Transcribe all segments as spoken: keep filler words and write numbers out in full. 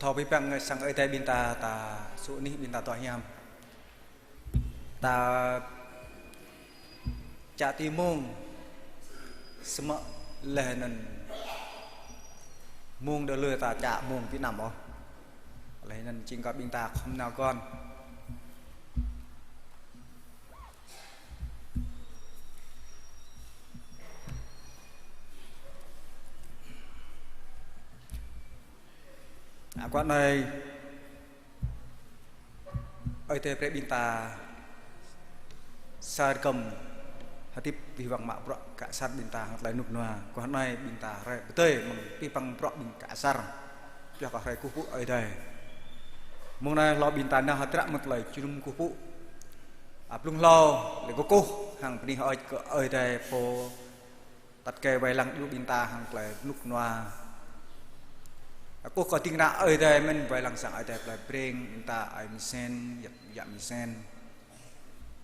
Thâo abih bang sang Ơi Adai ƀing ta, ta sŭ anih ƀing ta dŏ hiam. Ta čă tui mông, samơ̆ laih anŭn mông đơ lui ta čă mông Việt Nam ôh. Laih anŭn jing kơ ƀing ta khŏm nao gơ̆n. Akŏ anai, Ơi Adai brơi ƀing ta sa rơkơm hơdip abih bang mă bruă gah asar ƀing ta hăng tơlơi rơnŭk rơnua. Akŏ anai ƀing ta rai pơdơi mơ̆ng abih bang bruă ƀing gah asar. Pioh kơ rai kơkuh pơpŭ Ơi Adai. Mông anai hlâo ƀing ta nao hơdră mơ̆ng tơlơi jơnum kơkuh pơpŭ. A, blung hlâo, lĕ kơkuh hăng bơni hơơč kơ Ơi Adai pô tăt kơ wai lăng djru ƀing ta hăng tơlơi rơnŭk rơnua. Kơkuh kơ ding kơna Ơi Adai mơ̆n, wai lăng sang Ơi Adai plơi Breng, ƀing ta ơi mơsen, yă, yă mơsen.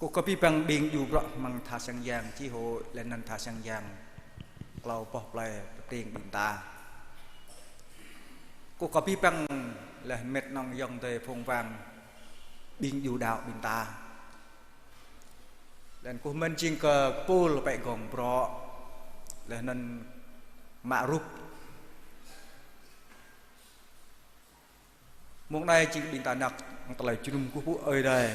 Kơkuh kơ abih bang ƀing djru bruă mơ̆ng tha sang yang, chi hội, laih anŭn tha sang yang klâo boh plơi Breng ƀing ta. Kơkuh kơ abih bang laih mĕt nŏng ayŏng adơi phung wang ƀing djru đaŏ ƀing ta. Laih anŭn kơkuh mơ̆n jing kơ pul pĕ gong brŏ. Laih anŭn mă rup. Mông anai jing ƀing ta nao mơ̆ng tơlơi jơnum kơkuh pơpŭ Ơi Adai.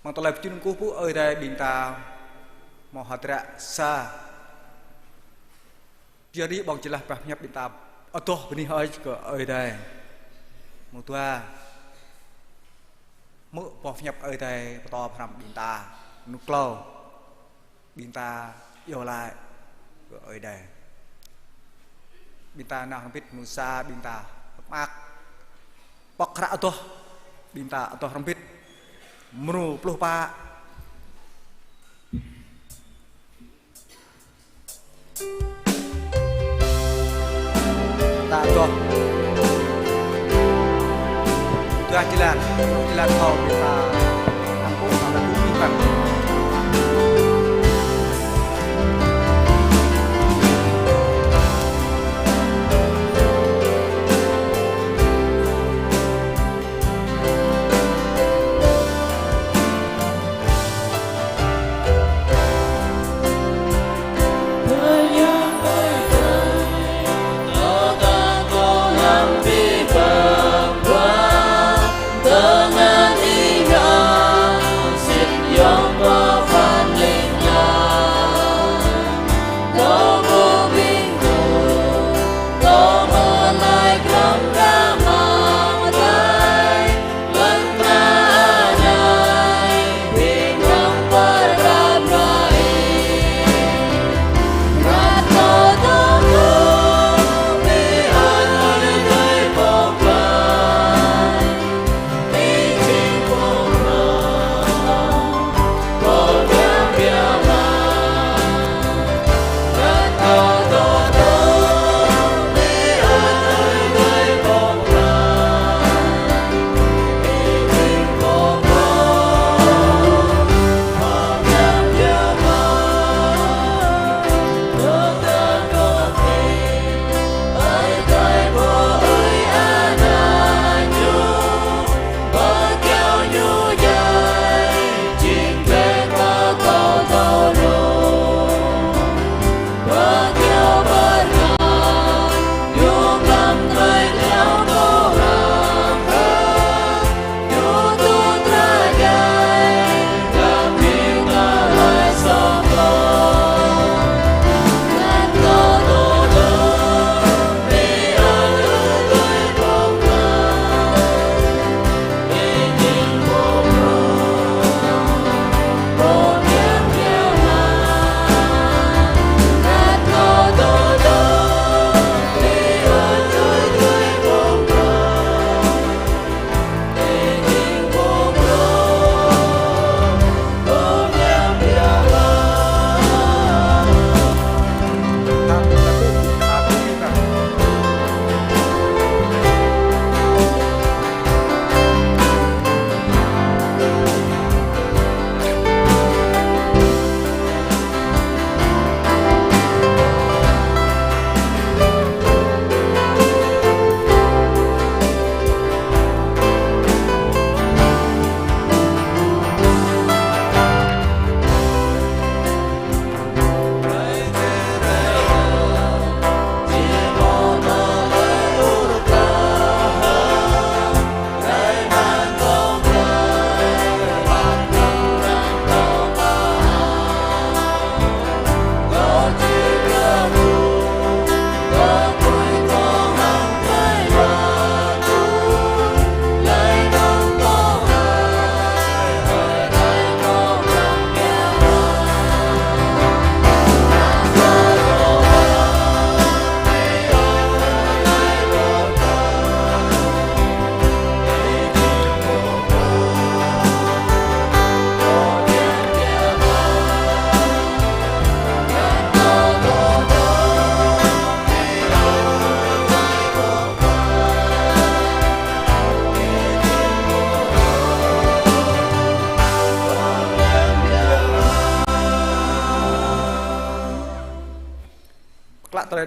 Mơ̆ng tơlơi jơnum kơkuh pơpŭ Ơi Adai ƀing ta hmâo hơdră sa. Pioh ri ƀơ̆ng jơlah boh pơhiăp ƀing ta adoh bơni hơơč kơ Ơi Adai. Mơ̆ng dua, hmư̆ boh pơhiăp Ơi Adai pơtô pơhrăm ƀing ta. Mơ̆ng klâo, ƀing ta iâu laĭ kơ Ơi Adai. Ƀing ta nao hrŏm hơbĭt, mơ̆ng sa ƀing ta hơ̆k mơak. Pŏk hră adoh, ƀing ta adoh hrŏm hơbĭt. Mrô pluh pă. Ta adoh. Dua jơlan, dua jơlan thâo ƀing ta. Ampun, ta adoh ƀing ta.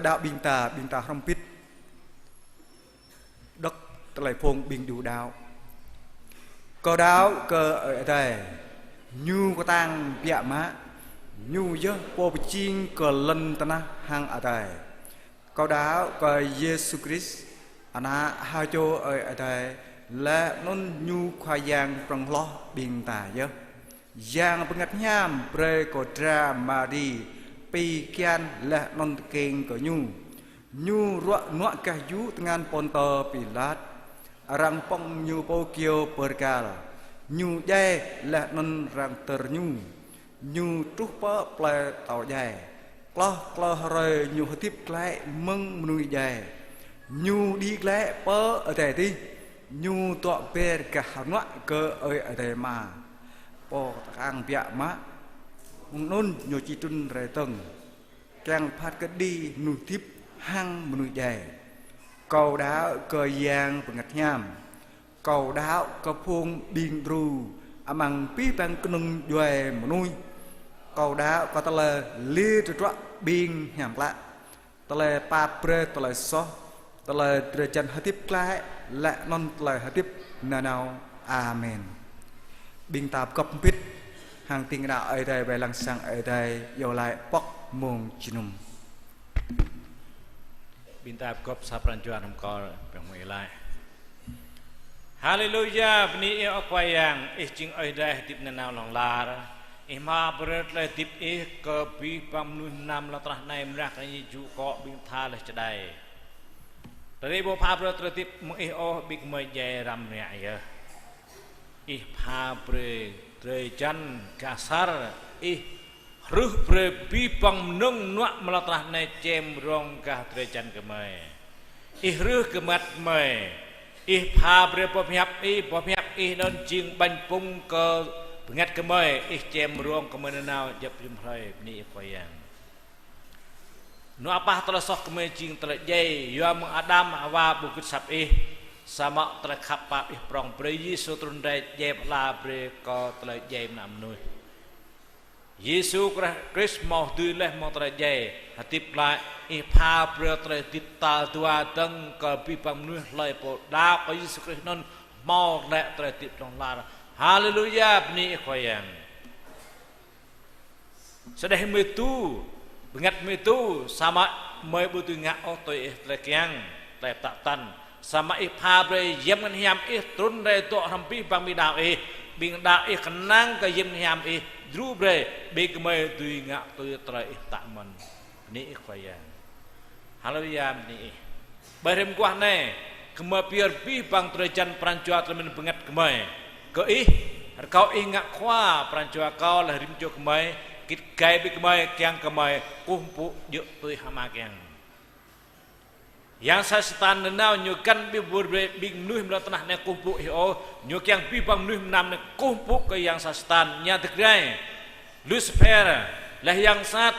Đaŏ ƀing ta, ƀing ta hrŏm hơbĭt đŏk tơlơi phung ƀing đu đaŏ. Kâo đaŏ kơ Ơi Adai, Ñu kơtang biă mă, Ñu yơh Pô pơjing kơ lŏn tơnah hăng adai. Kâo đaŏ kơ Yêsu Krist, Ană ha čô Ơi Adai, laih anŭn Ñu Khua Yang prŏng hloh ƀing ta yơh. Yang Bơngăt Hiam brơi kơ dra Mari pi kian laih anŭn tơkeng kơ Ñu. Ñu ruă nuă gah yŭ tơngan Pôntơ Pilat. Arăng pŏng Ñu pô kơyâo bơrgal. Ñu djai laih anŭn arăng tơr Ñu. Ñu truh pơ plơi tâo djai. Klâo klâo hrơi Ñu hơdip glaĭ mơ̆ng mơnuih djai. Ñu đĭ glaĭ pơ adai adih. Ñu dŏ ber gah hơnuă kơ Ơi Adai Ama, Pô kơtang biă mă. Mơ̆ng anŭn Ñu či trŭn rai dơ̆ng, kiăng phat kơđi mơnuih hơdip hăng mơnuih djai. Kâo đaŏ kơ Yang Bơngăt Hiam. Kâo đaŏ kơ phung ƀing đru amăng abih bang kơnung djuai mơnuih. Kâo đaŏ kơ tơlơi lir tơdruă ƀing hiam klă, tơlơi pap brơi tơlơi soh, tơlơi drơi jan hơdip glaĭ, laih anŭn tơlơi hơdip nanao. Amen. Ƀing ta pơgop hơbĭt hăng ding kơna Ơi Adai, wai lăng sang Ơi Adai, iâu laĭ pŏk mông jơnum. Ƀing ta pơgop sa pran jua hrŏm kơ pơmĭn laĭ. Haleluya, bơni Ih ơ Khua Yang, Ih jing Ơi Adai hơdip nanao hlŏng lar. Ih hmâo brơi tơlơi hơdip Ih kơ abih bang mơnuih mơnam lŏn tơnah anai, mơ̆ng ră kơ ñu jŭ akŏ ƀing tha laih čơđai. Tơdah ƀu pha brơi tơlơi hơdip mơ̆ng Ih ôh, ƀing gơmơi djai răm ră yơh. Ih pha brơi drơi jan gah asar, Ih hrưh brơi abih bang mơnơ̆ng mơnuă mơ̆ng lŏn tơnah anai čem rông gah drơi jan gơmơi. Ih hrưh kơ bơngăt gơmơi. Ih pha brơi boh pơhiăp Ih, boh pơhiăp Ih anŭn jing ƀañ pŭng kơ bơngăt gơmơi, Ih čem rông gơmơi nanao djŏp rĭm hrơi, bơni Ih Khua Yang. Mơnuă pah tơlơi soh gơmơi jing tơlơi djai, yua mơ̆ng Adam Hawa ƀu gưt asăp Ih, samơ̆ tơlơi khăp pap Ih prŏng brơi Yêsu trŭn rai djai pơala brơi kơ tơlơi djai mơnă mơnuih. Yêsu Krist hmâo dưi laih mơ̆ng tơlơi djai, hơdip glaĭ, Ih pha brơi tơlơi hơdip tal dua dơ̆ng kơ abih bang mơnuih hlơi pô đaŏ kơ Yêsu Krist anŭn hmâo glaĭ tơlơi hơdip hlŏng lar. Haleluya, bơni Ih Khua Yang. Sơđeh gơmơi tu, bơngăt gơmơi tu, samơ̆ gơmơi ƀu dưi ngă ôh tui Ih tơlơi kiăng, tơlơi pơtă pơtăn. Samơ̆ Ih pha brơi Yang Bơngăt Hiam Ih trŭn rai dŏ hrŏm abih bang ƀing đaŏ Ih, ƀing đaŏ Ih kơnang kơ Yang Bơngăt Hiam Ih djru brơi, ƀing gơmơi dưi ngă tui tơlơi Ih pơtă mơ̆n. Bơni Ih Khua Yang. Haleluya, bơni Ih. Ƀơi hrơi mơguah anai, gơmơi pơyơr abih bang drơi jan pran jua tơlơi mĭn bơngăt gơmơi kơ Ih, rơkâo Ih ngă khua pran jua kâo laih rĭm čô gơmơi, git gai ƀing gơmơi, kiăng gơmơi kơkuh pơpŭ djơ̆ tui hơma kiăng. Yang sat Satan nanao ñu găn ƀing ƀu brơi ƀing mơnuih mơ̆ng lŏn tơnah anai kơkuh pơpŭ Ih ôh, ñu kiăng abih bang mơnuih mơnam anai kơkuh pơpŭ kơ yang sat Satan, ñu dơ̆ng rai Lucifer, laih yang sat.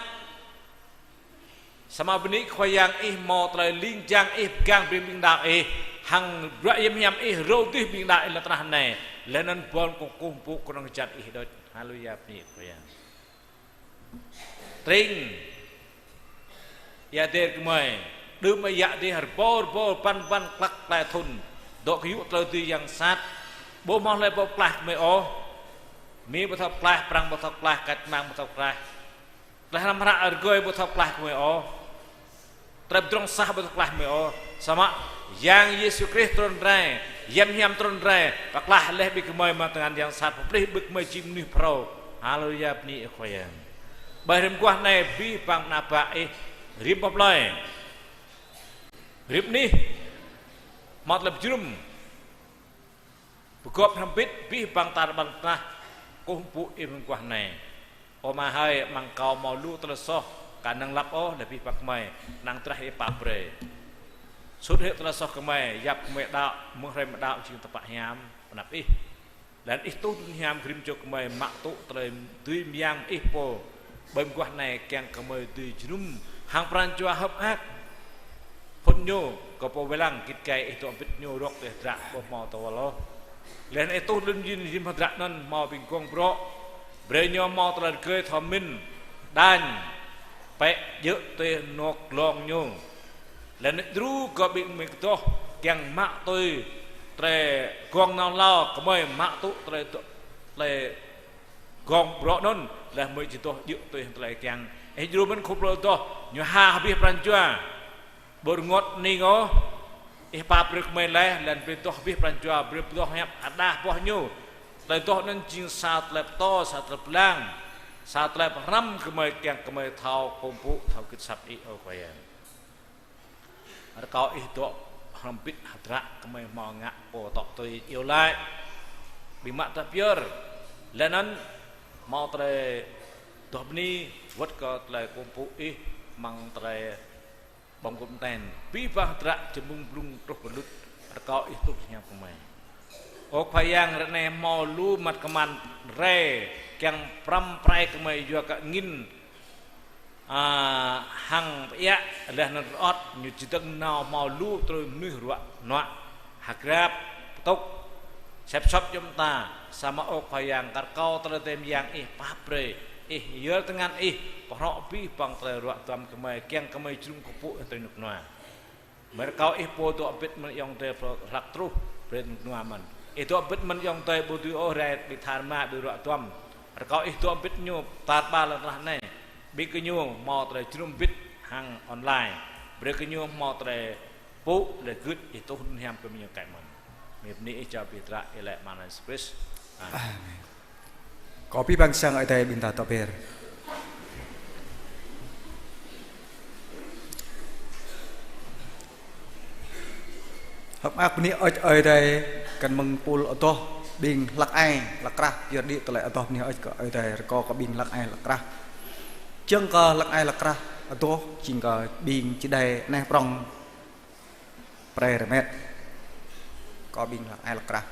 Samơ̆ bơni Khua Yang Ih hmâo tơlơi ling jang Ih pơgang brơi ƀing đaŏ Ih, hăng bruă hiam hiam Ih râo adih ƀing đaŏ Ih lŏn tơnah anai, laih anŭn ƀôn kơkuh pơpŭ kơnơ̆ng jăn Ih đôč. Haleluya, bơni Khua Yang. Tring, ia dêr gơmơi, đưm ia dêr rơbâo rơbâo, băn băn, klăk klai thŭn, dŏ kơyŭ tơlơi dưi yang sat, ƀu hmâo hlơi pô pơklaih gơmơi ôh. Mi ƀu thâo pơklaih, Prăng ƀu thâo pơklaih, kač mang ƀu thâo pơklaih. Tơlơi hrăm hră rơgơi ƀu thâo pơklaih gơmơi ôh. Tơlơi pơdrŏng sah ƀu thâo pơklaih gơmơi ôh. Samơ̆ Yang Yêsu Krist trŭn rai, Yang Hiam trŭn rai, pơklaih laih ƀing gơmơi mơ̆ng tơngan yang sat, pơplih ƀing gơmơi jing mơnuih phrâo. Haleluya, bơni Ih Khua Yang. Ƀơi hrơi mơguah anai abih bang ană bă Ih rĭm boh plơi, rĭm anih, hmâo tơlơi pơjơnum. Pơgop hrŏm hơbĭt abih bang tar ƀar lŏn tơnah, kơkuh pơpŭ Ih mơguah anai. Ơ Ama hơi, amăng kâo hmâo lu tơlơi soh, ka năng lăp ôh laih abih bang gơmơi, năng drah Ih pap brơi. Sut hĭ tơlơi soh gơmơi, yap gơmơi đaŏ, mơ̆ng hrơi gơmơi đaŏ jing tơpă hiam, pơ anăp Ih. Laih anŭn Ih tuh lŏn hiam kơ rĭm čô gơmơi mă tŭ tơlơi dưi mơyang Ih pô. Ƀơi mơguah anai kiăng gơmơi dưi jơnum hăng pran jua hơ̆k mơak. Phŭn ñu kơ pô wai lăng, git gai Ih dŏ hơbĭt ñu rŏk tơlơi hơdră ƀu hmâo tơwơl ôh. Laih anŭn Ih tuh lŏn jin jim hơdră anŭn hmâo ƀing gong brŏ. Brơi ñu hmâo tơlơi rơgơi thâo mĭn, đañ, pĕ djơ̆ tui anŏ glông ñu. Laih anŭn djru kơ ƀing gơmơi kơdŏh kiăng mă tui tơlơi gơ̆ng nao hlâo, gơmơi mă tŭ tơlơi, tơlơi gơ̆ng bruă anŭn, laih gơmơi či kơdŏh djơ̆ tui tơlơi kiăng. Ih djru mơ̆n khul pơlŏn kơdŏh, ñu ha abih pran jua. Ƀu rơngot hning ôh, ih pap brơi kơ gơmơi laih, laih anŭn brơi kơdŏh abih pran jua, brơi kơdŏh hiăp hơđah boh ñu. Tơlơi kơdŏh anŭn jing sa tơlơi pơtô, sa tơlơi pơblang, sa tơlơi pơhrăm kơ gơmơi kiăng kơ gơmơi thâo kơkuh pơpŭ, thâo gưt asăp ih, ơ Khua Yang. Rơkâo ih dŏ hrŏm hơbĭt hơdră kơ gơmơi hmâo ngă pô tŏ tui iâu laĭ. Ƀing mă tơlơi pơyơr, laih anŭn hmâo tơlơi kơdŏh bơni, wơ̆t kơ tơlơi kơkuh pơpŭ ih amăng tơlơi ƀơ̆ng gum ten. Abih bang hơdră jơmung blung truh pơlŭt, rơkâo ih tuh hiam kơ gơmơi. Ơ Khua Yang, ră anai hmâo lu măt kơman rai kiăng pơrăm pơrai kơ gơmơi yua kơ angin, a, hăng pơiă, laih anŭn rơŏt, ñu či dơ̆ng nao hmâo lu tơlơi mơnuih ruă nuă, hơgrap, pơtŭk, sĕp sŏp jum ta, samơ̆ ơ Khua Yang, kar kâo tơlơi tơm yang ih pap brơi, ih yơr tơngan ih, pơhrŏ abih bang tơlơi ruă duăm kơ gơmơi, kiăng kơ gơmơi jơnum kơkuh pơpŭ tơlơi rơnŭk rơnua. Gơmơi rơkâo ih pô dŏ hơbĭt mơ̆n ayŏng adơi hlăk truh, brơi rơnŭk rơnua mơ̆n. Ih dŏ hơbĭt mơ̆n ayŏng adơi ƀu dưi ôh rai ƀing tha rơma ƀing ruă duăm. Rơkâo ih dŏ hơbĭt ñu tar ƀar lŏn tơnah anai. Ƀing gơñu hmâo tơlơi jơnum hơbĭt hăng online. Brơi gơñu hmâo tơlơi pơpŭ, tơlơi gưt, ih tuh anŭn hiam kơ gơñu kĕ mơ̆n. Gơmơi bơni ih jao abih hơdră, ih laĭ amăng anăn Yêsu Krist. Amen. Amen. Kơ abih bang sang Ơi Adai ƀing ta dŏ be̱r. Hơ̆k mơak bơni hơơč Ơi Adai, kăn mơ̆ng pul adoh ƀing hlăk ai hlăk krah, pơyơr đĭ tơlơi adoh bơni hơơč kơ Ơi Adai, rơkâo kơ ƀing hlăk ai hlăk krah. Čang kơ hlăk ai hlăk krah adoh, čang kơ ƀing čơđai neh prŏng pơrai rơmet. Kơ ƀing hlăk ai hlăk krah.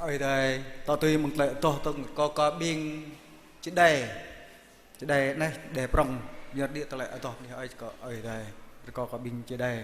Ơi Adai, tŏ tui mơ̆ng tơlơi adoh tơ̆ng kơ kơ ƀing čơđai. Čơđai anai, čơđai prŏng, ñu đĭ tơlơi adoh anai, ơi kơ Ơi Adai, kơ kơ ƀing čơđai.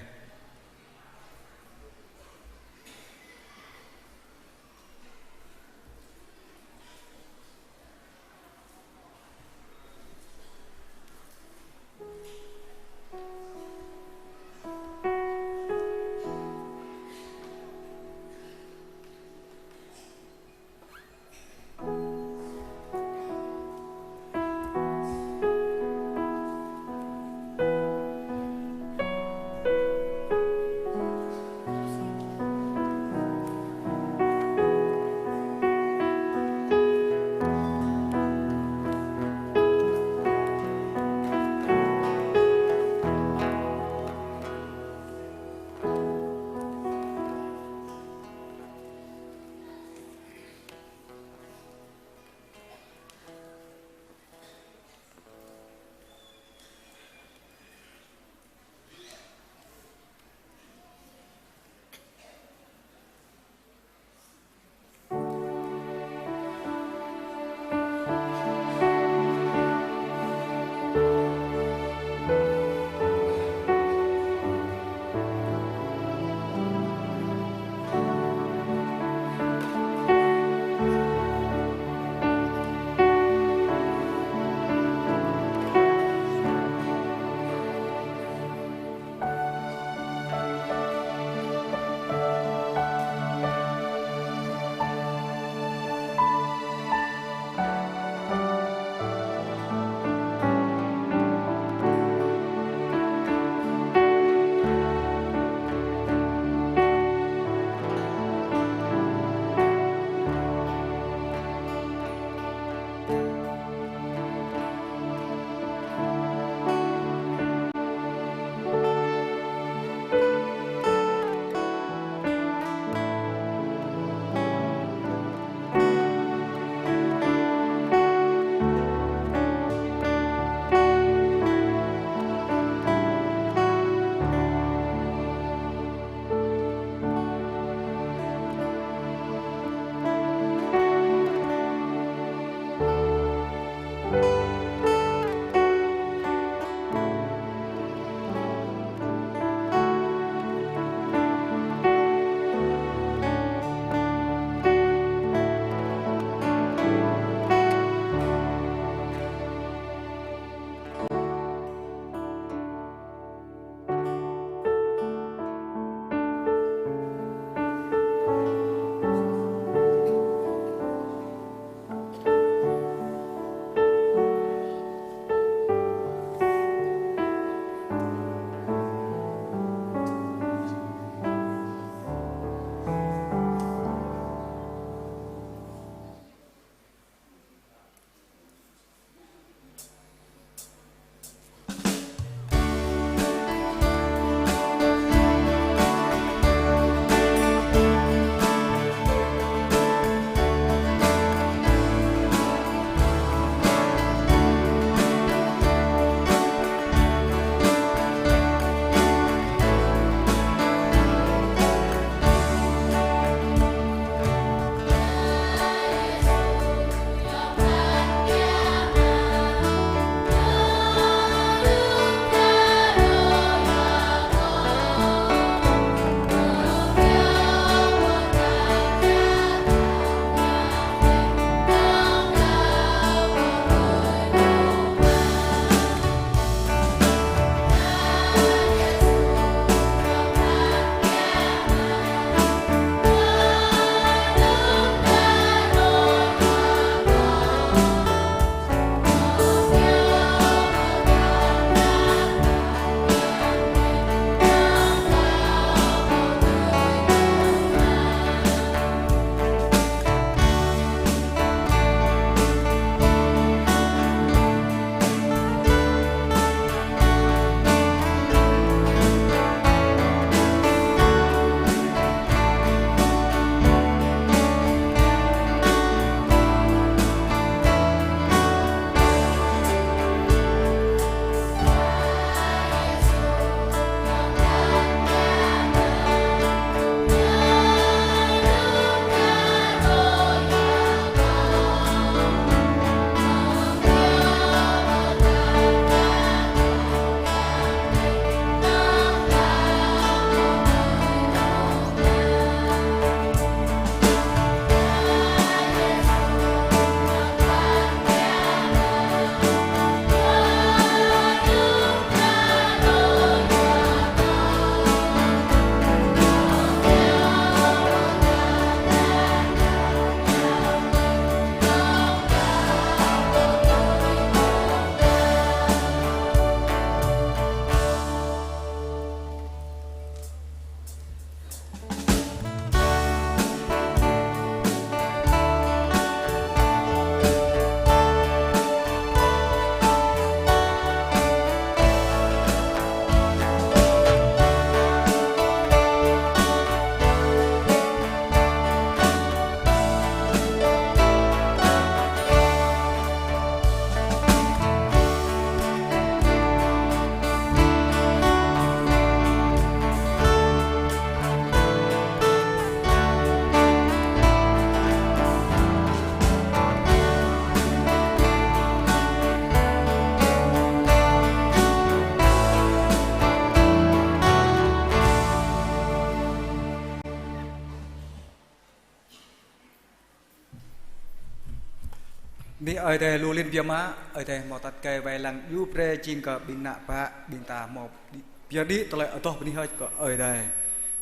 Bơni Ơi Adai lu lin biă mă, Ơi Adai hmâo tăt kơ wai lăng yua brơi jing kơ ƀing ană bă, ƀing ta hmâo đĭ-, pơyơr đĭ tơlơi adoh bơni hơơč kơ Ơi Adai.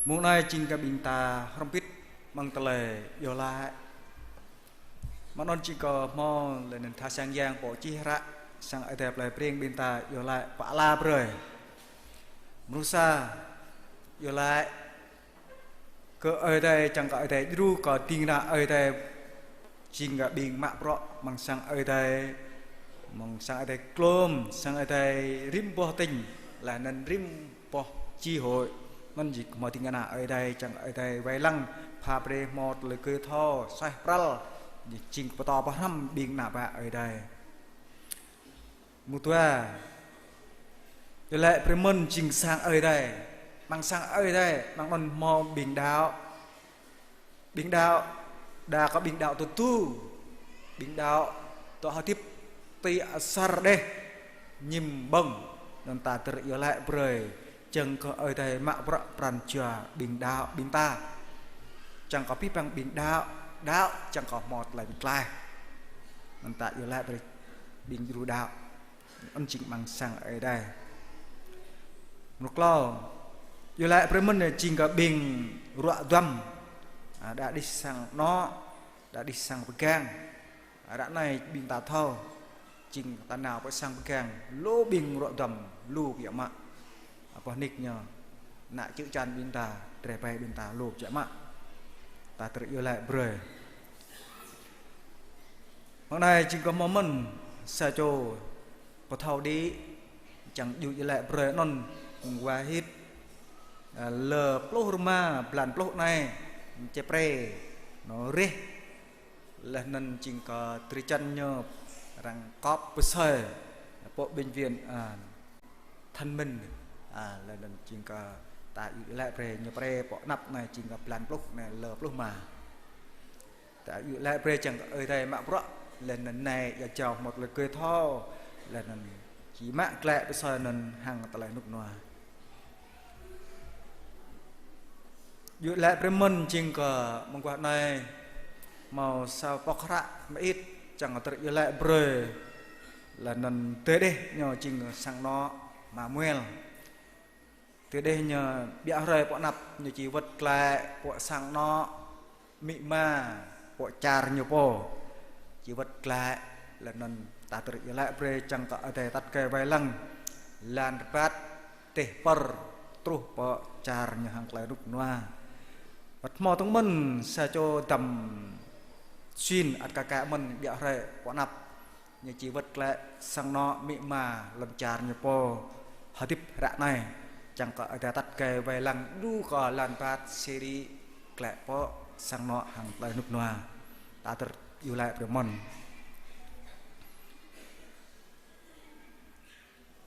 Mông anai jing kơ ƀing ta hrŏm hơbĭt amăng tơlơi iâu laĭ. Mơ̆ng anŭn jing kơ hmâo lĕ anŭn tha sang yang pô čih hră, sang Ơi Adai plơi Breng ƀing ta iâu laĭ pơala brơi. Mrô sa, iâu laĭ kơ Ơi Adai, čang kơ Ơi Adai djru kơ ding kơna Ơi Adai jing kơ ƀing mă bruă amăng sang Ơi Adai, amăng sang Ơi Adai glông, sang Ơi Adai rĭm boh tỉnh, laih anŭn rĭm boh chi hội. Anŭn jing hmâo ding kơna Ơi Adai, čang kơ Ơi Adai wai lăng, pha brơi hmâo tơlơi gơ̆ thâo, suaih pral, jing pơtô pơhrăm ƀing ană bă Ơi Adai. Mrô dua, iâu laĭ brơi mơ̆n jing sang Ơi Adai. Amăng sang Ơi Adai, amăng anŭn hmâo ƀing đaŏ. Ƀing đaŏ, đa kơ ƀing đaŏ tơdu. Ƀing đaŏ dŏ hơdip ti asar đeh, ñim ƀơ̆ng. Anŭn ta tơlơi iâu laĭ brơi, čang kơ Ơi Adai mă bruă pran jua ƀing đaŏ ƀing ta. Čang kơ abih bang ƀing đaŏ, đaŏ čang kơ hmâo tơlơi bi klaih. Anŭn ta iâu laĭ brơi ƀing djru đaŏ. Anŭn jing amăng sang Ơi Adai. Mrô klâo, iâu laĭ brơi mơ̆n jing kơ ƀing ruă duăm. A, đa đih sang anŏ, đa đih sang pơgang. A, ră anai ƀing ta thâo, jing ta nao pơ sang pơgang, lu ƀing ruă duăm, lu biă mă. A, boh nik ñu, ană čư̆ čan ƀing ta, drơi ƀai ƀing ta, lu biă mă. Ta tơlơi iâu laĭ brơi. Mông anai jing kơ hmâo mơ̆n sa čô pơthâo đĭ, čang djru iâu laĭ brơi anŭn, mơguah hit, a, lơ pluh rơma, blan pluh anai, Čơpre, ñu rih, laih anŭn jing kơ drơi jăn ñu arăng kŏp pơsơi, pơ bệnh viện, a, Thanh Minh, a, laih anŭn jing kơ ta iâu laĭ brơi ñu pre pơ anăp anai jing kơ blan pluh anai lơ pluh rơma. Ta iâu laĭ brơi čang kơ Ơi Adai mă bruă, laih anŭn anai ia jao hmâo tơlơi gơ̆ thâo, laih anŭn či mă glaĭ pơsơi anŭn hăng tơlơi rơnŭk rơnua. Iâu laĭ brơi mơ̆n jing kơ mơguah anai hmâo sa pŏk hră mơit čang kơ tơlơi iâu laĭ brơi, laih anŭn tơdơi ñu jing sang anŏ Mamuel. Tơdơi ñu ƀiă hrơi pơ anăp ñu či wơ̆t glaĭ pơ sang anŏ amĭ ama pơ čar ñu pô. Či wơ̆t glaĭ, laih anŭn ta tơlơi iâu laĭ brơi čang kơ Ơi Adai tăt kơ wai lăng. Lăn rơbat dêh pơr truh pơ čar ñu hăng tơlơi rơnŭk rơnua. Wơ̆t hmâo tơ̆ng mơ̆n sa čô dăm sin ăt kaka mơ̆n ƀiă hrơi pơ anăp. Ñu či wơ̆t glaĭ sang anŏ amĭ ama lŏn čar ñu pô hơdip ră anai. Čang kơ Ơi Adai tăt kơ wai lăng djru kơ lăn rơbat siri glaĭ pơ sang anŏ hăng tơlơi rơnŭk rơnua. Ta tơlơi iâu laĭ brơi mơ̆n.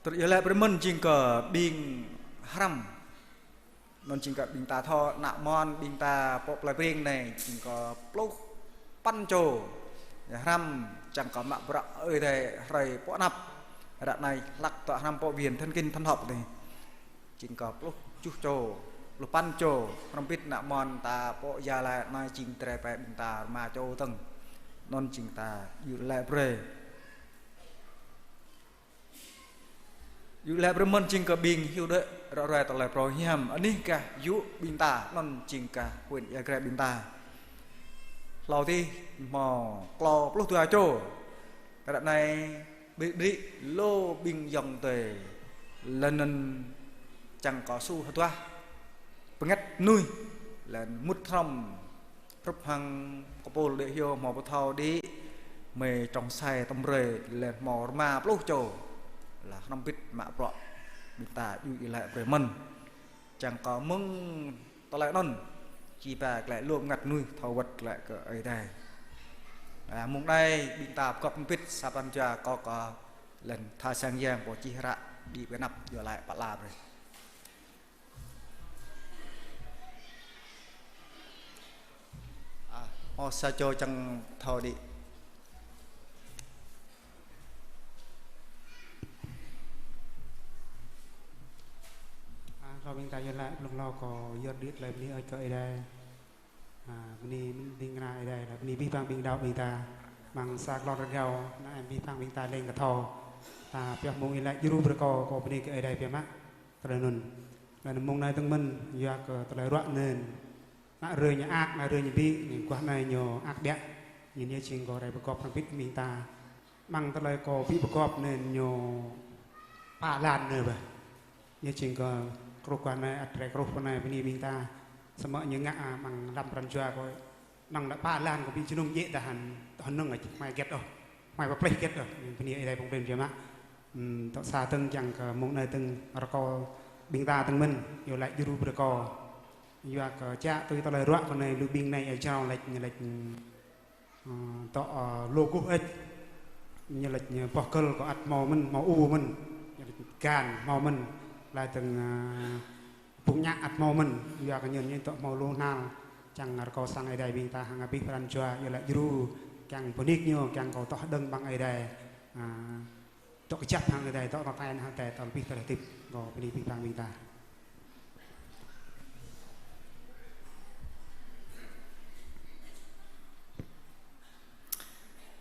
Tơlơi iâu laĭ brơi mơ̆n jing kơ ƀing hrăm. Anŭn jing kơ ƀing ta thâo, ană mơnuih ƀing ta pơ plơi Breng anai, jing kơ pluh păn čô. Hrăm čang kơ mă bruă Ơi Adai hrơi pơ anăp. Ră anai hlăk tơ hrăm pơ Viện Thân Kinh Thần Học anai. Jing kơ pluh tơjuh čô, pluh păn čô, hrŏm hơbĭt ană mơnuih ta pơ Gia Lai anai jing drơi ƀai ƀing ta rơma čô tơ̆ng. Anŭn jing ta iâu laĭ brơi. Iâu laĭ brơi mơ̆n jing kơ ƀing hyu đuaĭ ră ruai tơlơi phrâo hiam anih gah yŭ ƀing ta, anŭn jing gah huyện Ia Grai ƀing ta. Hlâo adih hmâo klâo pluh dua čô. Ră anai ƀrĭ ƀrĭ lu ƀing ayŏng adơi, laih anŭn čang kơ su hơduah bơngăt mơnuih, laih anŭn mŭt hrŏm hrup hăng kơpul đĭ hyu hmâo pơthâo đĭ, mơi trong sai tơm brơi laih hmâo rơma pluh čô. Laih hrŏm hơbĭt mă bruă ƀing ta djru iâu laĭ brơi mơ̆n. Čang kơ mơ̆ng tơlơi anŭn či ba glaĭ lu bơngăt mơnuih thâo wơ̆t glaĭ kơ Ơi Adai. A, mơ̆ng anai ƀing ta pơgop hơbĭt sa pran jua kâo kơ lĕ tha sang yang pô čih hră đĭ pơanăp iâu laĭ pơala brơi. A, hmâo sa čô čang thâo đĭ. A, hlâo ƀing ta iâu laĭ, blung hlâo kâo yơr đĭ tơlơi bơni hơơč kơ Ơi Adai. A, bơni ding kơna Ơi Adai, laih bơni abih bang ƀing đaŏ ƀing ta. Amăng sa klon rơgao, anai abih bang ƀing ta leng kơ thâo. Ta pioh mơ̆ng iâu laĭ djru brơi kâo, kâo bơni kơ Ơi Adai biă mă. Tơlơi anŭn. Laih anŭn mơ̆ng anai dơ̆ng mơ̆n, yua kơ tơlơi ruă anŭn. Ană hrơi ñu ak, ană hrơi ñu ƀĭ, ñu guah anai ñu ak biă. Ñu anai jing kâo rai pơgop hăng ƀing ta. Amăng tơlơi kâo ƀĭ pơgop anŭn ñu pă blan anai bah. Ñu jing kơ truh guah anai, ăt rai truh pơ anai bơni ƀing ta. Samơ̆ ñu ngă amăng lăm pran jua kâo. Năng lĕ pă blan kâo ƀĭ jơnum djĕ ta hăng, tơ hơnơ̆ng ăt hmai hơget ôh. Hmai pơplih hơget ôh. Bơni Ơi Adai pơ̆ng prin biă mă. Ừm, tŏ sa dơ̆ng kiăng kơ mơ̆ng anai dơ̆ng rơkâo ƀing ta dơ̆ng mơ̆n. Iâu laĭ djru brơi kâo. Yua kơ čă tui tơlơi ruă kâo anai lu ƀing anai ia jrao laĭ, ñu laĭ, ơ, tŏ, ơ, lu guh ĕč. Ñu laĭ ñu boh gơl kâo ăt hmâo mơ̆n, hmâo u mơ̆n. Ñu laĭ gan hmâo mơ̆n. Laih dơ̆ng, ơ, bung ñă ăt hmâo mơ̆n, yua kơ ñu ñu tŏ hmâo lu hnal, čang rơkâo sang Ơi Adai ƀing ta hăng abih pran jua, iâu laĭ djru, kiăng pơnik ñu, kiăng kâo tŏ hơđơ̆ng ƀăng Ơi Adai, a, tŏ kơjăp hăng Ơi Adai, tŏ tơtai hăng Ơi Adai, tŏ abih tơlơi hơdip, kâo bơni abih bang ƀing ta.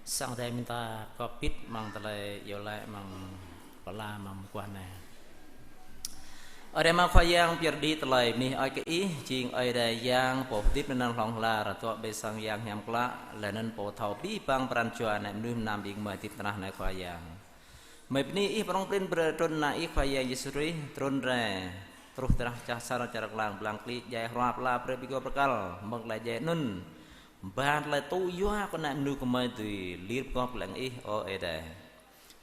Sang Ơi Adai ƀing ta kơpit amăng tơlơi iâu laĭ amăng pơala amăng mơguah anai. Ơi Adai Ama Khua Yang, pơyơr đĭ tơlơi bơni hơơč kơ Ih, jing Ơi Adai Yang pô hơdip lŏn hlŏng lar, dŏ ƀơi sang Yang Hiam Klă, laih anŭn pô thâo abih bang pran jua ană mơnuih mơnam ƀing gơmơi hơdip tơnah anai Khua Yang. Gơmơi bơni Ih pơrŏng prin brơi trŭn Ană Ih Khua Yang Yêsu Krist, trŭn rai, truh drah čah asar čar klang blang klĭ, djai hrua pơala brơi ƀing gơmơi pơkăl, mơ̆ng tơlơi djai anŭn. Ba tơlơi tŭ yua kơ ană mơnuih gơmơi dưi lir pơgop lăng Ih, ơ Ơi Adai.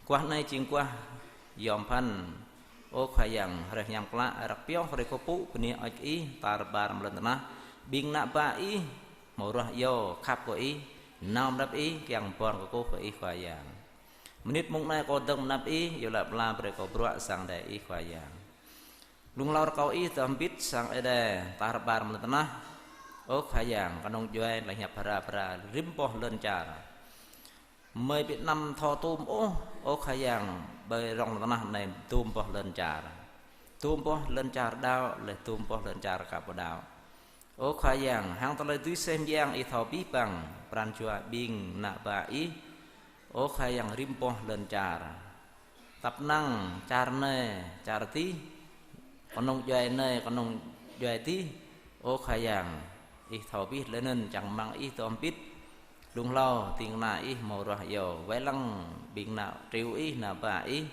Guah anai jing guah yom pơphan, ơ Khua Yang, hrơi hiam klă, răk pioh hrơi kơkuh pơpŭ bơni hơơč kơ Ih, tar ƀar mơ̆ng lŏn tơnah, ƀing ană bă Ih, hmâo ruah iâu, khăp kơ Ih, nao pơđăp Ih, kiăng bon kơkuh kơ Ih Khua Yang. Mơnit mông anai kâo dơ̆ng pơanăp Ih, iâu laĭ pơala brơi kâo bruă sang Ơi Adai Ih Khua Yang. Blung hlâo rơkâo Ih dŏ hơbĭt sang Ơi Adai, tar ƀar mơ̆ng lŏn tơnah. Ơ Khua Yang, kơnung djuai tơlơi hiăp phara phara rĭm boh lŏn čar. Gơmơi ƀu anăm thâo tŭm ôh, ơ Khua Yang, ƀơi rŏng lŏn tơnah anai dôm boh lŏn čar. Dôm boh lŏn čar đaŏ, laih dôm boh lŏn čar aka ƀu đaŏ. Ơ Khua Yang, hăng tơlơi dưi seh mơyang Ih thâo abih bang pran jua ƀing ană bă Ih. Ơ Khua Yang, rĭm boh lŏn čar. Tăp năng čar anai, čar adih, kơnung djuai anai, kơnung djuai adih. Ơ Khua Yang, Ih thâo abih laih anŭn čang rơmang Ih dŏ hơbĭt. Blung hlâo, ding kơna Ih hmâo ruah iâu, wai lăng ƀing ană triu Ih, ană bă Ih,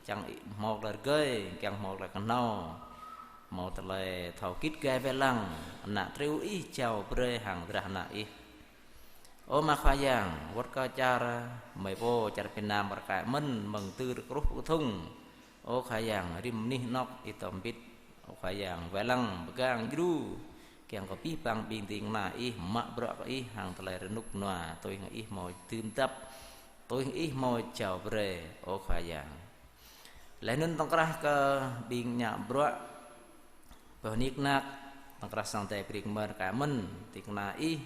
čang hmâo tơlơi rơgơi, kiăng hmâo tơlơi kơhnâo, hmâo tơlơi thâo git gai wai lăng, ană triu Ih jao brơi hăng drah ană Ih. Ơ Ama Khua Yang, wơ̆t kơ čar gơmơi pô, čar Việt Nam rơkơi mơ̆n, mơ̆ng tơdơi truh pơ kơthŭng. Ơ Khua Yang, rĭm anih anŏ Ih dŏ hơbĭt. Ơ Khua Yang, wai lăng pơgang djru, kiăng kơ abih bang ƀing ding kơna Ih mă bruă kơ Ih hăng tơlơi rơnŭk rơnua, tui hăng Ih hmâo dưm dăp, tui hăng Ih hmâo jao brơi, ơ Khua Yang. Laih anŭn tŏng krah kơ ƀing ngă bruă, pơnik nak, tŏng krah sang Ơi Adai brơi kơ gơmơi rơkơi mơ̆n, ding kơna Ih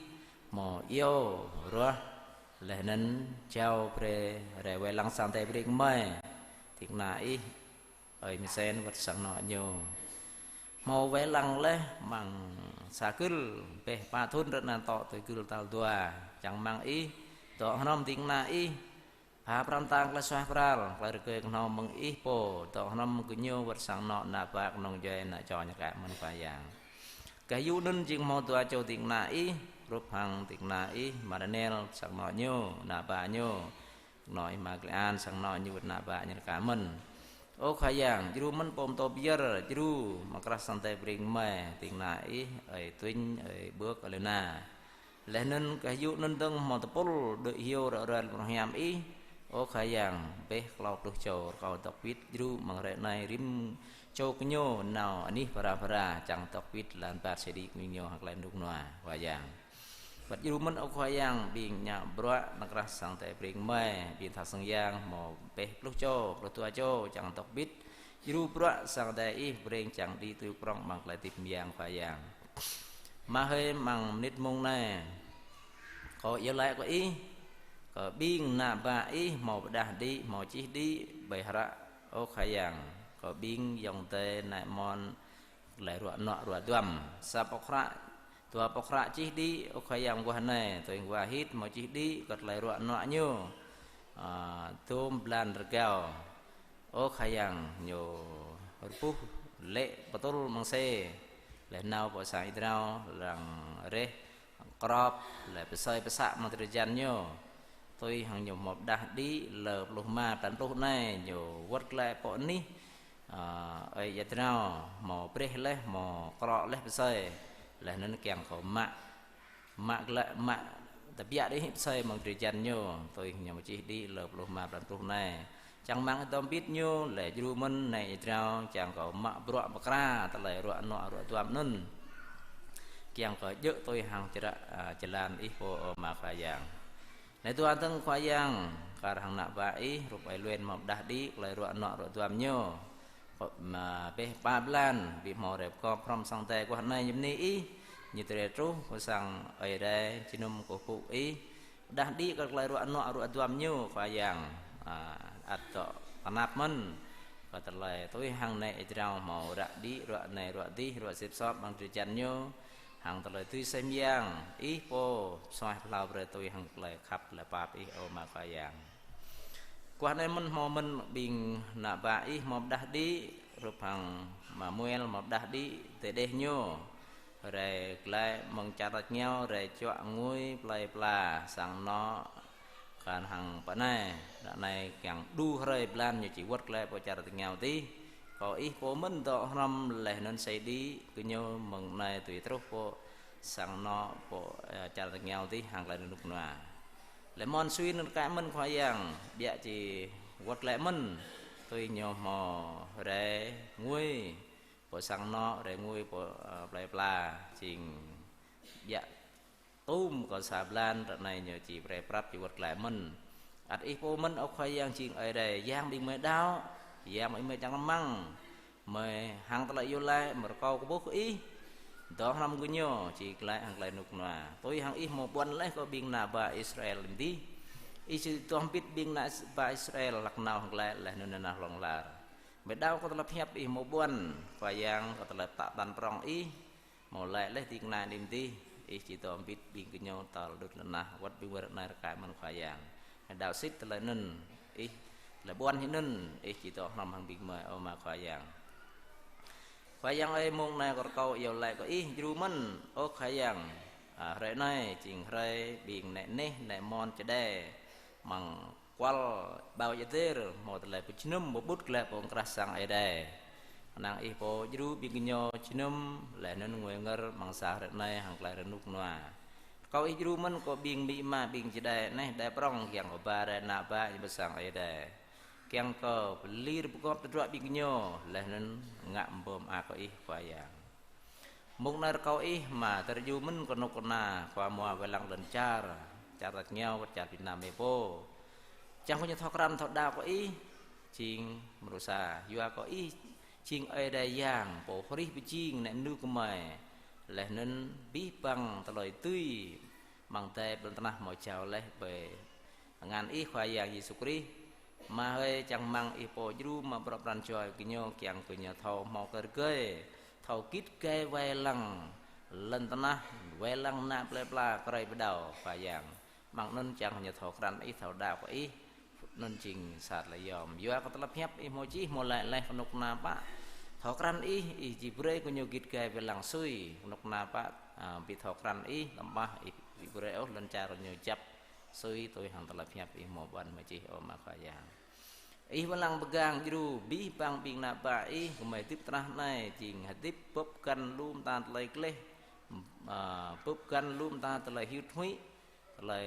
hmâo iâu ruah, laih anŭn jao brơi, rai wai lăng sang Ơi Adai brơi kơ gơmơi, ding kơna Ih, ơi Misen wơ̆t sang anŏ ñu. Hmâo wai lăng laih amăng sa gưl, bĕ pă thŭn rơ̆t anăn tŏ tui gưl tal dua, čang rơmang Ih, dŏ hrŏm ding kơna Ih, pha pran tang tơlơi suaih pral, tơlơi rơgơi kơhnâo mơ̆ng Ih pô, dŏ hrŏm mơ̆ng gơñu wơ̆t sang anŏ ană bă kơnung djuai ană čô ñu rơkơi mơ̆n Khua Yang. Gah yŭ anŭn jing hmâo dua čô ding kơna Ih, hrup hăng ding kơna Ih, Ama Daniel, sang anŏ ñu, ană bă ñu, kơnung Ih Ama Kli An, sang anŏ ñu wơ̆t ană bă ñu rơkơi mơ̆n. Ơ Khua Yang, djru mơ̆n pô pơtô pơyơr, djru, tŏng krah sang Ơi Adai brơi kơ gơmơi, ding kơna Ih, ơi Tuñ, ơi Bưk, ơi Lena. Laih anŭn gah yŭ anŭn dơ̆ng hmâo tơpul, đuaĭ hyu ră ruai lŏm hiam Ih, ơ Khua Yang, bĕ klâo pluh čô, rơkâo dŏ hơbĭt djru amăng hrơi anai rĭm čô gơñu nao anih phara phara, čang dŏ hơbĭt lăn ƀar sĭ đĭ kơ gơñu hăng tơlơi rơnŭk rơnua, Khua Yang. Wơ̆t djru mơ̆n ơ Khua Yang, ƀing ngă bruă tŏng krah sang Ơi Adai brơi kơ gơmơi, ƀing tha sang yang hmâo bĕ pluh čô, pluh dua čô, čang dŏ hơbĭt, djru bruă sang Ơi Adai Ih brơi čang đĭ tui prŏng amăng tơlơi hơdip mơyang Khua Yang. Mă hơi amăng mơnit mông anai, kâo iâu laĭ kơ Ih, kơ ƀing ană bă Ih hmâo pơđah đĭ, hmâo čih đĭ, ƀơi hră, ơ Khua Yang, kơ ƀing ayŏng adơi ană mơ̆n, tơlơi ruă nuă ruă duăm, sa boh hră Dua pŏk hră čih đĭ, ơ Khua Yang, mơguah anai, tui Khua Hit hmâo čih đĭ kơ tơlơi ruă nuă ñu. Ơ, dôm blan rơgao. Ơ Khua Yang, ñu rơbuh lê̆ pơtŭl mơ̆ng sĕ. Laih nao pơ sang Israel, lăng reh, krŏp, laih pơsơi pơsă mơ̆ng drơi jan ñu. Tui hăng ñu hmâo pơđah đĭ lơ pluh rơma blan pluh anai, ñu wơ̆t glaĭ pơ anih, ơ, ơi Israel, hmâo breh laih, hmâo krŏ laih pơsơi. Laih anŭn kiăng kơ mă, mă glaĭ, mă tơbiă đĭ pơsơi mơ̆ng drơi jan ñu, tui hăng ñu hmâo čih đĭ lơ pluh rơma blan pluh anai. Čang rơmang ih dŏ hơbĭt ñu, laih djru mơ̆n anai Israel, čang kơ mă bruă pơkra tơlơi ruă nuă ruă duam anŭn. Kiăng kơ djơ̆ tui hăng čră, ơ, jơlan ih pô, ơ Ama Khua Yang. Anai dua dơ̆ng Khua Yang, kar hăng ană bă ih, hrup ơi Luen hmâo pơđah đĭ tơlơi ruă nuă ruă duam ñu. Pơ-, mă bĕ pă blan, ƀu hmâo rai pơkŏp hrŏm sang Adai mơguah anai ñu bơni ih, ñu tơlơi truh pơ sang Ơi Adai, jơnum kơkuh pơpŭ ih, pơđah đĭ kơ tơlơi ruă nuă ruă duam ñu Khua Yang, ơ, ăt dŏ tơnap mơ̆n kơ tơlơi tui hăng anai Israel hmâo ră đĭ, ruă anai ruă adih, ruă sĭp sop mơ̆ng drơi jan ñu, hăng tơlơi tui sem yang, ih pô suaih pơhlao brơi tui hăng tơlơi khăp tơlơi pap ih, ơ Ama Khua Yang. Mơguah anai mơ̆n hmâo mơ̆n ƀing ană bă ih hmâo pơđah đĭ, hrup hăng Samuel hmâo pơđah đĭ, tơdeh ñu rai glaĭ mơ̆ng čar tač rơngiao, rai čuă ngui plơi pla sang anŏ, kar hăng pơ anai, ră anai kiăng đu hrơi blan ñu či wơ̆t glaĭ pơ čar tač rơngiao adih. Kâo ih pô mơ̆n dŏ hrŏm laih anŭn sĭ đĭ kơ ñu mơ̆ng anai tui truh pơ sang anŏ pơ, ơ, čar tač rơngiao adih hăng tơlơi rơnŭk rơnua. Laih mơ̆n sui anŭn rơkơi mơ̆n Khua Yang, ƀiă či wơ̆t glaĭ mơ̆n, tui ñu hmâo rai ngui pơ sang anŏ, rai ngui pơ, ơ, plơi pla, jing ƀiă tum kơ sa blan, ră anai ñu či brơi prăp či wơ̆t glaĭ mơ̆n. Ăt ih pô mơ̆n, ơ Khua Yang, jing Ơi Adai, Yang ƀing gơmơi đaŏ, Yang ƀing gơmơi čang rơmang. Gơmơi hăng tơlơi iâu laĭ, gơmơi rơkâo kơkuh kơ ih, dŏ hrŏm gơñu či glaĭ hăng tơlơi rơnŭk rơnua. Tui hăng ih hmâo ƀuăn laih kơ ƀing ană bă Israel adih. Ih či dŏ hơbĭt ƀing ană bă Israel hlak nao hăng glaĭ laih anŭn nanao hlŏng lar. Gơmơi đaŏ kơ tơlơi pơhiăp ih hmâo ƀuăn, Khua Yang, kơ tơlơi pơtă pơtăn prŏng ih hmâo laĭ laih ding kơna adih mơ̆n adih, ih či dŏ hơbĭt ƀing gơñu tơl đŭt lơnah, wơ̆t ƀing gơmơi ră anai rơkơi mơ̆n Khua Yang. Gơmơi đaŏ sĭt tơlơi anŭn, ih tơlơi ƀuăn hĭ anŭn, ih či dŏ hrŏm hăng ƀing gơmơi, ơ Ama Khua Yang. Khua Yang ơi, mông anai kâo rơkâo iâu laĭ kơ ih djru mơ̆n, ơ Khua Yang. Ơ, hrơi anai, jing hrơi ƀing nĕ neh, nĕ mon čơđai amăng kual Ƀao Djơdêr, hmâo tơlơi pơjơnum pơƀut glaĭ pơ krah sang Ơi Adai. Kơnang ih pô djru ƀing gơñu jơnum, laih anŭn ngui ngơr amăng sa hrơi anai hăng tơlơi rơnŭk rơnua. Rơkâo ih djru mơ̆n kơ ƀing amĭ ama, ƀing čơđai neh đai prŏng, kiăng kơ ba rai ană bă ñu pơ sang Ơi Adai. Kiăng kơ pơlir pơgop tơdruă ƀing gơñu, laih anŭn ngă pơm mơak kơ ih Khua Yang. Mông anai rơkâo ih mă tơrjŭ mơ̆n kơnuk kơna khua mua wai lăng lŏn čar, čar tač rơngiao wơ̆t čar Việt Nam ih pô. Čang kơ ñu thâo krăn thâo đaŏ kơ ih, jing mrô sa, yua kơ ih jing Ơi Adai Yang, pô hrih pơjing nĕ mơnuih gơmơi. Laih anŭn abih bang tơlơi tui amăng adai ƀơi lŏn tơnah hmâo jao laih ƀơi anăn ih Khua Yang Yêsu Krist. Ama hơi, čang rơmang ih pô djru mă bruă pran jua gơñu kiăng kơ gơñu thâo hmâo kơ rơgơi, thâo git gai wai lăng lŏn tơnah, wai lăng ană plơi pla krơi pơđao Khua Yang. Amăng anŭn čang kơ gơñu thâo krăn ih, thâo đaŏ kơ ih, anŭn jing sa tơlơi yom. Yua kơ tơlơi pơhiăp ih hmâo čih, hmâo laĭ laih kơnuk kơna pă thâo krăn ih, ih či brơi kơ gơñu git gai wai lăng sui, kơnuk kơna pă, ơ, ƀu thâo krăn ih, tơdah ih ƀu brơi ôh lŏn čar gơñu djăp sui tui hăng tơlơi pơhiăp ih hmâo ƀuăn hmâo čih, ơ Ama Khua Yang. Ih wai lăng pơgang djru abih bang ƀing ană bă ih gơmơi hơdip tơnah anai, jing hơdip bưp găn lu mơta tơlơi gleh, ơ, bưp găn lu mơta tơlơi hyu huĭ, tơlơi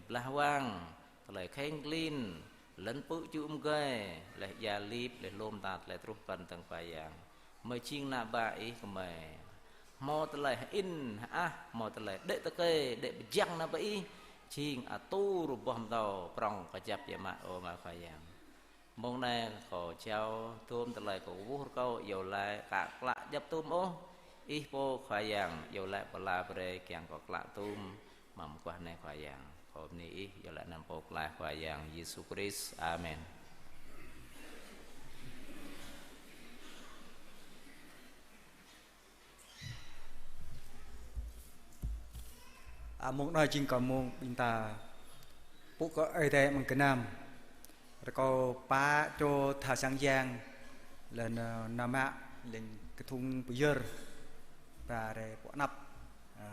blah wang, tơlơi kheng klin, lŏn pư̆ čŭ mơgơi, laih ia lip, laih lu mơta tơlơi truh kăn tơ̆ng Khua Yang. Gơmơi jing ană bă ih gơmơi hmâo tơlơi hơĭn hơah, hmâo tơlơi đĕ tơkê, đĕ pơjing ană bă ih, jing atur boh pơtâo prŏng kơjăp biă mă, ơ Ama Khua Yang. Mông anai kâo jao dôm tơlơi kơ kơkuh rơkâo iâu laĭ aka klă djŏp tôm ôh. Ih pô Khua Yang iâu laĭ pơala brơi kiăng kơ klă tôm. Mơguah anai Khua Yang, kâo bơni ih iâu laĭ anăn pô pơklaih Khua Yang Yêsu Krist. Amen. A, mông anai jing kơ mông ƀing ta pŭ kơ Ơi Adai amăng gơnam. Rơkâo pă čô tha sang yang lĕ nao mă lĕ kơthŭng pơyơr ba rai pŏk anăp. A,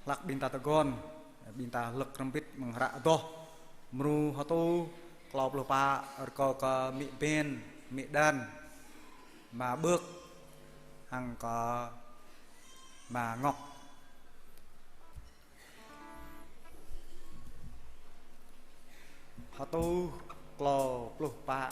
hlăk ƀing ta tơguan, ƀing ta hlăk rơmbit amăng hră Adoh mrô hơtu, klâo pluh pă, rơkâo kơ amĭ Ben, amĭ Đan, ama Bơk, hăng kơ ama Ngŏk. Hơtu, klâo pluh pă.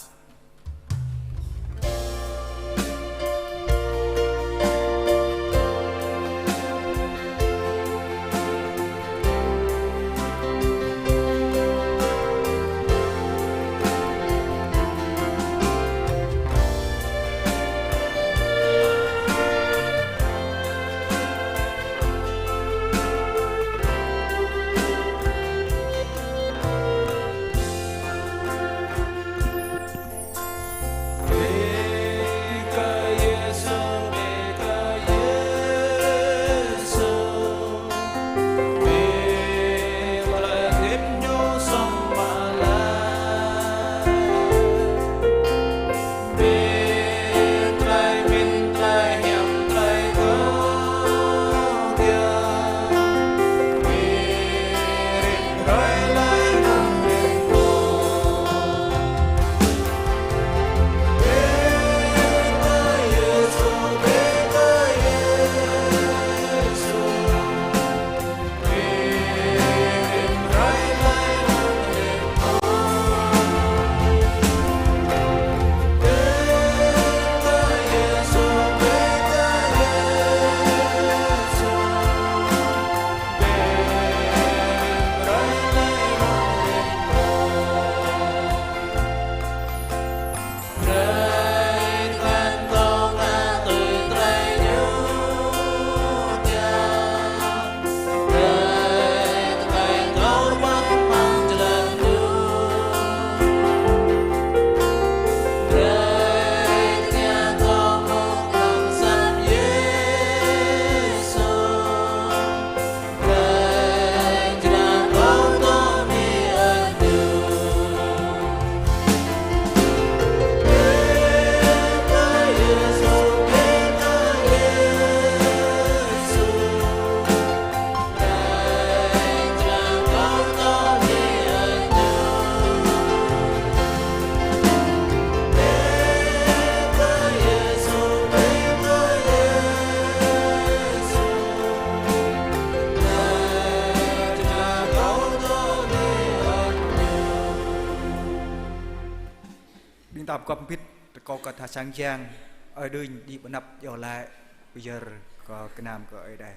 Ƀing ta pơgop hơbĭt, rơkâo kơ tha sang yang Ơi Đưm đĭ pơ anăp iâu laĭ pơyơr kơ gơnam kơ Ơi Adai.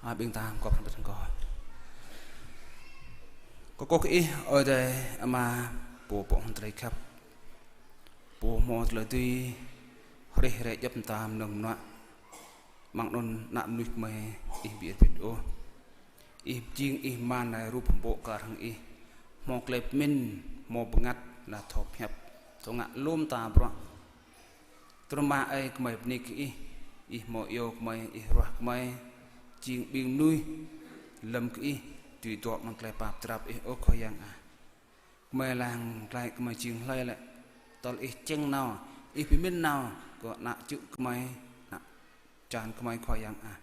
A, ƀing ta pơgop hơbĭt hăng kâo. Kơkuh kơ Ih, Ơi Adai Ama, Pô pŏk hăng tơlơi khăp, Pô hmâo tơlơi dưi hrih rai djŏp mơta mơnơ̆ng mơnuă. Amăng anŭn ană mơnuih gơmơi Ih ƀu hơbĭt ôh. Ih jing Ih mơ̆n, rai rup hơbô̆ kar hăng Ih, hmâo tơlơi pơmĭn, hmâo bơngăt, laih thâo pơhiăp, thâo ngă lŏm ta bruă. Tơma ơi, gơmơi bơni kơ Ih, Ih hmâo iâu gơmơi, Ih ruah gơmơi jing ƀing mơnuih lơ̆m kơ Ih, tui dŏ amăng tơlơi pap drap Ih, ơ Khua Yang ah. Gơmơi lăng glaĭ gơmơi jing hlơi lĕ, tơl Ih čang nao, Ih pơmĭn nao kơ ană čư̆ gơmơi, ană čan gơmơi, Khua Yang ah.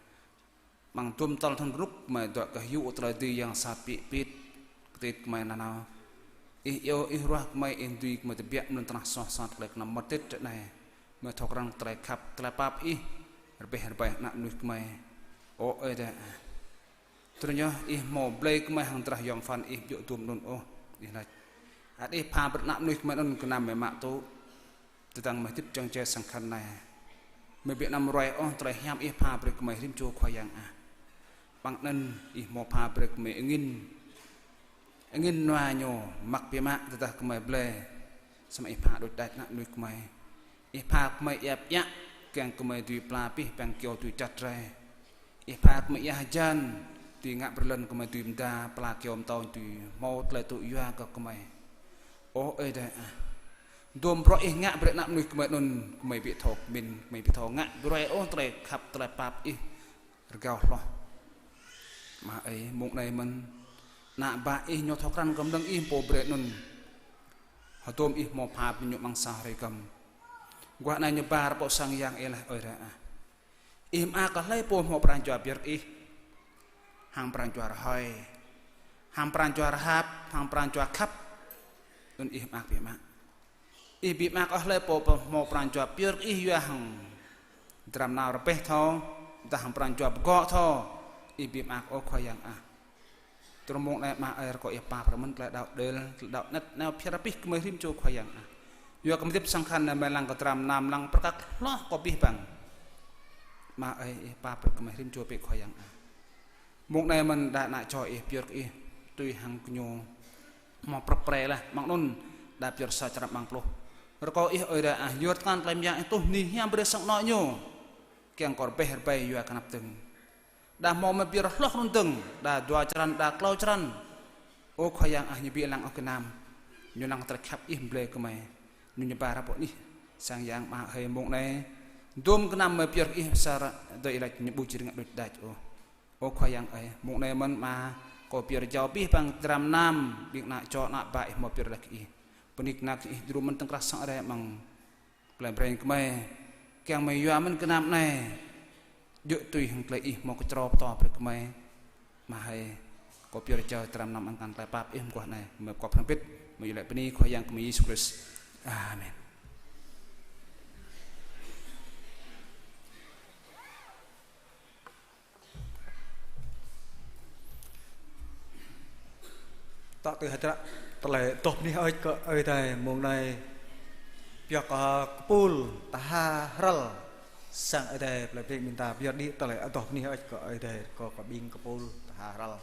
Amăng dôm tơl thŭn rơnŭk gơmơi dŏ kơ hyu tơlơi dưi yang sat pĭ pĭt, kơtit gơmơi nanao. Ih iâu, Ih ruah gơmơi, Ih dưi gơmơi tơbiă mơ̆ng tơnah soh sat tơlơi kơnăm mơtit ră anai. Gơmơi thâo krăn tơlơi khăp, tơlơi pap Ih rơbeh rơbaih ană mơnuih gơmơi. Ơ Ơi Adai ah. Tơdơi yơh Ih hmâo blơi gơmơi hăng drah yom pơphan Ih ƀu djơ̆ dôm anŭn ôh, Ih laĭ: Ăt Ih pha brơi ană mơnuih gơmơi anŭn gơnam mơ̆ mă tŭ. Tơdang mơ̆ hơdip čang jai sang khăn anai, mơ̆ ƀu anăm ruai ôh tơlơi hiam Ih pha brơi gơmơi rĭm čô, Khua Yang ah. Amăng anŭn Ih hmâo pha brơi gơmơi angĭn, angĭn nua ñu mă biă mă tơdah gơmơi blơi. Samơ̆ Ih pha đôč đač ană mơnuih gơmơi. Ih pha gơmơi iăp iă, kiăng gơmơi dưi pla pih, păng kyâo dưi čăt rai. Ih pha gơmơi ia hơjan, dưi ngă ƀơi lŏn gơmơi dưi mơda, pla kyâo mơtâo dưi hmâo tơlơi tŭ yua kơ gơmơi. Ơ Ơi Adai ah. Dôm bruă ih ngă brơi ană mơnuih gơmơi anŭn, gơmơi ƀu thâo pơmĭn, gơmơi ƀu thâo ngă brơi ôh tơlơi khăp, tơlơi pap ih rơgao hloh. Ama ơi, mông anai mơ̆n, ană bă ih ñu thâo krăn kơ mơnơ̆ng ih pô brơi anŭn. Hơdôm ih hmâo pha pơñu amăng sang hrơi gơ̆m. Guah anai ñu ba rơpô sang yang ih laih ơi rai ah. Ih mơak kơ hlơi pô hmâo pran jua pơyơr ih. Hăng pran jua rơhơi. Hăng pran jua rơhap, hăng pran jua khăp. Anŭn ih mơak biă mă. Ih ƀu mơak ôh hlơi pô hmâo pran jua pơyơr ih yua hăng dram nao rơbeh thâo, dah hăng pran jua pơgŏ thâo, ih ƀu mơak ôh Khua Yang ah. Tơdang mông anai ama ơi rơkâo ih pap brơi mơ̆n tơlơi đaŏ đêl, tơlơi đaŏ anet nao phiar abih gơmơi rĭm čô Khua Yang ah. Yua kơ mơdip sang khăn anai mơ̆ng lăng kơ dram nam lăng prăk hloh kơ abih bang. Ama ơi ih pap brơi gơmơi rĭm čô bĕ Khua Yang ah. Mông anai mơ̆n đa ană čô ih pơyơr kơ ih, tui hăng gơñu hmâo prăk pre laih, amăng anŭn đa pơyơr sa črăn amăng pluh. Rơkâo ih ơi rai ah, yua tơkan tơlơi mơyang ih tuh bơni hiam brơi sang anŏ ñu. Kiăng kơ rơbeh rơbai yua kơ anăp dơ̆ng. Đa hmâo mơi pơyơr hloh anŭn dơ̆ng, đa dua črăn, đa klâo črăn. Ơ Khua Yang ah, ñu ƀu lăng ôh gơnam. Ñu lăng tơlơi khăp ih blơi kơ gơmơi. Ñu ñu ba rơpô anih. Sang yang ama hơi mông anai. Dôm gơnam mơi pơyơr ih sa ră dơi ih laĭ ñu ƀu či rơngiă đôč đač ôh. Ơ Khua Yang ơi, mông anai mơ̆n ama, kâo pơyơr jao abih bang dram nam, ƀing ană čô ană bă ih hmâo pơyơr laih kơ ih. Bơni kơna kơ ih djru mơ̆n tơ̆ng krah sang rai amăng plei Breng gơmơi. Kiăng mơi yua mơ̆n gơnam anai. Djơ̆ tui hăng tơlơi ih hmâo kơčrâo pơtô brơi gơmơi. Ama hơi, kâo pơyơr jao dram nam amăng tơlơi pap ih mơguah anai. Mơi pơkŏp hrŏm hơbĭt, mơi iâu laĭ bơni Khua Yang kơ mơi Yêsu Krist. Amen. Tŏ tui hơdră tơlơi adoh bơni hơơč kơ Ơi Adai mông anai pioh kơ kơpul tha hrăl sang Ơi Adai plei Breng ƀing ta pioh đĭ tơlơi adoh bơni hơơč kơ Ơi Adai kơ kơ ƀing kơpul tha hrăl.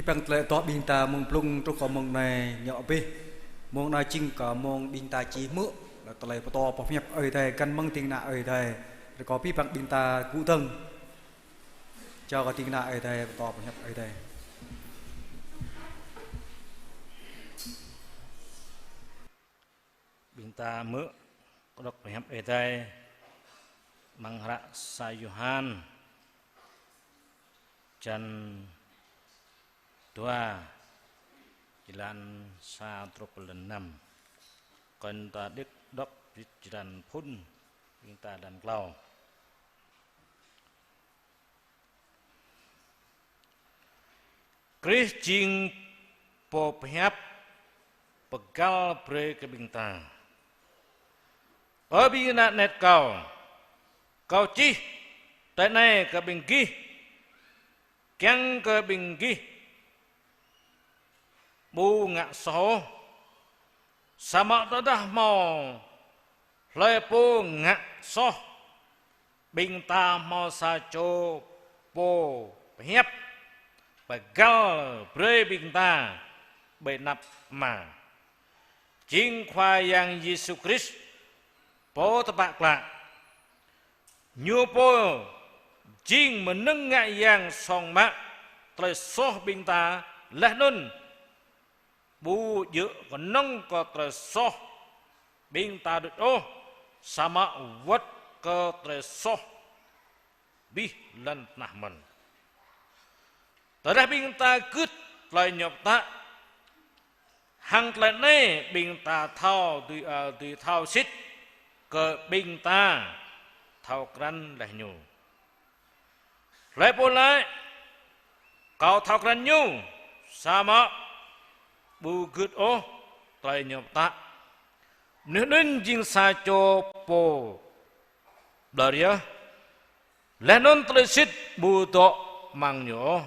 Abih bang tơlơi dŏ ƀing ta mơ̆ng blung truh kơ mông anai ñu abih. Mông anai jing kơ mông ƀing ta či hmư̆ tơlơi pơtô boh pơhiăp Ơi Adai găn mơ̆ng ding kơna Ơi Adai. Rơkâo abih bang ƀing ta gŭ dơ̆ng. Čang kơ ding kơna Ơi Adai pơtô boh pơhiăp Ơi Adai. Ƀing ta hmư̆ kơđŏk pơhiăp Ơi Adai amăng hră sa Yôhan, črăn dua, jơlan sa truh pơ jơlan năm. Kơn ta đĭ kơđŏk črăn phŭn, ƀing ta jơlan klâo. Krist jing pô pơhiăp pơgăl brơi kơ ƀing ta. Ơ ƀing ană anet kâo, kâo čih tơlơi anai kơ ƀing gih, kiăng kơ ƀing gih ƀu ngă soh ôh. Samơ̆ tơdah hmâo hlơi pô ngă soh, ƀing ta hmâo sa čô pô pơhiăp pơgăl brơi ƀing ta ƀơi anăp Ama, jing Khua Yang Yêsu Krist, Pô tơpă klă. Ñu pô jing mơnơ̆ng ngă yang song mă tơlơi soh ƀing ta laih anŭn ƀu djơ̆ kơnơ̆ng kơ tơlơi soh ƀing ta đôč ôh, samơ̆ wơ̆t kơ tơlơi soh abih lŏn tơnah mơ̆n. Tơdah ƀing ta gưt tơlơi ñu pơtă, hăng tơlơi anai ƀing ta thâo dưi, ơ, dưi thâo sĭt kơ ƀing ta thâo krăn laih ñu. Hlơi pô laĭ: Kâo thâo krăn ñu, samơ̆ ƀu gưt ôh tơlơi ñu pơtă, mơnuih anŭn jing sa čô pô ƀlŏr yơh, laih anŭn tơlơi sĭt ƀu dŏ amăng ñu ôh.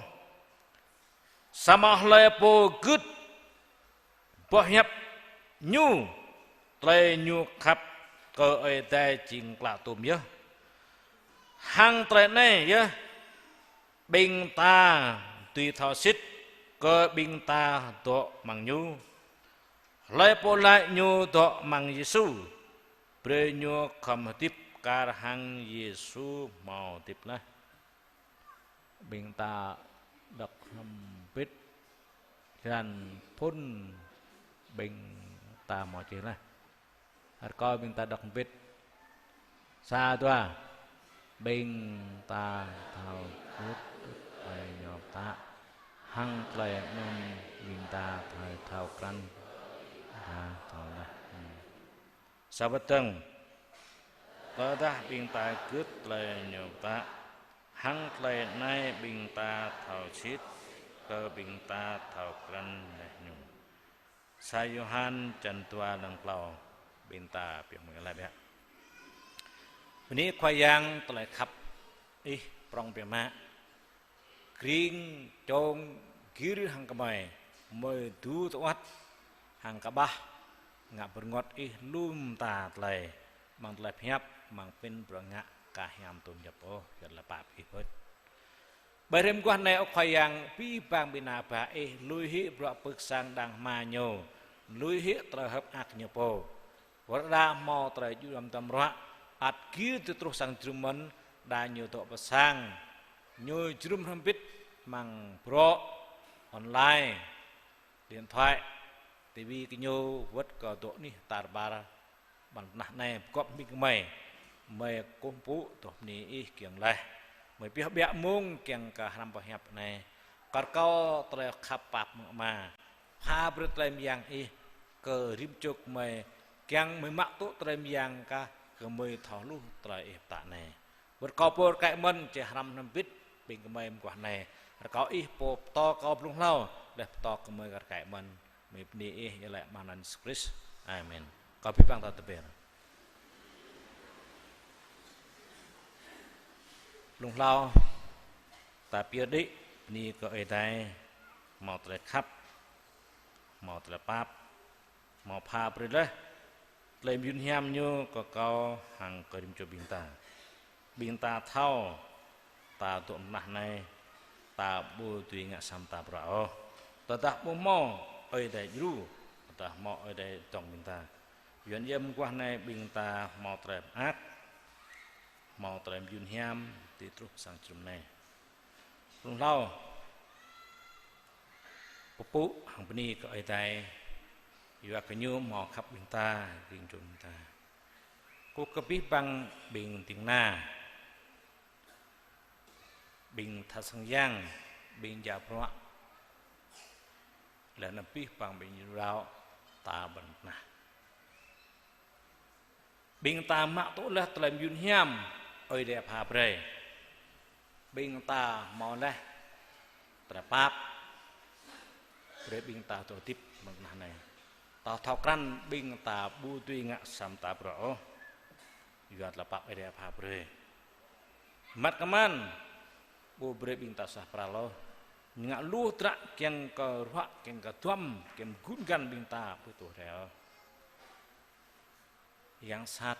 Samơ̆ hlơi pô gưt boh hiăp ñu, tơlơi ñu khăp kơ Ơi Adai jing klă tôm yơh. Hăng tơlơi anai yơh ƀing ta dưi thâo sĭt kơ ƀing ta dŏ amăng ñu. Hlơi pô laĭ ñu dŏ amăng Yêsu, brơi ñu khŏm hơdip kar hăng Yêsu hmâo hơdip laih. Ƀing ta đŏk hrŏm hơbĭt, jơlan phŭn ƀing ta hmâo čih laih. Rơkâo ƀing ta đŏk hơbĭt. Sa, dua. Ƀing ta thâo gưt tơlơi ñu pơtă, hăng tơlơi anŭn ƀing ta thâo, thâo krăn, ta thâo laih. Hmm. Sa wơ̆t dơ̆ng. Tơdah ƀing ta gưt tơlơi ñu pơtă, hăng tơlơi anai ƀing ta thâo sĭt kơ ƀing ta thâo krăn laih ñu. Sa Yôhan črăn dua, jơlan klâo, ƀing ta pioh mơ̆ng laĭ biă. Bơni Khua Yang tơlơi khăp Ih prŏng biă mă. Kring čong gir hăng gơmơi, gơmơi dŏ tơwăt hăng kơƀah ngă bơrơngot Ih lŏm ta tơlơi, amăng tơlơi pơhiăp, amăng pĭn bruă ngă kah hiam tŭ djŏp ôh, yua tơlơi pap Ih bơ̆t. Ƀơi rĭm mơguah anai, ơ Khua Yang, abih bang ƀing ană bă Ih lui hĭ bruă pơ̆k sang đang hmua ñu, lui hĭ tơlơi hơ̆k mơak ñu pô. Wơ̆t đa hmâo tơlơi djru amăng tơlơi mrô, ăt gir tui truh sang jơnum mơ̆n, đa ñu dŏ pơ sang, ñu jơnum hrŏm hơbĭt amăng bruă online, điện thoại, tivi kơ ñu wơ̆t kơ dŏ anih tar ƀar amăng tơnah anai pơgop hơbĭt kơ gơmơi. Gơmơi kơkuh pơpŭ, tơlơi bơni Ih kiăng laih. Gơmơi pioh biă mông kiăng kơ hrăm boh hiăp anai. Kar kâo tơlơi khăp pap mơ̆ng Ama, pha brơi tơlơi mơyang Ih kơ rĭm čô gơmơi, kiăng gơmơi mă tŭ tơlơi mơyang kah, kơ gơmơi thâo hluh tơlơi Ih pơtă anai. Wơ̆t kâo pô rơkơi mơ̆n či hrăm hrŏm hơbĭt ƀing gơmơi mơguah anai. Rơkâo Ih pô pơtô kâo blung hlâo, laih pơtô kơ gơmơi rơkơi mơ̆n. Gơmơi bơni Ih, iâu laĭ amăng anăn Yêsu Krist. Amen. Kâo abih bang ta tơbiă. Blung hlâo, ta pơyơr đĭ bơni kơ Ơi Adai, hmâo tơlơi khăp, hmâo tơlơi pap, hmâo pha brơi laih tơlơi mơyun hiam ñu kơ kâo hăng kơ rĭm čô ƀing ta. Ƀing ta thâo, ta dŏ amăng tơnah anai, ta ƀu dưi ngă sa mơta bruă ôh. Tơdah ƀu hmâo Ơi Adai djru, tơdah hmâo Ơi Adai dŏng ƀing ta. Yua anŭn yơh mơguah anai ƀing ta hmâo tơlơi mơak, hmâo tơlơi mơyun hiam, tui truh sang jơnum anai. Blung hlâo, pơpŭ hăng bơni kơ Ơi Adai, yua kơ Ñu hmâo khăp ƀing ta, jing jơnum ƀing ta. Kơkuh kơ abih bang ƀing ding kơna, ƀing tha sang yang, ƀing djă bruă, laih anŭn abih bang ƀing ñu đaŏ ta ƀơi lŏn tơnah. Ƀing ta mă tŭ laih tơlơi mơyun hiam Ơi Adai pha brơi. Ƀing ta hmâo laih tơlơi pap, brơi ƀing ta dŏ hơdip ƀơi lŏn tơnah anai. Ta thâo krăn ƀing ta ƀu dưi ngă sa mơta bruă ôh, yua tơlơi pap Ơi Adai pha brơi. Măt kơman, ƀu brơi ƀing ta suaih pral ôh. Ñu ngă lu dră kiăng kơ ruă, kiăng kơ duăm, kiăng gŭn găn ƀing ta ƀu tuh rai ôh. Yang sat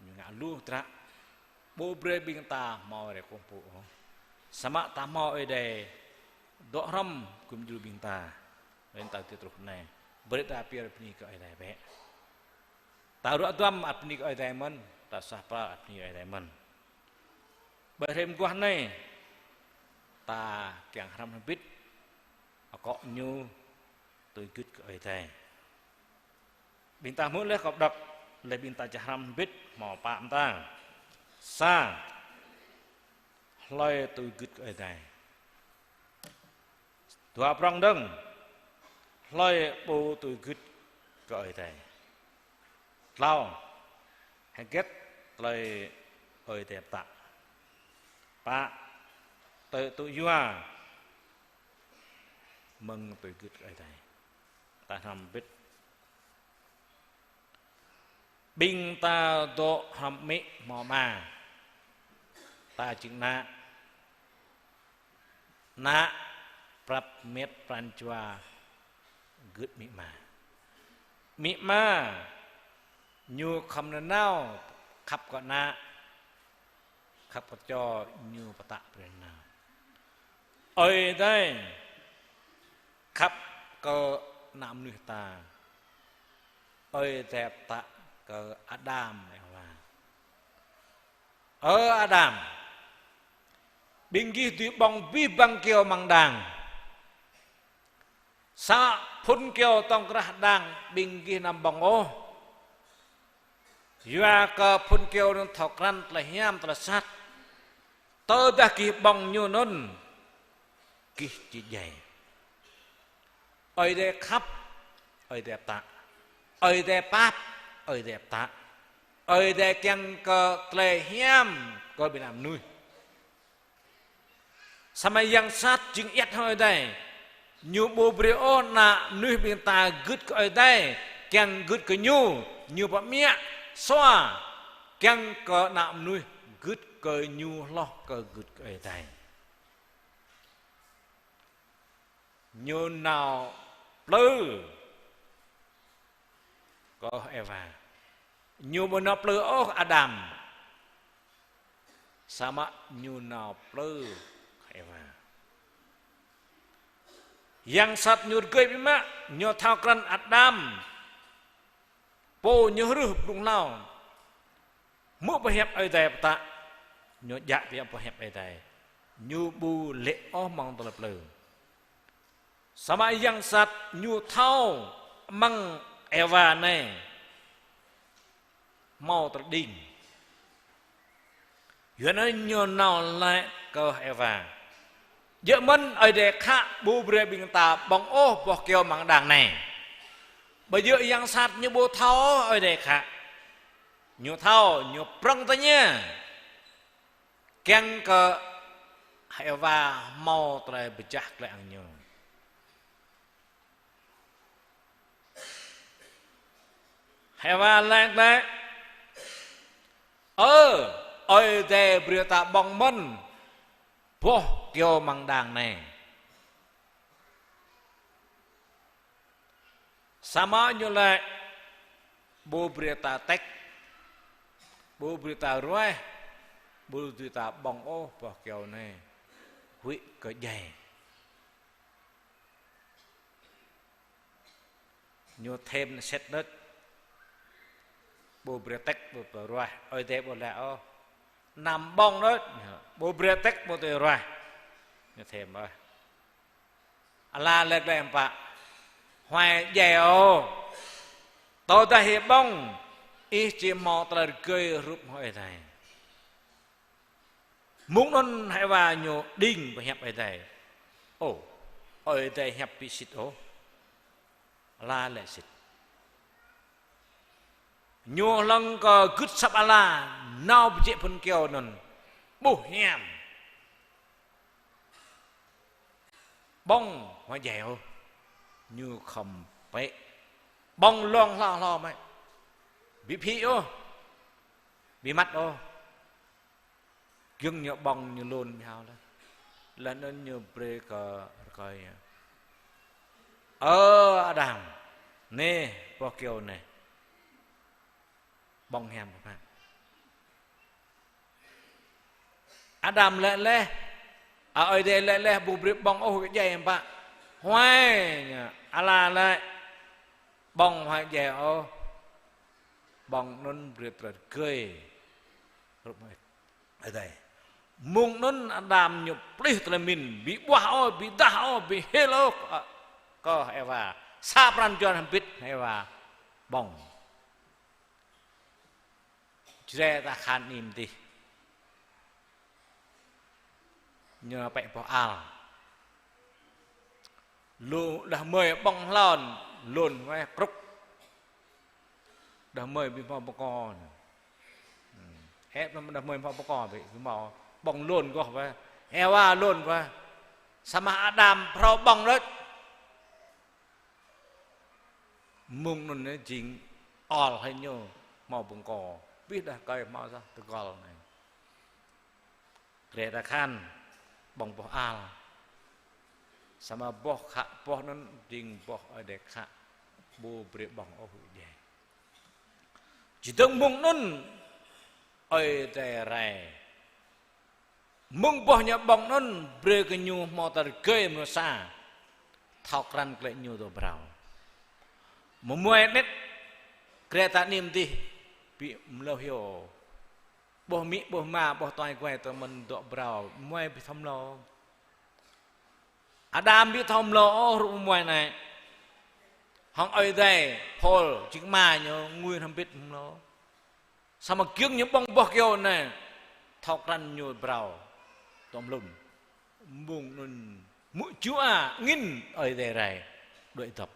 ñu ngă lu dră, ƀu brơi ƀing ta hmâo rai kơkuh pơpŭ ôh. Samơ̆ ta hmâo Ơi Adai dŏ hrŏm gum djru ƀing ta, laih anŭn ta tui truh anai. Brơi ta pơyơr bơni kơ Ơi Adai bĕ. Ta ruă duăm ăt bơni kơ Ơi Adai mơ̆n, ta suaih pral ăt bơni Ơi Adai mơ̆n. Ƀơi hrơi mơguah anai, ta kiăng hrăm hơbĭt, akŏ ñu tui gưt kơ Ơi Adai. Ƀing ta hmư̆ laih kâo đŏk, laih ƀing ta čang hrăm hơbĭt hmâo pă mơta. Sa, hlơi tui gưt kơ Ơi Adai. Dua prŏng dơ̆ng, hlơi pô tui gưt kơ Ơi Adai. Tlâo, hơget tơlơi Ơi Adai pơtă. Pă, tơlơi tŭ yua mơ̆ng tui gưt kơ Ơi Adai. Ta hrăm hơbĭt. Ƀing ta dŏ hrŏm amĭ hmâo ama. Ta jing ană. Ană prăp met pran jua gưt amĭ ama. Amĭ ama ñu khŏm nanao khăp kơ ană, khăp kơ čô ñu pơtă brơi nanao. Ơi Adai khăp kơ ană mơnuih ta. Ơi Adai pơtă kơ Adam Êwa. Ơ Adam, ƀing gih dưi ƀơ̆ng abih bang kyâo amăng đang. Samơ̆ phŭn kyâo tŏng krah đang ƀing gih anăm ƀơ̆ng ôh. Yua kơ phŭn kyâo anŭn thâo krăn tơlơi hiam tơlơi sat. Tơdah gih ƀơ̆ng ñu anŭn, gih či djai. Ơi Adai khăp, Ơi Adai pơtă. Ơi Adai pap, Ơi Adai pơtă. Ơi Adai kiăng kơ tơlơi hiam kơ ƀing ană mơnuih. Samơ̆ yang sat jing ayăt hăng Ơi Adai. Ñu ƀu brơi ôh ană mơnuih ƀing ta gưt kơ Ơi Adai, kiăng gưt kơ ñu, ñu pơmiă sua, kiăng kơ ană mơnuih gưt kơ ñu hloh kơ gưt kơ Ơi Adai. Ñu nao plư kơ Êwa. Ñu ƀu nao plư ôh Adam. Samơ̆ ñu nao plư kơ Êwa. Yang sat ñu rơgơi biă mă, ñu thâo krăn Adam pô ñu hrih blung hlâo. Hmư̆ pơhiăp Ơi Adai pơtă, ñu djă pơhiăp Ơi Adai. Ñu ƀu lê̆ ôh mơ̆ng tơlơi plư. Samơ̆ yang sat ñu thâo amăng Êwa anai hmâo tơlơi đing. Yua anŭn ñu nao laĭ kơ Êwa: Djơ̆ mơ̆n Ơi Adai khă ƀu brơi ƀing ta ƀơ̆ng ôh boh kyâo amăng đang anai. Ƀơi djơ̆ yang sat ñu ƀu thâo Ơi Adai khă. Ñu thâo, ñu prŏng tơña. Kiăng kơ Êwa hmâo tơlơi pơčah glaĭ hăng ñu. Êwa laĭ glaĭ: Ơ, Ơi Adai brơi ta ƀơ̆ng mơ̆n boh kyâo amăng đang anai. Samơ̆ ñu laĭ: Ƀu brơi ta tĕk, ƀu brơi ta ruaih, ƀu brơi ta ƀơ̆ng ôh boh kyâo anai, huĭ kơ djai. Ñu thêm sĭt đôč. Ƀu brơi tĕk ƀu tui ruah, Ơi Adai ƀu laĭ ôh. Anăm ƀơ̆ng đôč, ƀu brơi tĕk ƀu tui ruah. Ñu thêm ôh. Ala laĭ glaĭ hiư̆m pă? Huai djai ôh. Tơdah ih ƀơ̆ng, ih či hmâo tơlơi rơgơi hrup hăng Ơi Adai. Mơ̆ng anŭn Hêwa ñu đing pơhiăp Ơi Adai. Ơ, Ơi Adai hiăp ƀu sĭt ôh. Ala laĭ sĭt. Ñu lăng kơ gưt asăp ala, nao pơjĕ phŭn kyâo anŭn. Ƀuh hiam. Ƀơ̆ng huai djai ôh. Ñu khŏm pĕ. Ƀơ̆ng lông hlâo hlâo mơ̆. Ƀu phĭ ôh. Ƀu măt ôh. Giŏng ñu ƀơ̆ng ñu lŏn ƀu hao lĕ. Laih anŭn ñu brơi kơ rơkơi. Ơ Adam, nê, boh kyâo nê. Ƀơ̆ng hiam kơ pă. Adam laĭ laih, a, Ơi Adai laĭ laih, ƀu brơi ƀơ̆ng ôh huai djai hiư̆m pă. Huai ñu, ala laĭ, ƀơ̆ng huai djai ôh. Ƀơ̆ng anŭn brơi tơlơi rơgơi. Hrup hăng Ơi Adai. Mơ̆ng anŭn Adam ñu plih tơlơi pơmĭn, ƀu ƀuah ôh, ƀu dah ôh, ƀu hil ôh kơ, kơ Hêwa. Sa pran jua hơbĭt Hêwa ƀơ̆ng. Jrai ta khan anih mơdih. Ñu pĕ boh al. Lu đah mơi ƀơ̆ng hlâo, lŏn wai krŭk. Đah mơi ƀu hmâo pơkŏ. Ĕp lăm đah mơi hmâo pơkŏ ƀu hmâo. Ƀơ̆ng lŏn gŏh wai. Hêwa lŏn wai. Samơ̆ Adam phrâo ƀơ̆ng đôč. Mơ̆ng anŭn anai jing ol hĭ ñu hmâo pơkŏ. Ƀiă đah rơkơi hmâo sa tơgŏl anai. Grê ta khan ƀơ̆ng boh al. Samơ̆ boh khă, boh anŭn jing boh Ơi Adai khă. Ƀu brơi ƀơ̆ng ôh huai djai. Či dơ̆ng mơ̆ng anŭn Ơi Adai rai. Mơ̆ng boh ñu ƀơ̆ng anŭn brơi kơ ñu hmâo tơlơi rơgơi mơnuih sa. Thâo krăn glaĭ ñu dŏ phrâo. Mơmuai anet, grê ta anih mơdih, ƀu mlâo hyu. Ƀuh amĭ, ƀuh ama, ƀuh tuai guai tơ mơ̆n dŏ phrâo, muai ƀu thâo mlâo. Adam ƀu thâo mlâo ôh hrup mơmuai anai. Hăng Ơi Adai, phôl, jing ama ñu, ngui hrŏm hơbĭt mlâo. Samơ̆ giŏng ñu ƀơ̆ng boh kyâo anai, thâo krăn ñu phrâo, tŏm lŭm. Mơ̆ng anŭn mŭk jua angĭn Ơi Adai rai, đuaĭ dŏp.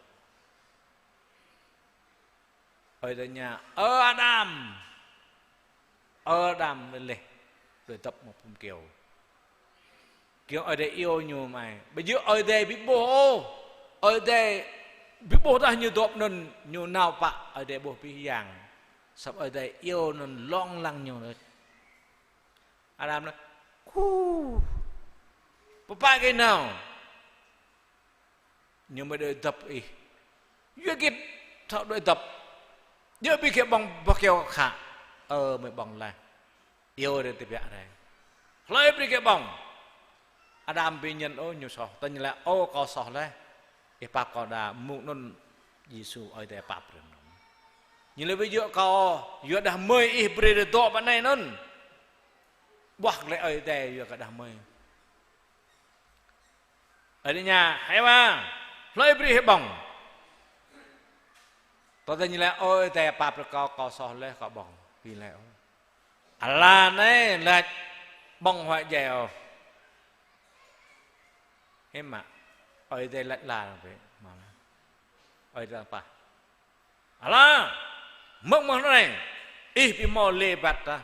Ơi Adai tơña, "Ơ Adam, ơ Adam, lĕ lĕ, đuaĭ dŏp mơ̆ng phŭn kyâo." Giŏng Ơi Adai iâu ñu mơ̆. Ƀu djơ̆ Ơi Adai ƀu ƀuh ôh. Ơi Adai ƀu ƀuh tah ñu dŏp anŭn ñu nao pă Ơi Adai ƀuh pih yang. Samơ̆ Ơi Adai iâu anŭn lông lăng ñu đôč. Adam laĭ, "Khu, pơpă gih nao?" Ñu mơ̆ đuaĭ dŏp ih. Yua hơget thâo đuaĭ dŏp. Yua ƀu gih ƀơ̆ng boh kyâo khă. Ơ, mơ̆ ƀơ̆ng laih. Iâu rai tơbiă rai. Hlơi brơi gih ƀơ̆ng. Adam ƀu ñen ôh ñu soh. Tơña laĭ, "Ơ, kâo soh laih. Ih pap kâo đa." Mơ̆ng anŭn Yêsu Ơi Adai pap brơi anŭn. Ñu laĭ, "Ƀu djơ̆ kâo, yua đah mơi ih brơi rai dŏ pơ anai anŭn. Ƀuah glaĭ Ơi Adai yua kơ đah mơi." Ơi Adai tơña, "Hêwa, hlơi brơi ih ƀơ̆ng?" Tơdah ñu laĭ, "Ơi Adai pap brơi kâo, kâo soh laih, kâo ƀơ̆ng." Ƀu laĭ ôh. Ala anai laĭ ƀơ̆ng huai djai ôh. Hiư̆m mă, Ơi Adai laĭ ala anai ƀĕ, mă. Ơi Adai pap. Ala, mơ̆ng mơ̆ng anai, ih ƀu hmâo lê băt tah.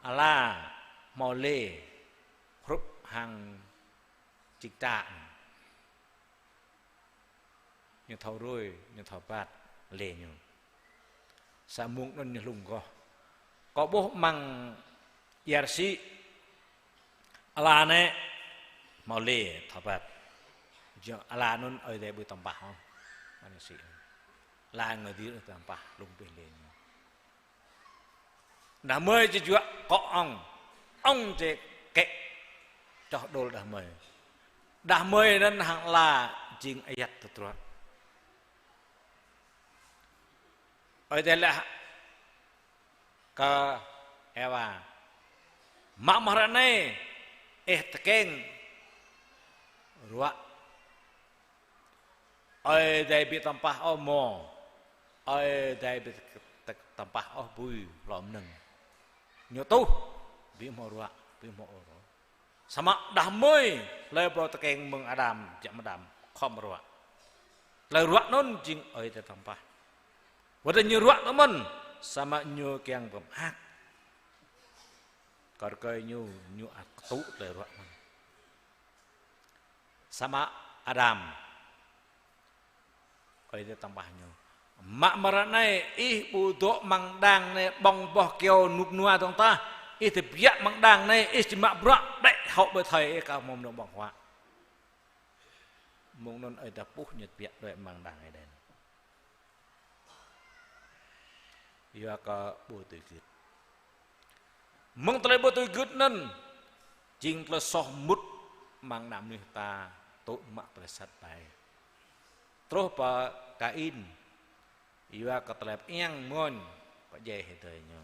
Ala, hmâo lê, hrup hăng čik čak. Ñu thâo ruai, ñu thâo băt, lê ñu. Sa mơ̆ng anŭn ñu hlung gŏh. Kâo ƀuh amăng ia rơsĭ, ala anai hmâo lê thâo băt. Jing ala anŭn Ơi Adai ƀu tơmpah ôh. Anŭn sĭ. Ala ngă dih tơmpah lung pih lê ñu. Đah mơi či juă akŏ ŏng. Ŏng či kĕ čoh đôl đah mơi. Đah mơi anŭn hăng ala jing ayăt tơtruă. Ơi Adai laĭ kơ Êwa: Mă mơ̆ng hrơi anai ih tơkeng ruă. Ơi Adai ƀu tơmpah ôh mơ̆, Ơi Adai ƀu tơmpah ôh bui hlô mơnơ̆ng. Ñu tuh ƀu hmâo ruă, ƀu hmâo ôh ruă. Samơ̆ đah mơi hlơi pô tơkeng mơ̆ng Adam, biă mơ̆ng Adam, khŏm ruă. Tơlơi ruă anŭn jing Ơi Adai tơmpah. Wơ̆t ñu ruă tơ mơ̆n, samơ̆ ñu kiăng pơmơak. Kơ rơkơi ñu, ñu ăt kơtŭ tơlơi ruă mơ̆n. Samơ̆ Adam, Ơi Adai tơmpah ñu: Mă mơ̆ng hrơi anai ih ƀu dŏ amăng đang anai, ƀơ̆ng boh kyâo rơnŭk rơnua dơ̆ng tah. Ih tơbiă amăng đang anai, ih či mă bruă đĕ hŏ ƀơi thơi ih kơ hmâo mơnơ̆ng ƀơ̆ng huă. Mơ̆ng anŭn Ơi Adai puh ñu tơbiă đuaĭ amăng đang Êđen. Yua kơ ƀu tui gưt. Mơ̆ng tơlơi ƀu tui gưt anŭn jing tơlơi soh mŭt amăng ană mơnuih ta tŭ mă tơlơi sat ƀai. Truh pơ Kain, yua kơ tơlơi pơiăng mơ̆n pơdjai hơdơi ñu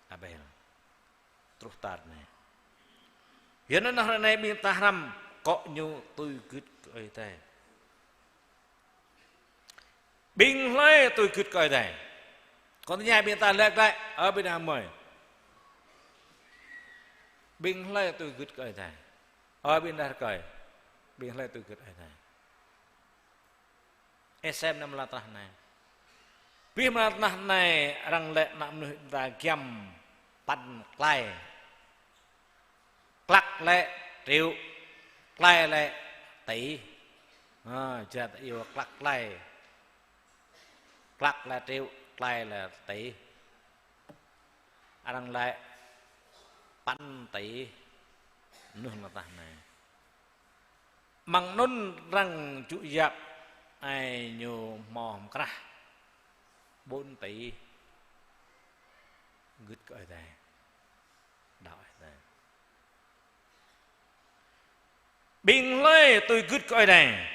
Abel. Truh tar anai. Yua anŭn hrơi anai ƀing ta hrăm akŏ ñu tui gưt kơ Ơi Adai. Ƀing hlơi tui gưt kơ Ơi Adai? Kâo tơña ƀing ta laĭ glaĭ, ơ ƀing đah mơi. Ƀing hlơi tui gưt kơ Ơi Adai? Ơ ƀing đah rơkơi. Ƀing hlơi tui gưt Ơi Adai? Ih sem anăm mơla tơnah anai. Abih mơla tơnah anai arăng laĭ ană mơnuih ta giăm păn klai. Klăk lĕ triệu, klai lĕ tỷ. Ha, jăt iâu klăk klai. Klăk lĕ triệu, klai lĕ tỷ. Arăng laĭ păn tỷ mơnuih mơla tơnah anai. Amăng anŭn arăng djŭ yap ai ñu hmâo mơkrah bốn tỷ gưt kơ Ơi Adai. Đaŏ Ơi Adai. Ƀing hlơi tui gưt kơ Ơi Adai?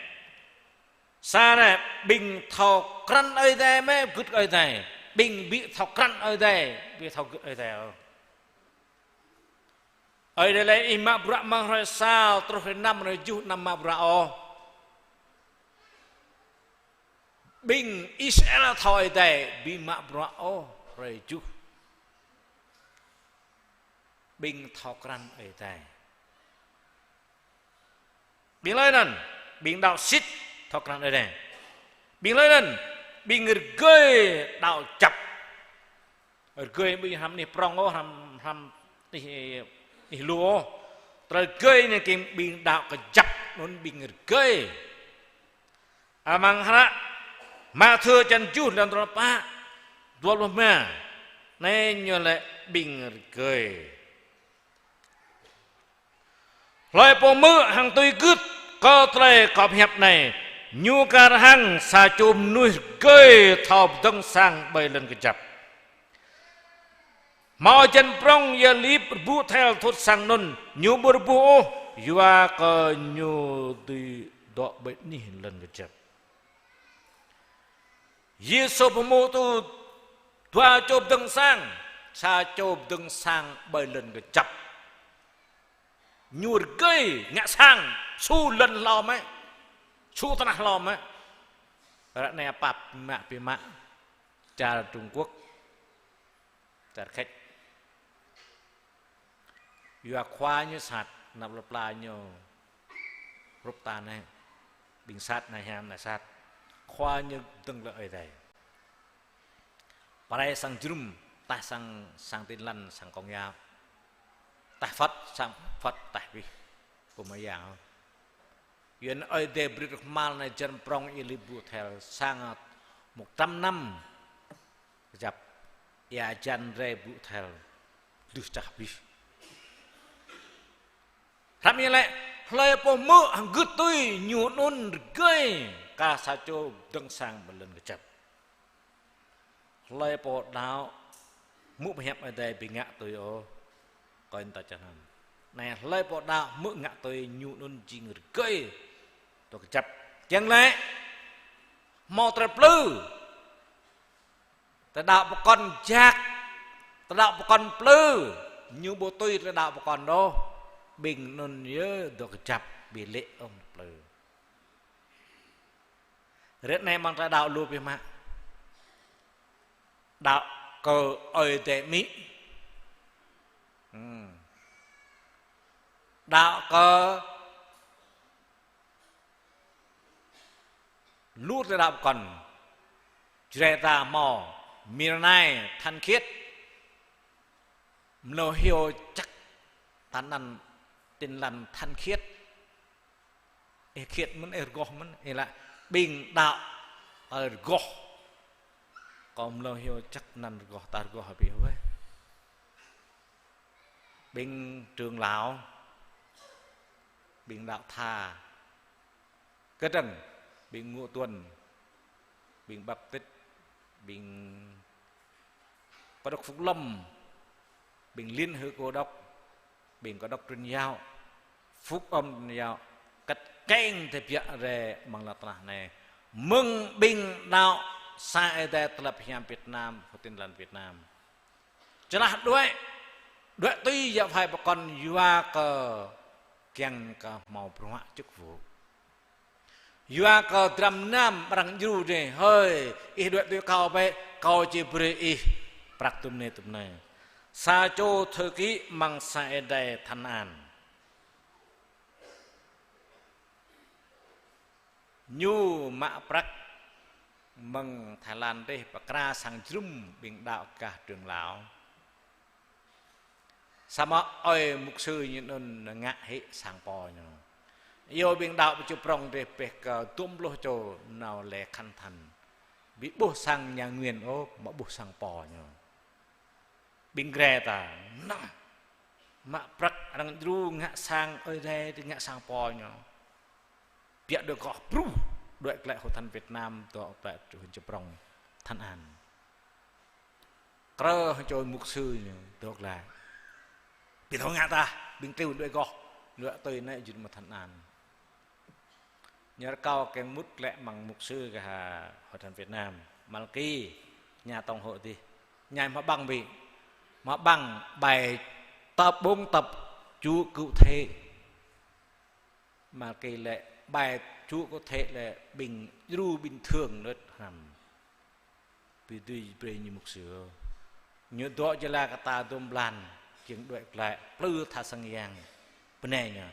Sa anai ƀing thâo krăn Ơi Adai mơ̆ gưt kơ Ơi Adai. Ƀing ƀu thâo krăn Ơi Adai, ƀu thâo gưt Ơi Adai ôh. Ơi Adai laĭ ih mă bruă amăng hrơi sa truh hrơi năm, hrơi tơjuh anăm mă bruă ôh. Ƀing Israel thâo Ơi Adai ƀu mă bruă ôh hrơi tơjuh. Ƀing thâo krăn Ơi Adai. Ƀing hlơi anŭn? Ƀing đaŏ sĭt thâo krăn Ơi Adai. Ƀing hlơi anŭn? Ƀing rơgơi đaŏ kơjăp. Rơgơi ƀu hrăm anih prŏng ôh, hrăm, hrăm anih, anih lu ôh. Tơlơi rơgơi anai kiăng ƀing đaŏ kơjăp anŭn ƀing rơgơi. Amăng hră Mathiơ čăn tơjuh, lăng dua pluh pă, dua pluh rơma. Anai ñu laĭ ƀing rơgơi. Hlơi pô hmư̆ hăng tui gưt kơ tơlơi kâo pơhiăp anai, ñu kar hăng sa čô mơnuih rơgơi thâo pơdơ̆ng sang ƀơi lŏn kơjăp. Hmâo jăn prŏng ia lip rơbŭ thel thut sang anŭn, ñu ƀu rơbuh ôh, yua kơ ñu dưi dŏ ƀơi anih lŏn kơjăp. Yêsu pơhmutu dua čô pơdơ̆ng sang, sa čô pơdơ̆ng sang ƀơi lŏn kơjăp. Ñu rơgơi ngă sang, su lŏn hlâo mơ̆, su tơnah hlâo mơ̆. Ră anai pap mă pi mă čar Trung Quốc, čar Khĕč. Yua khua ñu sat, anăp lŏ pla ñu hrup ta anai. Ƀing sat anai hiam anai sat. Khua ñu dơ̆ng lĕ Ơi Adai. Pơrai sang jơnum, taih sang, sang Tin Lành, sang Công giáo. Taih Phật, sang Phật, taih abih. Kơ mơyang. Yua anŭn Ơi Adai brơi kơhma̱l anai jăn prŏng ia lip rơbŭ thel sang một trăm năm kơjăp. Ia jăn rai rơbŭ thel. Dŭh čah abih. Hrăm ia laĭ, hlơi pô hmư̆ hăng gưt tui ñu anŭn rơgơi kar sa čô pơdơ̆ng sang ƀơi lŏn kơjăp. Hlơi pô đaŏ hmư̆ pơhiăp Ơi Adai ƀu ngă tui ôh, Kôrintô črăn năm. Anai hlơi pô đaŏ hmư̆ ngă tui ñu anŭn jing rơgơi tui kơjăp. Kiăng laĭ hmâo tơlơi plư. Tơdah pơkŏn jak, tơdah pơkŏn plư, ñu ƀu tui tơdah pơkŏn đôč. Ƀing anŭn yơh dŏ kơjăp ƀu lĕ ôh plư. Ră anai mơ̆ng tơdah lu biă mă. Đaŏ kơ Ơi Adai mĭ. Hmm. Đaŏ kơ lu tơdah pơkŏn. Jrai ta hmâo Myronai, Thanh Khiết. Mlâo hyu čăk ta anăn Tin Lành Thanh Khiết. Ih khiết mơ̆n, ih rơgoh mơ̆n, ih laĭ ƀing đaŏ ta rơgoh. Kâo mlâo hyu čăk anăn rơgoh, ta rơgoh hơbĭ hơbĭ. Ƀing trưởng lão, ƀing đaŏ tha, kơdơ̆ng, ƀing Ngũ Tuần, ƀing Baptist, ƀing Cơ Đốc Phục Lâm, ƀing Liên Hội Cơ Đốc, ƀing Cơ Đốc Truyền Giáo, Phúc Âm Truyền Giáo, kăt keng tơbiă rai amăng lŏn tơnah anai. Mơ̆ng ƀing đaŏ sa Ơi Adai tơlơi pơhiam Việt Nam, Hội Tin Lành Việt Nam. Čơlah đuaĭ, đuaĭ tui yă phai pơkŏn yua kơ kiăng kơ hmâo bruă chức vụ. Yua kơ dram mơnam arăng djru dih, hơi, ih đuaĭ tui kâo bĕ, kâo či brơi ih prăk tŭm anai tŭm anai. Sa čô thư ký amăng sa Ơi Adai Thanh An. Ñu mă prăk mơ̆ng Thái Lan dih pơkra sang jrŭm ƀing đaŏ gah trưởng lão. Samơ̆ ơi mục sư ñu anŭn ngă hĭ sang pô ñu. Yua ƀing đaŏ pơču prŏng dih pĕh kơ dŭm pluh čô nao lĕ khăn than. Ƀu ƀuh sang nhà nguyện ôh, mă ƀuh sang pô ñu. Ƀing gre ta, nah, mă prăk arăng djru ngă sang Ơi Adai, ngă sang pô ñu. Biă đơi kơ bruh, đuaĭ glaĭ Hội Thánh Việt Nam, dŏ glaĭ ču hŭn ču prŏng Thanh An. Krơ hŭn čô mục sư ñu, dŏ glaĭ. Ƀu thâo ngă tah, ƀing triu đuaĭ gŏh, đuaĭ tui anai jŭn mơ̆ Thanh An. Ñu rơkâo kiăng mŭt glaĭ amăng mục sư gah Hội Thánh Việt Nam. Malaki, nhà tổng hội dih. Ñu hmâo ƀăng ƀĭ. Hmâo ƀăng bài tập, bốn tập Chúa Cứu Thế. Malaki laĭ bài Chúa Cứu Thế lĕ ƀing djru bình thường đôč hrăm. Ƀu dưi brơi ñu mục sư. Ñu dŏ jơla kơ ta dŭm blan, kiăng đuaĭ glaĭ, plư tha sang yang. Bơnai ñu.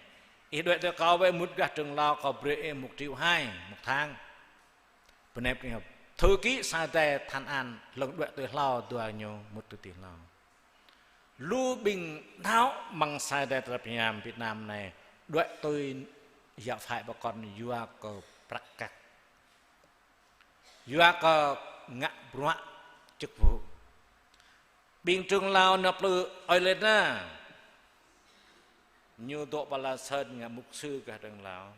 Ih đuaĭ tui kâo bĕ mŭt gah trưởng lão kâo brơi ih một triệu hai một tháng. Bơnai pơngiăp. Thư ký sa Ơi Adai Thanh An, hlŏng đuaĭ tui hlâo dua ñu mŭt tui tih hlâo. Lu ƀing đaŏ amăng sa Ơi Adai tơlơi pơhiam Việt Nam anai, đuaĭ tui yă phai pơkŏn yua kơ prăk kăk. Yua kơ ngă bruă chức vụ. Ƀing trưởng lão nao plư Ơi Lê Na. Ñu dŏ pơ La Sơn ngă mục sư gah trưởng lão.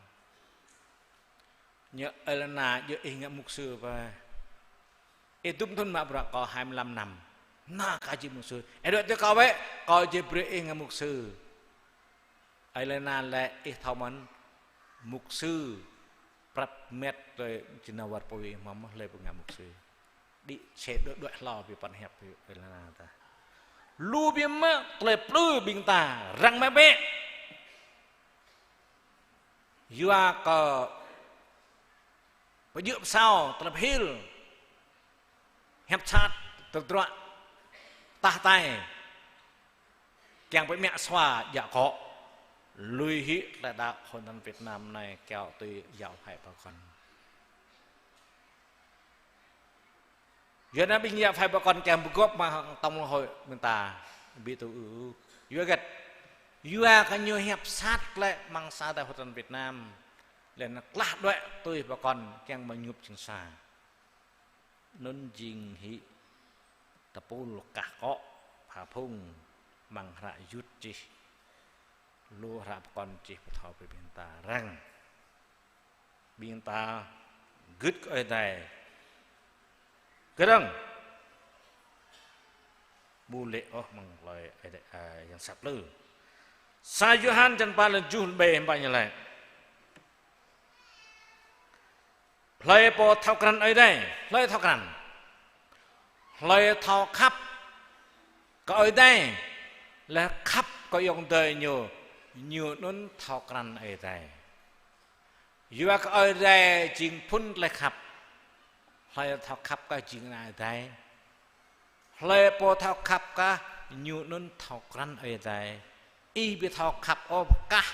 Ñu Ơi Lê Na, djơ̆ ih ngă mục sư pơ. Ih dŭm thŭn mă bruă kâo hai mươi lăm năm. Nao kơ či mục sư. Ih đuaĭ tui kâo bĕ, kâo či brơi ih ngă mục sư. Ơi Lê Na laĭ ih thâo mơ̆n, mục sư prăp met tui jơnawar pui mơ̆ mơ̆ hlơi pơngă mục sư. Đĭ sĕ đuaĭ đuaĭ hlâo ƀu păn hiăp Ơi Lê Na tah. Lu biă mă tơlơi plư ƀing ta răng mă bĕ. Yua kơ pơjơ̆ pơsao, tơlơi pơhil, hiăp sat, tơdruă, tah tai, kiăng pơmĕ sua djă akŏ, lui hĭ tơlơi đaŏ Hội Thánh Việt Nam anai kiaŏ tui yă phai pơkŏn. Yua anŭn ƀing yă phai pơkŏn kiăng pơgop mă tổng hội ƀing ta ƀu tŭ ư. Yua hơget? Yua kơ ñu hiăp sat glaĭ amăng sa Ơi Adai Hội Thánh Việt Nam. Laih anŭn klah đuaĭ tui pơkŏn kiăng mơñup jing sa. Anŭn jing hĭ tơpul kah akŏ pha phung amăng hră Yut čih. Lu hră pơkŏn čih pơthâo brơi ƀing ta răng. Ƀing ta gưt kơ Ơi Adai. Kơdơ̆ng. Ƀu lĕ ôh mơ̆ng hlơi Ơi Adai, a, yang sat plư. Sa Yôhan čăn pă lăn tơjuh lăn ƀe hơmâo ñu laĭ. Hlơi pô thâo krăn Ơi Adai, hlơi thâo krăn. Hlơi thâo khăp kơ Ơi Adai, lĕ khăp kơ ayŏng adơi ñu, ñu anŭn thâo krăn Ơi Adai. Yua kơ Ơi Adai jing phŭn tơlơi khăp. Hlơi thâo khăp kah jing ană Ơi Adai. Hlơi pô thâo khăp kah, ñu anŭn thâo krăn Ơi Adai. Ih ƀu thâo khăp ôh, pơkah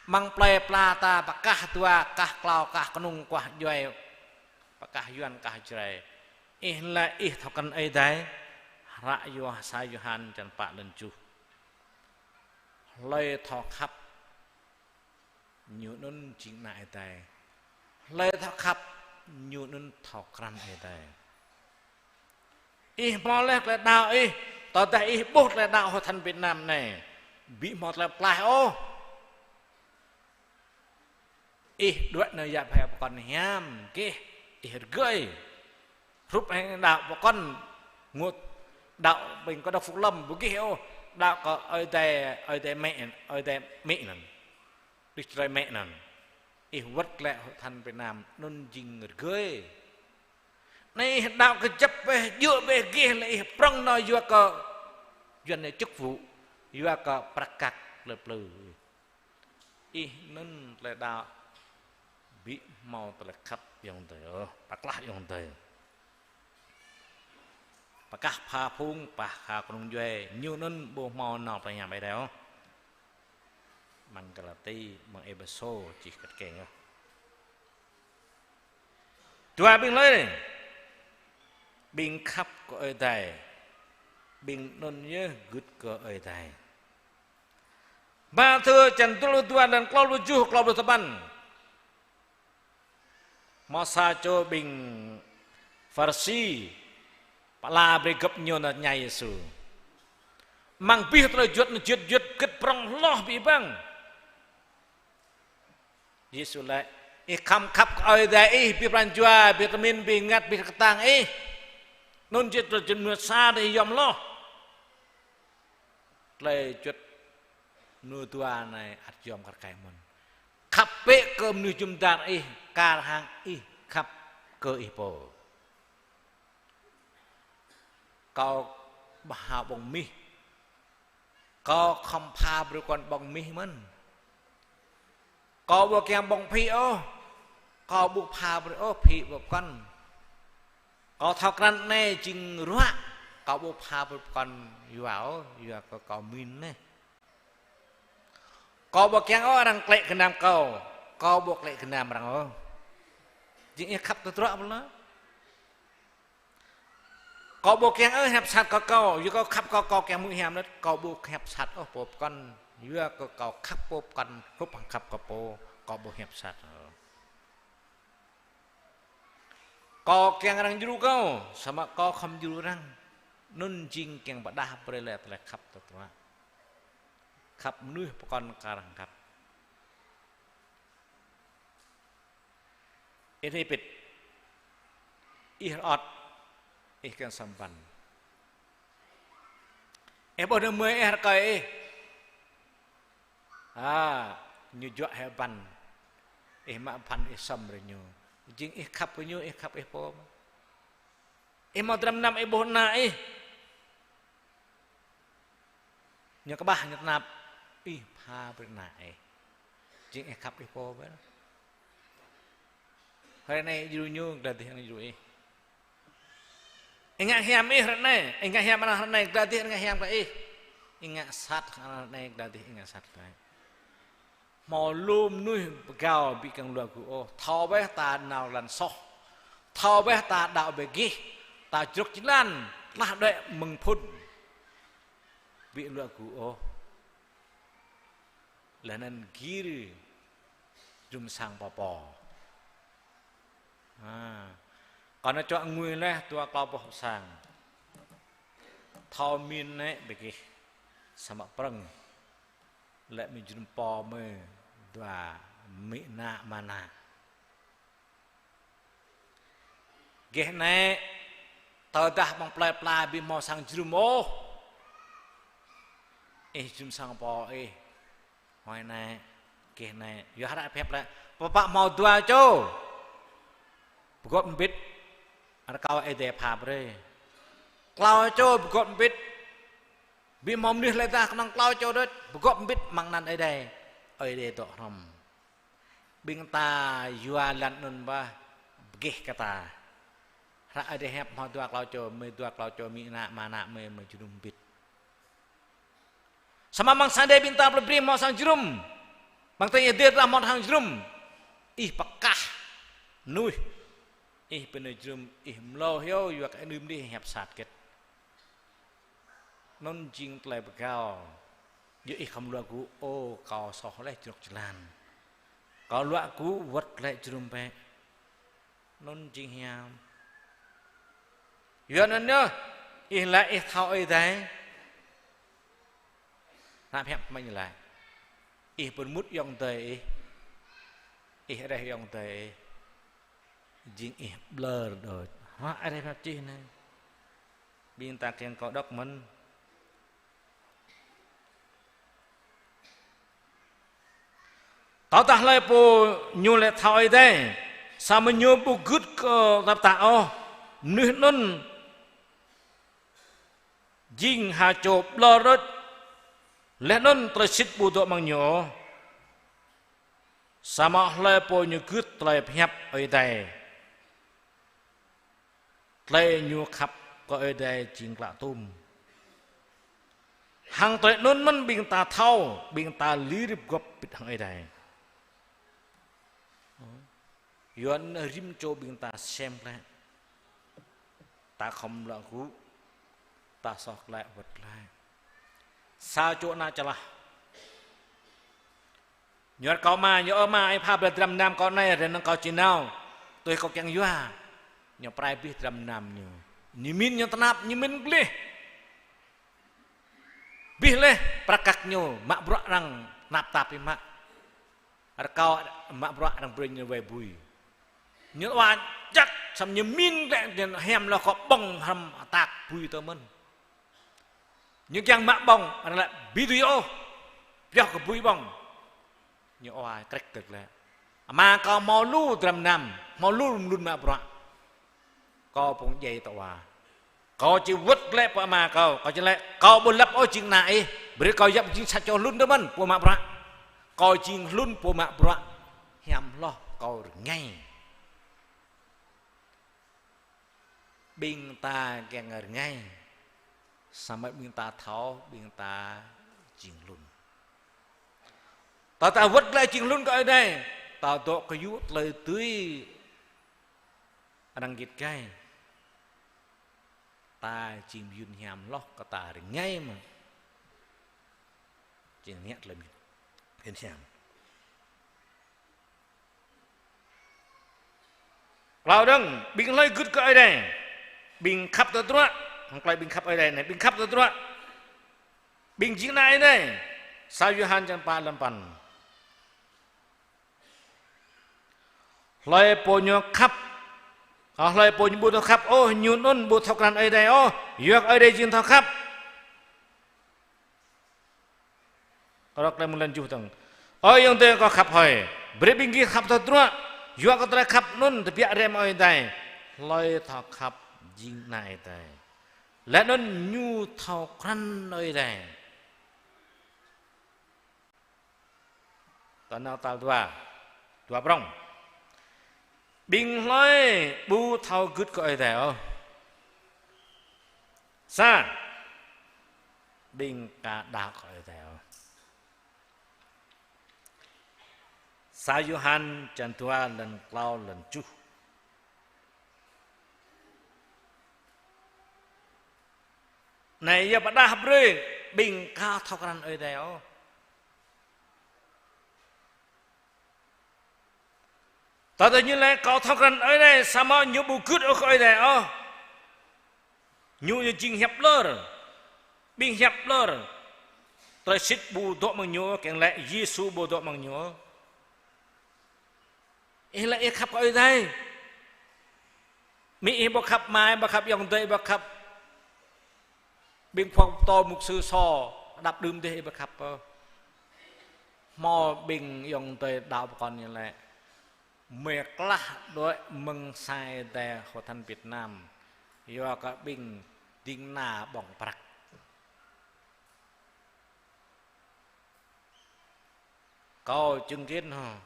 amăng plơi pla ta, pơkah dua, kah klâo, kah kơnung, kah djuai, pơkah Yuan, kah Jrai. Ih lĕ ih thâo krăn Ơi Adai. Hră Yôha-, sa Yôhan črăn pă lăn tơjuh. Hlơi thâo khăp, ñu anŭn jing ană Ơi Adai. Hlơi thâo khăp, ñu anŭn thâo krăn Ơi Adai. Ih hmâo laih tơlơi đaŏ ih, tơdah ih ƀuh tơlơi đaŏ Hội Thánh Việt Nam anai, ƀu hmâo tơlơi pơklaih ôh. Ih đuaĭ nao yap hĕ pơkŏn hiam gih, ih rơgơi. Hrup hăng đaŏ pơkŏn, ngŏ đaŏ ƀing kơ đaŏ Phúc Lâm ƀu gih ôh, đaŏ kơ Ơi Adai, Ơi Adai mĕ, Ơi Adai mĕ anŭn. Đức Chúa Trời Mẹ anŭn. Ih wơ̆t glaĭ Hội Thánh Việt Nam anŭn jing rơgơi. Anai ih đaŏ kơjăp bĕ, djơ̆ bĕ gih lĕ ih prŏng nao yua kơ Yuan anai chức vụ, yua kơ prăk kăk plư plư. Ih anŭn tơlơi đaŏ ƀu hmâo tơlơi khăp ayŏng adơi ôh, pơklah ayŏng adơi. Pơkah pha phung, pơkah kơnung djuai, ñu anŭn ƀu hmâo nao pơ anăp Ơi Adai ôh. Amăng Galati, amăng Êphêsô čih kơt keng ôh. Dua ƀing hlơi anai, ƀing khăp kơ Ơi Adai, ƀing anŭn yơh gưt kơ Ơi Adai. Mathiơ črăn dua pluh dua, lăn klâo pluh tơjuh, klâo pluh sapăn. Hmâo sa čô ƀing Pharisi pơala brơi gơ̆p ñu nao tơña Yêsu: Amăng abih tơlơi juăt anŭn juăt juăt hơget prŏng hloh abih bang? Yêsu laĭ: Ih khăm khăp kơ Ơi Adai ih abih pran jua, abih tơmin, abih bơngăt, abih kơtang ih. Anŭn jing tơlơi juăt mơnuih sa đơi yom hloh. Tơlơi juăt mơnuih dua anai ăt yom kar kaĭ mơ̆n. Khăp bĕ kơ mơnuih jum dar ih, kar hăng ih khăp kơ ih pô. Kâo ƀu hao ƀơ̆ng mih. Kâo khŏm pha brơi pơkŏn ƀơ̆ng mih mơ̆n. Kâo ƀu kiăng ƀơ̆ng phĭ ôh. Kâo ƀu pha brơi ôh phĭ pơkŏn. Kâo thâo krăn anai jing ruă. Kâo ƀu pha brơi pơkŏn yua ôh, yua kơ kâo min anai. Kâo ƀu kiăng ôh arăng klĕ gơnam kâo. Kâo ƀu klĕ gơnam arăng ôh. Jing ih khăp tơdruă ƀu lă. Kâo ƀu kiăng ôh hiăp sat kơ kâo, yua kâo khăp kơ kâo kiăng mơ̆ hiam lĕ, kâo ƀu hiăp sat ôh pô pơkŏn, yua kơ kâo khăp pô pơkŏn, hrup hăng khăp kơ pô, kâo ƀu hiăp sat ôh. Kâo kiăng arăng djru kâo, samơ̆ kâo khŏm djru arăng, anŭn jing kiăng pơdah brơi lĕ tơlơi khăp tơdruă. Khăp mơnuih pơkŏn kar hăng khăp. Ih anai pĭt. Ih rơŏt. Ih kiăng sŏm băn. Ih ƀuh anai mơi ih rơkơi ih. A, ñu juă hĭ băn. Ih mă băn ih sŏm brơi ñu. Jing ih khăp kơ ñu, ih khăp ih pô. Ih hmâo dram năm ih ƀuh ană ih. Ñu kơƀah ñu tơnap, ih pha brơi ană ih. Jing ih khăp ih pô bĕ. Hrơi anai djru ñu, glah dih arăng djru ih. Ih ngă hiam ih hrơi anai, ih ngă hiam arăng hrơi anai, glah dih arăng ngă hiam kơ ih. Ih ngă sat arăng hrơi anai, glah dih ih ngă sat kơ ih. Hmâo lu mơnuih pơgao ƀu kiăng luă gŭ ôh. Thâo bĕ ta nao lŏn soh. Thâo bĕ ta đaŏ ƀơi gih. Ta jrŏk jơlan, tlah đuaĭ mơ̆ng phŭn. Ƀu luă gŭ ôh. Laih anŭn gir jum sang pơpô. Ha. Kâo nao čuă ngui laih dua klâo boh sang. Thâo min anai ƀơi gih. Samơ̆ prŏng. Lĕ mĭ jum pô mơi dua mĭ ană mơ̆n ană. Gih anai, tơdah amăng plơi pla ƀu hmâo sang jum ôh. Ih jum sang pô ih. Huai anai, gih anai, yua hră pơhiăp lĕ, pơpă hmâo dua čô pơgop mbĭt, rơkâo Ơi Adai pha brơi. Klâo čô pơgop mbĭt. Ƀing hmâo mơnuih laĭ tah kơnơ̆ng klâo čô đôč, pơgop mbĭt amăng anăn Ơi Adai. Ơi Adai dŏ hrŏm. Ƀing ta yua lŏn anŭn bah, pơgêh kơ ta. Hră Ơi Adai hiăp hmâo dua klâo čô, mơi dua klâo čô, mơi ană, mơi ană mơi, mơi jơnum mbĭt. Samơ̆ amăng sang Ơi Adai ƀing ta plơi Breng hmâo sang jơnum. Amăng tơring Ơi Adai ta hmâo sang jơnum. Ih pơkah mơnuih. Ih pơ anai jơnum, ih mlâo hyu, yua kơ anŭn mơnuih hiăp sat kĕt. Anŭn jing tơlơi pơgao. Yua ih khŏm luă gŭ, ơ, kâo soh laih jơnum jơlan. Kâo luă gŭ wơ̆t glaĭ jơnum bĕ. Anŭn jing hiam. Yua anŭn yơh, ih laĭ ih thâo Ơi Adai. Ană hiăp mơ̆n laĭ. Ih pơmŭt ayŏng adơi ih. Ih reh ayŏng adơi ih. Jing ih ƀlŏr đôč. Hă, reh hiăp čih anai. Ƀing ta kiăng kơ đŏk mơ̆n. Tơdah hlơi pô ñu laĭ thâo Ơi Adai, samơ̆ ñu ƀu gưt kơ tơlơi pơtă ôh, mơnuih anŭn jing ha čô ƀlŏr đôč, laih anŭn tơlơi sĭt ƀu dŏ amăng ñu ôh. Samơ̆ hlơi pô ñu gưt tơlơi pơhiăp Ơi Adai, tơlơi ñu khăp kơ Ơi Adai jing klă tôm. Hăng tơlơi anŭn mơ̆n ƀing ta thâo, ƀing ta liri pơgop mbĭt hăng Ơi Adai. Yua anŭn rĭm čô ƀing ta sem glaĭ. Ta khŏm luă gŭ, ta soh glaĭ wơ̆t glaĭ. Sa čô ană čơlah. Ñu rơkâo ama ñu: "Ơ ama, ih pha brơi dram mơnam kâo anai, rơnăng kâo či nao. Tui kâo kiăng yua." Ñu pơrai abih dram mơnam ñu. Ñu mĭn ñu tơnap, ñu mĭn gleh. Abih laih prăk kăk ñu, mă bruă arăng tơnap tap ih mă. Rơkâo mă bruă arăng brơi ñu wai bui. Ñu wa jak, samơ̆ ñu mĭn gleh, ñu hiam hloh kơ ƀơ̆ng hrŏm atak bui tơ mơ̆n. Ñu kiăng mă ƀơ̆ng, arăng laĭ: "Ƀu dưi ôh, pioh kơ bui ƀơ̆ng." Ñu ôh ai krĕk tơk lĕ: "Ama kâo hmâo lu dram mơnam, hmâo lu mlŭn mă bruă. Kâo pô djai tơ wa. Kâo či wơ̆t glaĭ pơ ama kâo, kâo či laĭ: 'Kâo ƀu lăp ôh jing ană ih, brơi kâo yap jing sa čô hlŭn tơ mơ̆n, pô mă bruă. Kâo jing hlŭn pô mă bruă, hiam hloh kâo rơngai.'" Ƀing ta kiăng rơngai, samơ̆ ƀing ta thâo, ƀing ta jing hlŭn. Tơdah ta wơ̆t glaĭ jing hlŭn kơ Ơi Adai, ta dŏ kơ yŭ tơlơi tui arăng git gai. Ta jing mơyŭn hiam hloh kơ ta rơngai mơ̆n. Jing ngă tơlơi mơyŭn hiam. Klâo dơ̆ng, ƀing hlơi gưt kơ Ơi Adai, ƀing khăp tơdruă, hăng tơlơi ƀing khăp Ơi Adai anai, ƀing khăp tơdruă, ƀing jing ană Ơi Adai, sa Yôhan črăn pă lăn păn. Hlơi pô ñu khăp, ơ, hlơi pô ñu ƀu thâo khăp ôh, ñu anŭn ƀu thâo krăn Ơi Adai ôh, yua kơ Ơi Adai jing thâo khăp. Kâo đŏk tơlơi mơ̆ng lăn tơjuh dơ̆ng. Ơ ayŏng adơi kâo khăp hơi, brơi ƀing gih khăp tơdruă, yua kơ tơlơi khăp anŭn tơbiă rai mơ̆ng Ơi Adai. Hlơi thâo khăp jing ană Ơi Adai. Laih anŭn ñu thâo krăn Ơi Adai. Ta nao tal dua. Dua prŏng. Ƀing hlơi ƀu thâo gưt kơ Ơi Adai ôh. Sa. Ƀing ka đaŏ kơ Ơi Adai ôh. Sa Yôhan črăn dua lăn klâo lăn tơjuh. Anai yơh pơdah brơi ƀing ka thâo krăn Ơi Adai ôh. Tơdah ñu laĭ kâo thâo krăn Ơi Adai, samơ̆ ñu ƀu gưt ôh kơ Ơi Adai ôh. Ñu, ñu jing hiăp ƀlŏr. Ƀing hiăp ƀlŏr. Tơlơi sĭt ƀu dŏ amăng ñu, kiăng laĭ Yêsu ƀu dŏ amăng ñu. Ih laĭ ih khăp kơ Ơi Adai. Amĭ ih ƀu khăp, ama ih ƀu khăp, ayŏng adơi ih ƀu khăp. Ƀing phuak pơtô mục sư sô, đăp đưm dêh ih ƀu khăp ôh. Hmâo ƀing ayŏng adơi đaŏ pơkŏn ñu laĭ: Mơi klah đuaĭ mơ̆ng Ơi Adai Hội Thánh Việt Nam. Yua kơ ƀing ding kơna ƀơ̆ng prăk. Kâo chứng kiến hŏ.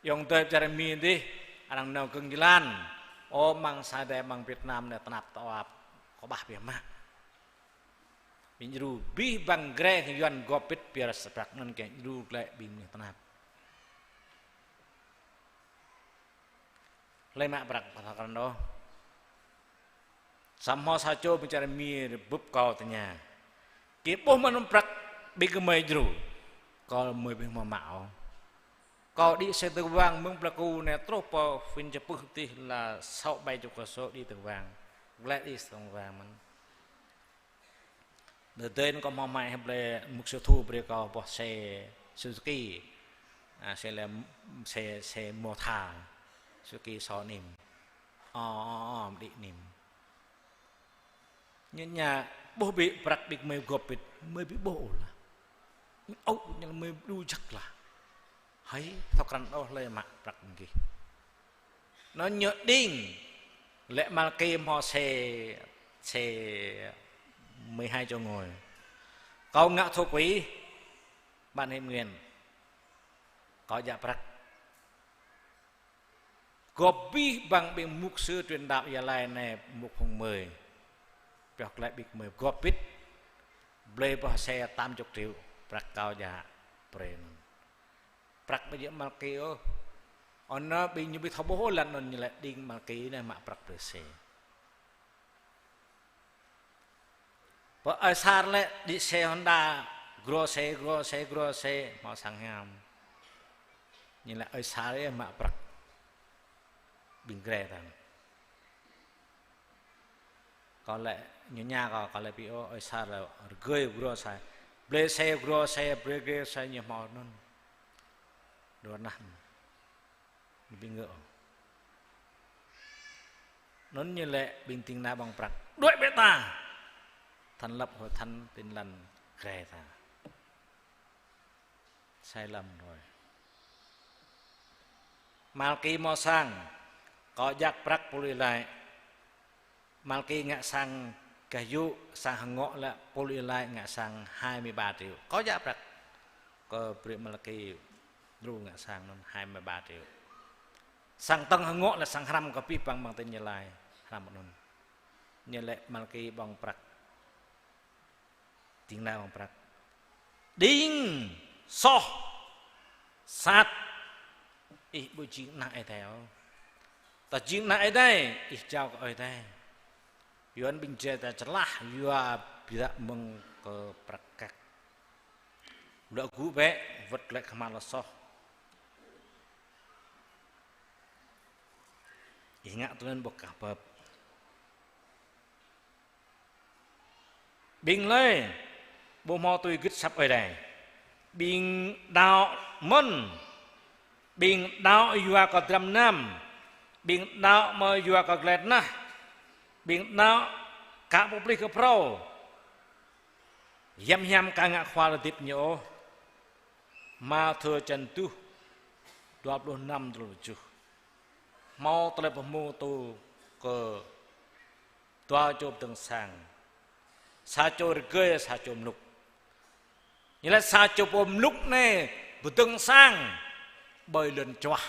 Ayŏng adơi čar Mi dih, arăng nao gơ̆ng jơlan. Ơ, amăng Sài Gòn, amăng Việt Nam anai tơnap tơap, kơƀah biă mă. Ƀing djru abih bang gre kơ Yuan gŏp bĭt biă sa prăk anŭn kơ djru glăi ƀing mơnuih tơnap. Hlơi mă prăk pơthâo krăn đôč. Samơ̆ sa čô ƀing čar Mi bưp kâo tơña: Kơ ƀuh mơ̆n prăk ƀing gơmơi djru? Kâo mơi ƀing hmâo mă ôh. Kâo đĭ xe tơwang mơ̆ng Pleiku anai truh pơ Phim Čapưh tih la sáu bảy chục cây số đĭ tơwang. Glăi đĭ xe tơwang mơ̆n. Đơđa anŭn kâo hmâo mă hĭ blơi mục sư Thu brơi kâo boh xe Suzuki. A, xe lĕ, xe, xe mô tha. Suzuki sô nim. Ơ, ơ, ơ, đĭ nim. Ñu tơña ƀuh ƀing prăk ƀing gơmơi gŏp bĭt, gơmơi ƀu ƀuh ôh lah. Ơ, ñu lah gơmơi ƀu djă̱ lah. Hơi, pơthâo krăn đôč hlơi mă prăk ƀing gih. Anŭn ñu đing, lĕ Malaki hmâo xe, xe mười hai chỗ ngồi. Kâo ngă thu quỹ, bạn hãy nguyện. Kâo djă prăk. Gŏp abih bang ƀing mục sư truyền đạo Gia Lai anai, mục Hùng Mười. Pioh glăi ƀing gơmơi gŏp bĭt. Blơi boh xe tám chục triệu, prăk kâo djă brơi anŭn. Prăk ƀu djơ̆ Malaki ôh. Anŭn ƀing ñu ƀu thâo ƀuh ôh lăn anŭn ñu lĕ đing Malaki anai mă prăk brơi xe. Pơ Ơi Sar lĕ đĭ xe Honda, gro xe, gro xe, gro xe, hmâo sang hiam. Ñu lĕ Ơi Sar yơh mă prăk ƀing gre tăn. Kâo lĕ ñu tơña kâo, kâo lĕ ƀu ôh, Ơi Sar lĕ rơgơi gro xe. Blơi xe gro xe, blơi gre xe ñu hmâo anŭn. Dua nah. Ñu ƀing gơ̆. Anŭn ñu lĕ ƀing ding kơna ƀơ̆ng prăk. Đuaĭ bĕ ta. Thành lập hội thánh Tin Lành gre ta. Sai lầm rồi. Malaki hmâo sang. Kâo djă prăk pôl ih laĭ. Malaki ngă sang gah yŭ, sang hơngŏ lĕ pôl ih laĭ ngă sang hai mươi ba triệu. Kâo djă prăk. Kâo brơi Malaki djru ngă sang anŭn hai mươi ba triệu. Sang tơ̆ng hơngŏ lĕ sang hrăm kơ abih bang ƀing ta ñu laĭ hrăm anŭn. Ñu lĕ Malaki ƀơ̆ng prăk. Ding kơna ƀơ̆ng prăk. Đing, soh, sat. Ih ƀu jing ană Ơi Adai ôh. Tơdah jing ană Ơi Adai, ih jao kơ Ơi Adai. Yuan ƀing jai ta čơlah, yua biă mơ̆ng kơ prăk kăk. Lŏ gŭ bĕ, wơ̆t glăi kơhma̱l lŏ soh. Ih ngă tui anŭn ƀu kah pơp. Ƀing hlơi ƀu hmâo tui gưt asăp Ơi Adai. Ƀing đaŏ mơ̆n. Ƀing đaŏ yua kơ dram mơnam. Ƀing đaŏ mơ̆ yua kơ glăi tơnah. Ƀing đaŏ ka pơplih kơ phrâo. Hiam hiam ka ngă khua lơdip ñu ôh. Mathiơ čăn tơjuh, dua pluh năm, dua pluh tơjuh. Hmâo tơlơi pơhmu tŭ kơ dua čô pơdơ̆ng sang. Sa čô rơgơi, sa čô mlŭk. Ñu laĭ sa čô pô mlŭk anai pơdơ̆ng sang ƀơi lŏn čuah.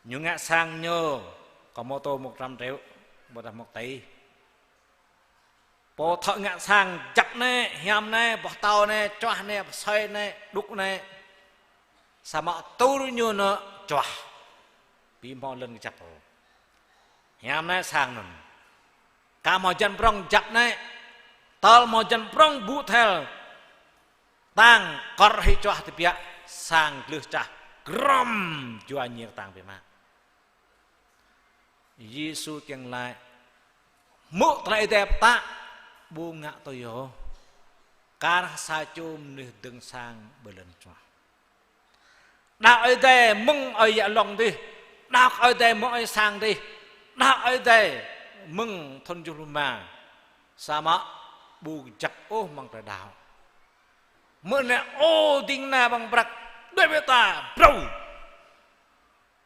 Ñu ngă sang ñu kơ mô tô một trăm triệu, ƀôdah một tỷ. Pô thâo ngă sang djăp anai, hiam anai, boh tâo anai, čuah anai, pơsơi anai, đŭk anai. Samơ̆ tur ñu nao čuah. Ƀu hmâo lŏn kơjăp ôh. Hiam anai sang anŭn. Ka hmâo jăn prŏng djăp anai. Tơl hmâo jăn prŏng ƀu thel. Tang kơr hĭ čuah tơbiă, sang glưh čah, grŏm, jua ñiêng kơtang biă mă. Yêsu kiăng laĭ, hmư̆ tơlơi Ơi Adai pơtă, ƀu ngă tui ôh. Kar sa čô mơnuih dơ̆ng sang ƀơi lŏn čuah. Đaŏ Ơi Adai mơ̆ng ơi yă lŏng dih, đaŏ Ơi Adai mơ̆ng ơi sang dih, đaŏ Ơi Adai mơ̆ng thŭn tơjuh pluh rơma. Samơ̆ ƀu kơjăp ôh mơ̆ng tơlơi đaŏ. Mơ̆ anai, ơ ding kơna ƀơ̆ng prăk, đuaĭ bĕ ta, brâo.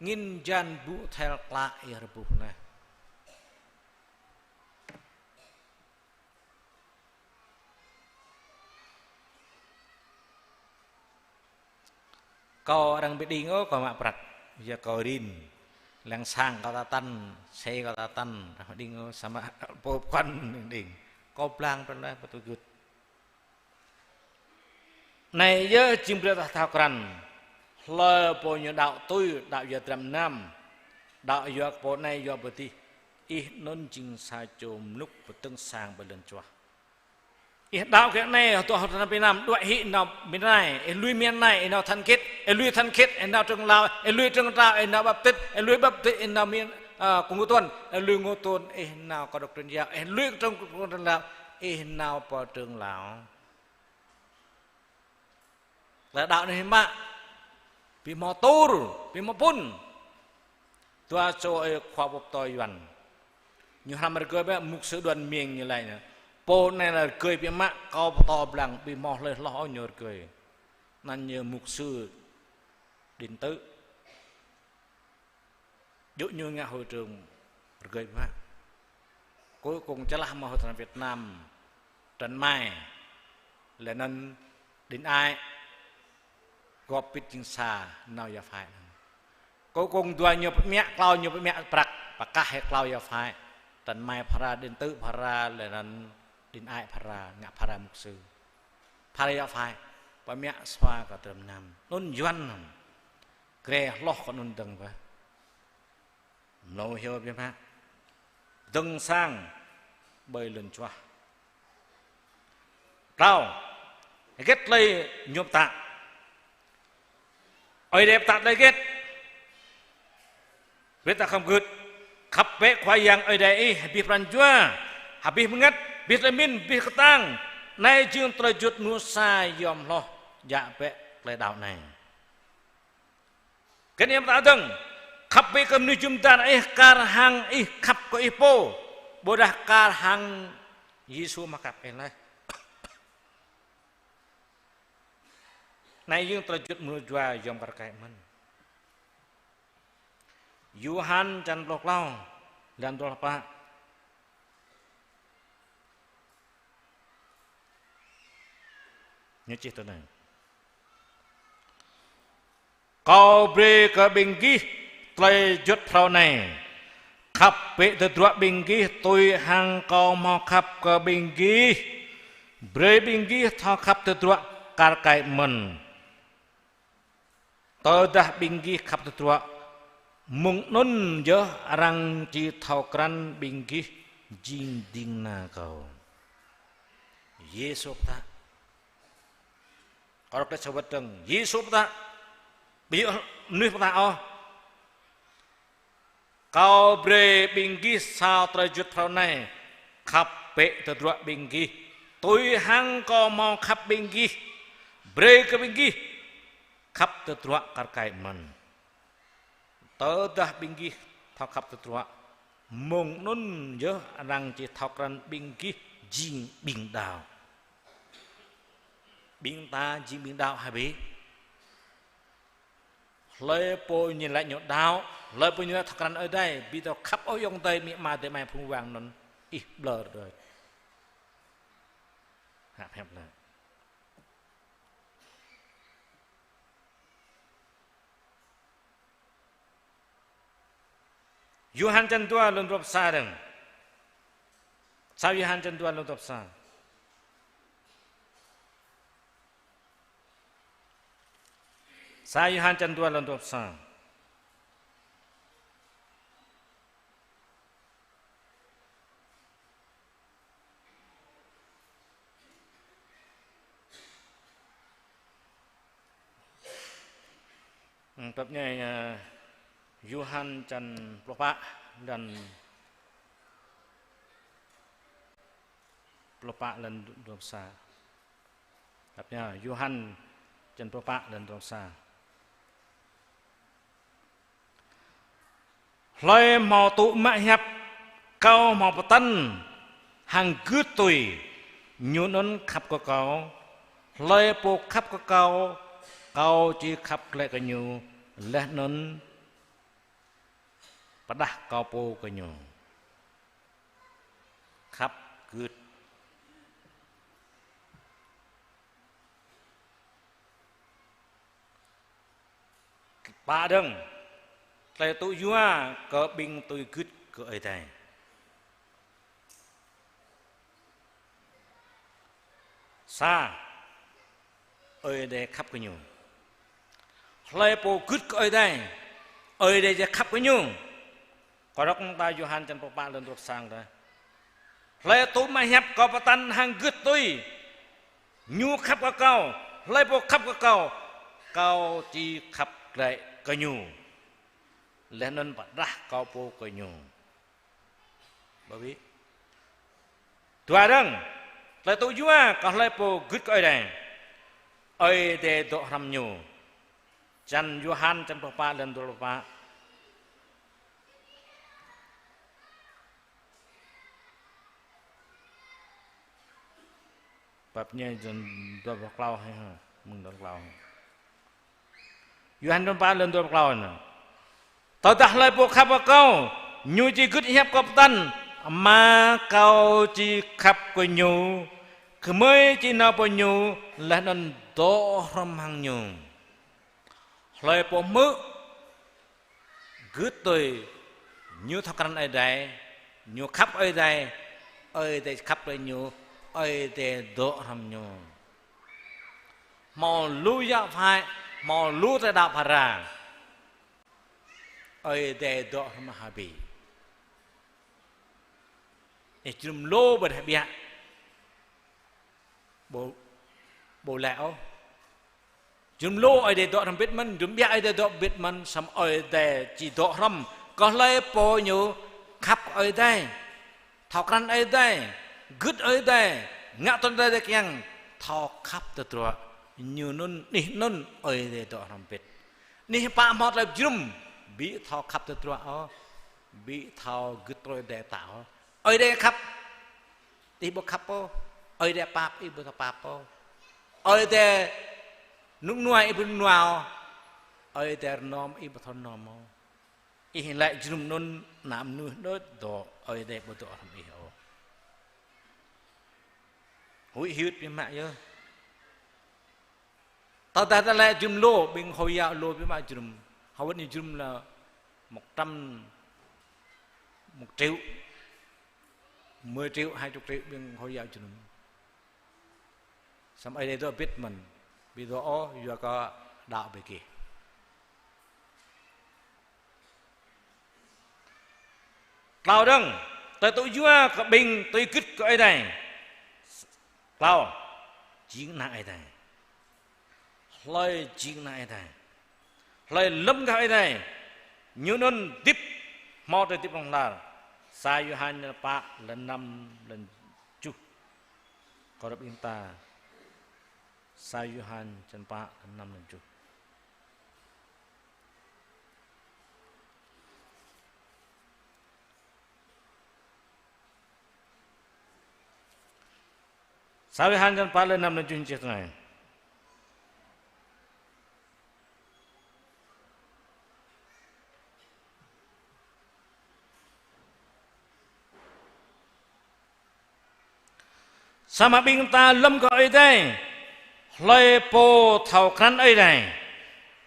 Angin jan ƀu thel klă ih rơbuh neh. Kâo arăng ƀu đing ôh, kâo mă prăk. Yua kâo rin. Lăng sang kâo ta tăn, xe kâo ta tăn. Arăng ƀu đing ôh, samơ̆ pô pơkŏn đing. Kâo blang pơ anai, pơtŭ gưt. Anai yơh jing brơi ta thâo krăn. Hlơi pô ñu đaŏ tui, đaŏ yua dram gơnam. Đaŏ yua pô anai, yua pô adih. Ih anŭn jing sa čô mơnuih pơdơ̆ng sang ƀơi lŏn čuah. Ih đaŏ kơ anai, tuh hơdră pơnam, đuaĭ hĭ ih nao Mi anai, ih lui Mi anai, ih nao Thanh Khiết, ih lui Thanh Khiết, ih nao Trưng Lao, ih lui Trưng Lao, ih nao Baptist, ih lui Baptist, ih nao Mi, a, Ngũ Tuần, ih lui Ngũ Tuần, ih nao Cơ Đốc Truyền Giáo, ih lui Trưng, Trưng Lao, ih nao pơ Trưng Lao. Tơlơi đaŏ anai hiư̆m mă, ƀu hmâo tur, ƀu hmâo phŭn. Dua čô ơi khua pơtô Yuan. Ñu hrăm rơgơi biă, mục sư Đoàn Miêng ñu laĭ anai. Pô anai lĕ rơgơi biă mă, kâo pơtô blang, ƀu hmâo hlơi hloh ôh ñu rơgơi. Anăn ñu mục sư điện tử. Djơ̆ ñu ngă hội trường rơgơi biă mă. Cuối cùng čơlah mơ̆ hơdră Việt Nam, Trần Mai, lĕ anăn Đinh Ai, góp bit jing sa nao Gia Phái. Cuối cùng dua ñu pơmă, klâo ñu pơmă prăk, pơkah hĭ klâo Gia Phái. Trần Mai phara, điện tử phara, lĕ anăn Đinh Ai phara, ngă phara mục sư. Phara Gia Phái, pơmă sua kơ dram gơnam. Anŭn Yuan anŭn. Grê hloh kơ anŭn dơ̆ng bơh. Mlâo hyu biă mă. Dơ̆ng sang ƀơi lŏn čuah. Klâo. Hơget tơlơi ñu pơtă. Ơi Adai pơtă tơlơi hơget. Brơi ta khŏm gưt. Khăp bĕ Khua Yang Ơi Adai ih, abih pran jua, abih bơngăt, abih tơlơi pơmĭn, abih kơtang. Anai jing tơlơi juăt mơnuih sa yom hloh, djă̱ bĕ tơlơi đaŏ anai. Kơ anai pơtă dơ̆ng, khăp bĕ kơ mơnuih jum dar ih kar hăng ih khăp kơ ih pô, ƀôdah kar hăng Yêsu mơ̆ khăp ih laih. Anai jing tơlơi juăt mơnuih jua yom kar kaĭ mơ̆n. Yôhan čăn pluh klâo, lăn dua pluh pă. Ñu čih tui anai. Kâo brơi kơ ƀing gih tơlơi juăt phrâo anai. Khăp bĕ tơdruă ƀing gih tui hăng kâo hmâo khăp kơ ƀing gih. Brơi ƀing gih thâo khăp tơdruă kar kaĭ mơ̆n. Tơdah ƀing gih khăp tơdruă, mơ̆ng anŭn yơh arăng či thâo krăn ƀing gih jing ding kơna kâo. Yêsu pơtă. Kơ rơk lĕ sa wơ̆t dơ̆ng. Yêsu pơtă. Ƀu djơ̆ mơnuih pơtă ôh. Kâo brơi ƀing gih sa tơlơi juăt phrâo anai, khăp bĕ tơdruă ƀing gih, tui hăng kâo hmâo khăp ƀing gih, brơi kơ ƀing gih khăp tơdruă kar kaĭ mơ̆n. Tơdah ƀing gih thâo khăp tơdruă, mơ̆ng anŭn yơh arăng či thâo krăn ƀing gih jing ƀing đaŏ. Ƀing ta jing ƀing đaŏ hă bĕ? Hlơi pô ñu laĭ ñu đaŏ, hlơi pô ñu laĭ thâo krăn Ơi Adai, ƀu thâo khăp ôh ayŏng adơi, amĭ ama adơi amai phung wang anŭn, ih ƀlŏr đôč. Hăp hĕp lĕ. Yôhan čăn dua lŏn dua pluh sa dơ̆ng. Sa Yôhan čăn dua lŏn dua pluh sa. Sa Yôhan čăn dua lŏn dua pluh sa. Hm, tơpă anai, ơ, Yôhan čăn pluh pă lăn, pluh pă lăn dua pluh sa. Tơpă anai, Yôhan čăn pluh pă lăn dua pluh sa. Hlơi hmâo tŭ mă hiăp Kâo hmâo pơtăn hăng gưt tui, ñu anŭn khăp kơ Kâo. Hlơi pô khăp kơ Kâo, Kâo či khăp glaĭ kơ ñu, laih anŭn Pơdah kâo pô kơ ñu. Khăp gưt. Pă dơ̆ng, tơlơi tŭ yua kơ ƀing tui gưt kơ Ơi Adai. Sa, Ơi Adai khăp kơ ñu. Hlơi pô gưt kơ Ơi Adai, Ơi Adai či khăp kơ ñu. Kơ rŏk ta Yôhan čăn pluh pă lơn truh sang ta. Hlơi tŭ mă hiăp kâo pơtăn hăng gưt tui, ñu khăp kơ kâo. Hlơi pô khăp kơ kâo, kâo či khăp glaĭ kơ ñu, laih anŭn pơdah kâo pô kơ ñu. Ƀu ƀĭ. Dua dơ̆ng, tơlơi tŭ yua kơ hlơi pô gưt kơ Ơi Adai, Ơi Adai dŏ hrŏm ñu. Čăn Yôhan čăn pluh pă lơn dua pluh pă. Bab ñu čăn dua pluh klâo hă, mơ̆ng dua pluh klâo hă. Yôhan čăn pă lơn dua pluh klâo anai. Tơdah hlơi pô khăp kơ kâo, ñu či gưt hiăp kâo pơtăn, Ama kâo či khăp kơ ñu, gơmơi či nao pơ ñu, laih anŭn dŏ hrŏm hăng ñu. Hlơi pô hmư̆, gưt tui, ñu thâo krăn Ơi Adai, ñu khăp Ơi Adai, Ơi Adai khăp kơ ñu, Ơi Adai dŏ hrŏm ñu. Hmâo lu yă phai, hmâo lu tơlơi đaŏ phara, Ơi Adai dŏ hrŏm ha ƀĭ. Ih jơnum lu ƀơi dah ƀiă. Ƀu, ƀu lĕ ôh. Jơnum lu Ơi Adai dŏ hrŏm bĭt mơ̆n, jơnum ƀiă Ơi Adai dŏ bĭt mơ̆n, samơ̆ Ơi Adai či dŏ hrŏm kơ hlơi pô ñu khăp Ơi Adai, thâo krăn Ơi Adai, gưt Ơi Adai, ngă tui Ơi Adai kiăng, thâo khăp tơdruă, ñu anŭn, anih anŭn Ơi Adai dŏ hrŏm bĭt. Anih pă hmâo tơlơi jơnum, ƀu thâo khăp tơdruă ôh, ƀu thâo gưt tui Ơi Adai tă ôh. Ơi Adai khăp, ih ƀu khăp ôh. Ơi Adai pap, ih ƀu thâo pap ôh. Ơi Adai rơnŭk rơnua, ih ƀu rơnŭk rơnua ôh. Ơi Adai rơnŏm, ih ƀu thâo rơnŏm ôh. Ih laĭ jơnum anŭn, anăm nuih đôč dŏ, Ơi Adai ƀu dŏ hrŏm ih ôh. Huĭ hyưt biă mă yơh. Tơdah ta laĭ jơnum lu, ƀing Hồi giáo lu biă mă jơnum. Hơwơ̆t ñu jơnum lĕ một trăm, một triệu, mười triệu, hai chục triệu ƀing Hồi giáo jơnum. Samơ̆ Ơi Adai dŏ bĭt mơ̆n, ƀu dŏ ôh, yua kơ đaŏ ƀơi gih. Klâo dơ̆ng, tơlơi tŭ yua kơ ƀing tui gưt kơ Ơi Adai. Klâo, jing ană Ơi Adai. Hlơi jing ană Ơi Adai, hlơi lơ̆m gah Ơi Adai, ñu anŭn hơdip, hmâo tơlơi hơdip hlŏng lar. Sa Yôhan čăn pă lơn năm lơn tơjuh. Kơ rŏk ƀing ta. Sa Yôhan čăn pă lơn năm lơn tơjuh. Sa Yôhan čăn pă lơn năm lơn tơjuh čih tui anai. Samơ̆ ƀing ta lơ̆m kơ Ơi Adai, hlơi pô thâo krăn Ơi Adai,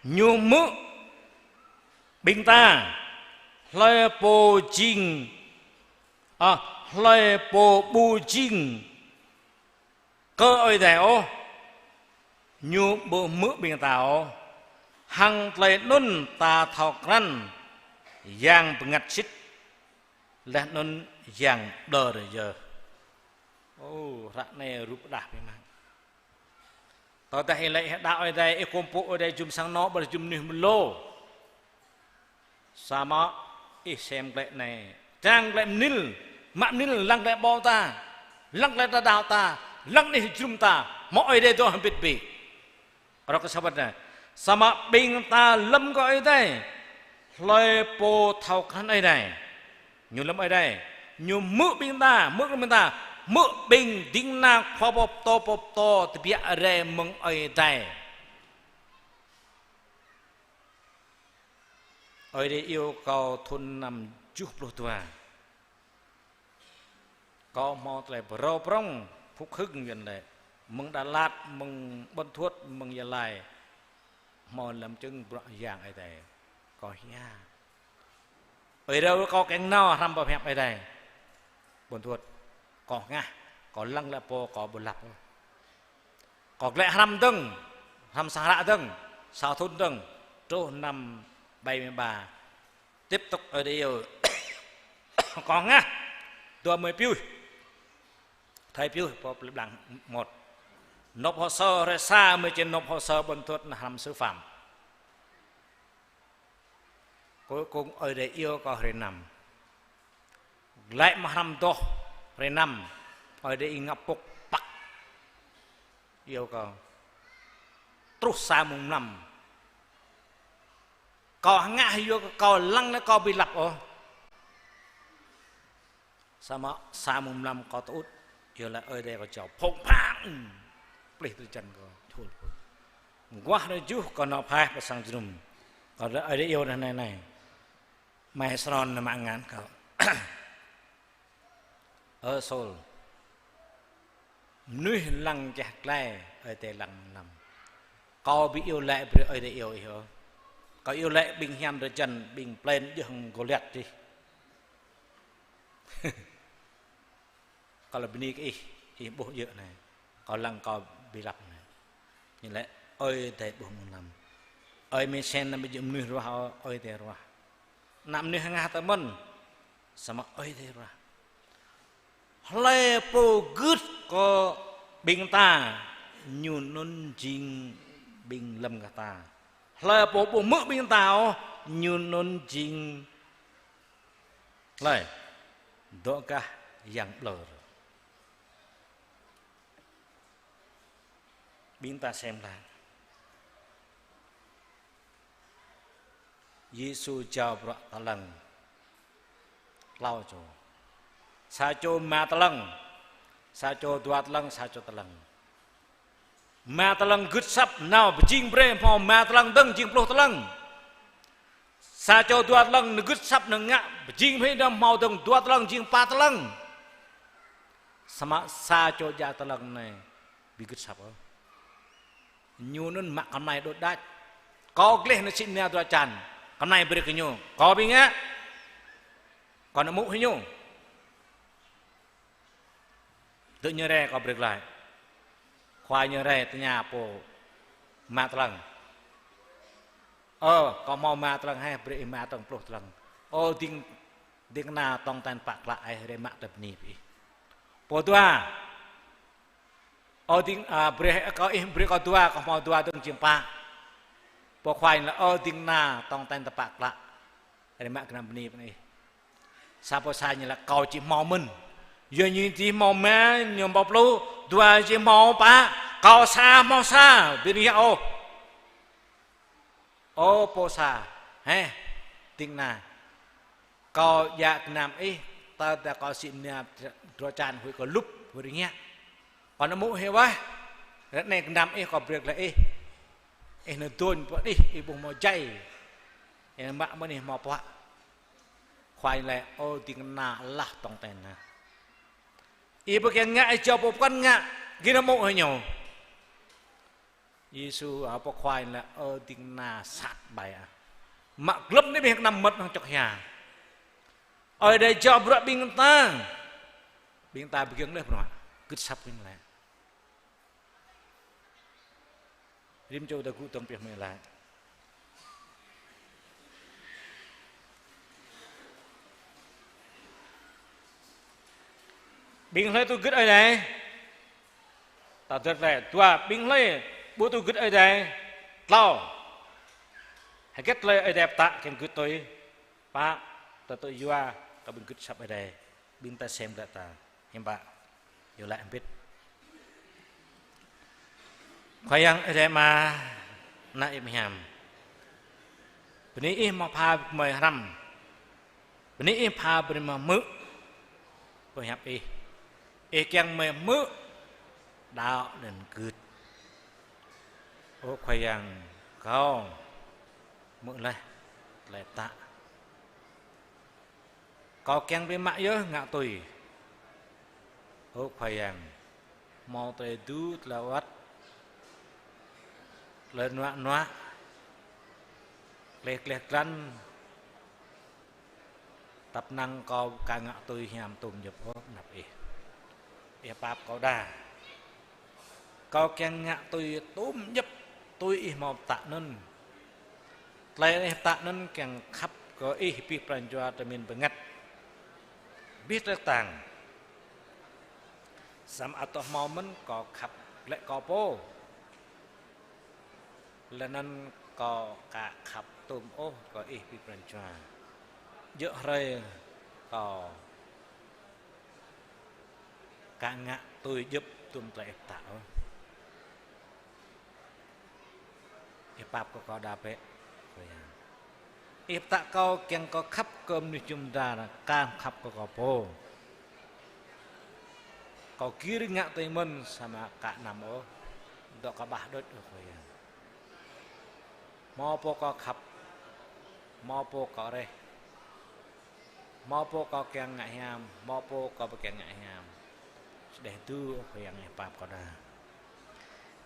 ñu hmư̆ ƀing ta, hlơi pô jing, a, hlơi pô ƀu jing kơ Ơi Adai ôh, ñu ƀu hmư̆ ƀing ta ôh. Hăng tơlơi anŭn ta thâo krăn Yang bơngăt sĭt, laih anŭn Yang pơđơr yơh. Ô, ră anai rup đah biă mă. Tơdah ih laĭ ih đaŏ Ơi Adai, ih kơkuh pơpŭ Ơi Adai jum sang anŏ, ƀơi jum anih mơlô. Samơ̆ ih sem glaĭ anai, čang glaĭ mơnil, mă mơnil lăng glaĭ ƀô̆ ta, lăng glaĭ tơdruă ta, lăng anih jum ta, hmâo Ơi Adai dŏ hơbĭt ƀĭ. Rŏk kơ sa wơ̆t anai, samơ̆ ƀing ta lơ̆m kơ Ơi Adai, hlơi pô thâo krăn Ơi Adai, ñu lơ̆m Ơi Adai, ñu hmư̆ ƀing ta, hmư̆ ƀing ta, hmư̆ ƀing ding kơna khua pơtô pơtô tơbiă rai mơ̆ng Ơi Adai. Ơi Adai iâu kâo thun năm tơjuh pluh dua. Kâo hmâo tơlơi pơrâo prŏng, phúc hưng yuan lĕ. Mơ̆ng Đà Lạt, mơ̆ng Buôn Thuột, mơ̆ng Gia Lai. Hmâo lăm čơ̆ng bruă yang Ơi Adai. Kâo hia. Ơi Adai kâo kiăng nao hrăm pơhiăp Ơi Adai. Buôn Thuột. Kâo hơngah, kâo lăng lĕ pô, kâo ƀu lăp. Kâo glaĭ hrăm dơ̆ng, hrăm sang hră dơ̆ng, sa thun dơ̆ng, truh năm bảy mươi ba. Tiếp tục Ơi Adai iâu. Kâo hơngah, dua mươi pioh. Thầy pioh, pô plei blang một. Nộp hồ sơ, hrơi sa mơi či nộp hồ sơ Buôn Thuột nao hrăm sư phạm. Cuối cùng Ơi Adai iâu kâo hrơi năm. Glaĭ mă hrăm dŏ hrơi năm, Ơi Adai iâu ngă pŭk păk. Iâu kâo. Truh sa mông mlam. Kâo hơngah yua kơ kâo lăng lĕ kâo ƀu lăp ôh. Samơ̆ sa mông mlam kâo tơŭt, yua lĕ Ơi Adai kâo jao phŏng phang. Plih tơlơi jăn kâo, chul phŭn. Guah rơjuh kâo nao phaih pơ sang jơnum. Kâo laĭ Ơi Adai iâu anai anai. Mai Sron nao mă ngăn kâo. Ơ Sôl. Mơnuih lăng čeh glai, Ơi Adai lăng mlam. Kâo ƀu iâu laĭ brơi Ơi Adai iâu ih ôh. Kâo iâu laĭ ƀing hiam drơi jăn, ƀing plên djơ̆ hăng Gôliat čih. Kâo laĭ bơni kơ ih, ih ƀuh djơ̆ anai. Kâo lăng kâo ƀu lăp anai. Ñu laĭ Ơi Adai ƀuh mơ̆ng lăm. Ơi Mêsen anăm ƀu djơ̆ mơnuih ruah ôh, Ơi Adai ruah. Anăm mơnuih hơngah tơmơ̆n, samơ̆ Ơi Adai ruah. Hlơi pô gưt kơ ƀing ta, ñu anŭn jing ƀing lơ̆m kơ ta. Hlơi pô ƀu hmư̆ ƀing ta ôh, ñu anŭn jing hlơi? Dŏ gah yang ƀlŏr. Ƀing ta sem lăng. Yêsu jao bruă talăng klâo čô. Sa čô rơma talăng, sa čô dua talăng, sa čô talăng. Rơma talăng gưt asăp nao pơjing brơi hmâo rơma talăng dơ̆ng jing pluh talăng. Sa čô dua talăng anŭn gưt asăp anŭn ngă pơjing brơi hmâo dơ̆ng dua talăng jing pă talăng. Samơ̆ sa čô djă talăng anai ƀu gưt asăp ôh. Ñu anŭn mă kơmlai đôč đač. Kâo gleh nao sĭ mơnia dua čan. Kơmlai brơi kơ ñu. Kâo ƀu ngă. Kâo nao mŭ hĭ ñu. Dŏ ñu rai kâo brơi glaĭ. Khua ñu rai tơña pô rơma talăng. Ơ, kâo hmâo rơma talăng hĕ, brơi ih rơma talăng pluh talăng. Ơ, ding, ding kơna tong ten pă klă, ih rai mă tơlơi bơni ih. Pô dua. Ơ ding, a, brơi kơ ih, brơi kâo dua, kâo hmâo dua dơ̆ng jing pă. Pô khua ñu laĭ, ơ ding kơna tong ten tơpă klă. Rai mă gơnam bơni pơ anai. Sa pô sa ñu laĭ kâo či hmâo mơ̆n. Yua ñu či hmâo rơma, ñu hmâo pluh, dua či hmâo pă, kâo sa hmâo sa, ƀu rai ôh. Ơ pô sa, hĕ, ding kơna. Kâo djă gơnam ih, tơdah kâo sĭ mơnia dua čan huĭ kâo lŭp, huĭ rơngiă. Kâo nao mŭ hĭ wơ̆t, ră anai gơnam ih kâo brơi glaĭ ih. Ih nao dôñ pơ đih, ih ƀu hmâo jai. Ih mă mơ̆n ih hmâo puă. Khua ñu laĭ, ơ ding kơna alah tong ten anai. Ih ƀu kiăng ngă, ih jao pô pơkŏn ngă, gih nao mŭ hĭ ñu. Yêsu, a, pô khua ñu laĭ, ơ ding kơna sat ƀai ah. Mă glŏm anai ƀing gơnam mơmŏt hăng čŏk hia. Ơi Adai jao bruă ƀing ta. Ƀing ta ƀu kiăng laih bruă. Gưt asăp ƀing laih. Rĭm čô ta gŭ tơ̆ng pioh mơi laĭ. Ƀing hlơi tŭ gưt Ơi Adai. Ta dơ̆r laĭ, dua, ƀing hlơi ƀu tŭ gưt Ơi Adai. Klâo. Hơget tơlơi Ơi Adai pơtă kiăng gưt tui. Pă, ta tŭ yua kơ ƀing gưt asăp Ơi Adai. Ƀing ta sem glaĭ ta. Hiư̆m pă. Yua laĭ hơbĭt. Khua Yang Ơi Adai Ama, ană Ih hiam. Bơni Ih mơ̆ pha gơmơi hrăm. Bơni Ih pha brơi mơ̆ hmư̆ pơhiăp Ih. Ih kiăng gơmơi hmư̆ đaŏ anŭn gưt. Ơ Khua Yang kâo, hmư̆ laih. tơlơi pơtă. Kâo kiăng brơi mă yơh ngă tui. Ơ Khua Yang, hmâo tơlơi dŭ, tơlơi wơ̆t, tơlơi nuă nuă, gleh gleh glăn, tăp năng kâo aka ngă tui hiam tôm djŏp ôh anăp Ih. Ih pap kâo đa. Kâo kiăng ngă tui tôm djŏp tui Ih hmâo pơtă anŭn. Tơlơi Ih pơtă anŭn kiăng khăp kơ Ih abih pran jua tơmin bơngăt. Abih tơlơi kơtang. Samơ̆ ăt hmâo mơ̆n kâo khăp lĕ kâo pô. Lĕ anŭn kâo aka khăp tôm ôh kơ Ih abih pran jua. Djơ̆ hrơi kâo aka ngă tui djŏp tôm tơlơi Ih pơtă ôh. Ih pap kơ kâo đa bĕ, Khua Yang. Ih pơtă kâo kiăng kâo khăp kơ mơnuih jum dar, aka khăp kơ kâo pô. Kâo gir ngă tui mơ̆n samơ̆ aka anăm ôh. Dŏ kơ bah đôč, ơ Khua Yang. Hmâo pô kâo khăp, hmâo pô kâo reh. Hmâo pô kâo kiăng ngă hiam, hmâo pô kâo ƀu kiăng ngă hiam. Čơđeh dŭ, ơ Khua Yang, Ih pap kâo đa.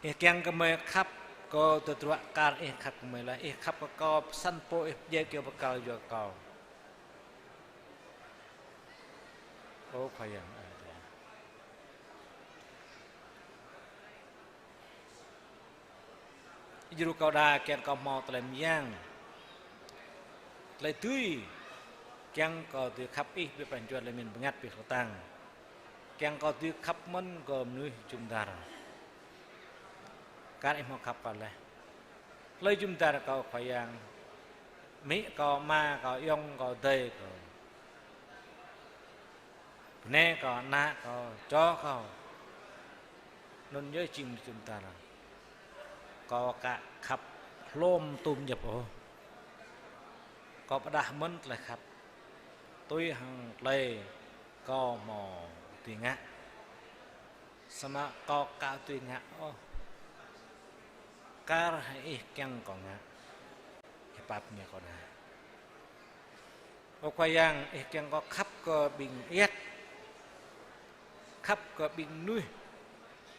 Ih kiăng kơ gơmơi khăp kơ tơdruă kar Ih khăp kơ gơmơi laih. Ih khăp kơ kâo pơsăn pô Ih pơdjai kơ pơkăl yua kơ kâo. Ơ Khua Yang, ơ Khua Yang. Ih djru kâo đa kiăng kâo hmâo tơlơi mơyang, tơlơi dưi, kiăng kâo dưi khăp Ih abih pran jua tơlơi min bơngăt abih kơtang. Kiăng kâo dưi khăp mơ̆n kơ mơnuih jum dar. Kar Ih hmâo khăp kâo laih. Tơlơi jum dar kâo Khua Yang, amĭ kâo, ama kâo, ayŏng kâo, adơi kâo, bơnai kâo, ană kâo, čô kâo. Anŭn yơh jing mơnuih jum dar. Kâo aka khăp hlom tôm djŏp ôh. Kâo pơdah mơ̆n tơlơi khăp tui hăng tơlơi kâo hmâo dưi ngă. Samơ̆ kâo aka dưi ngă ôh. Kar hăng Ih kiăng kâo ngă. Ih pap ñe kâo đa. Ơ Khua Yang, Ih kiăng kâo khăp kơ ƀing ayăt, khăp kơ ƀing mơnuih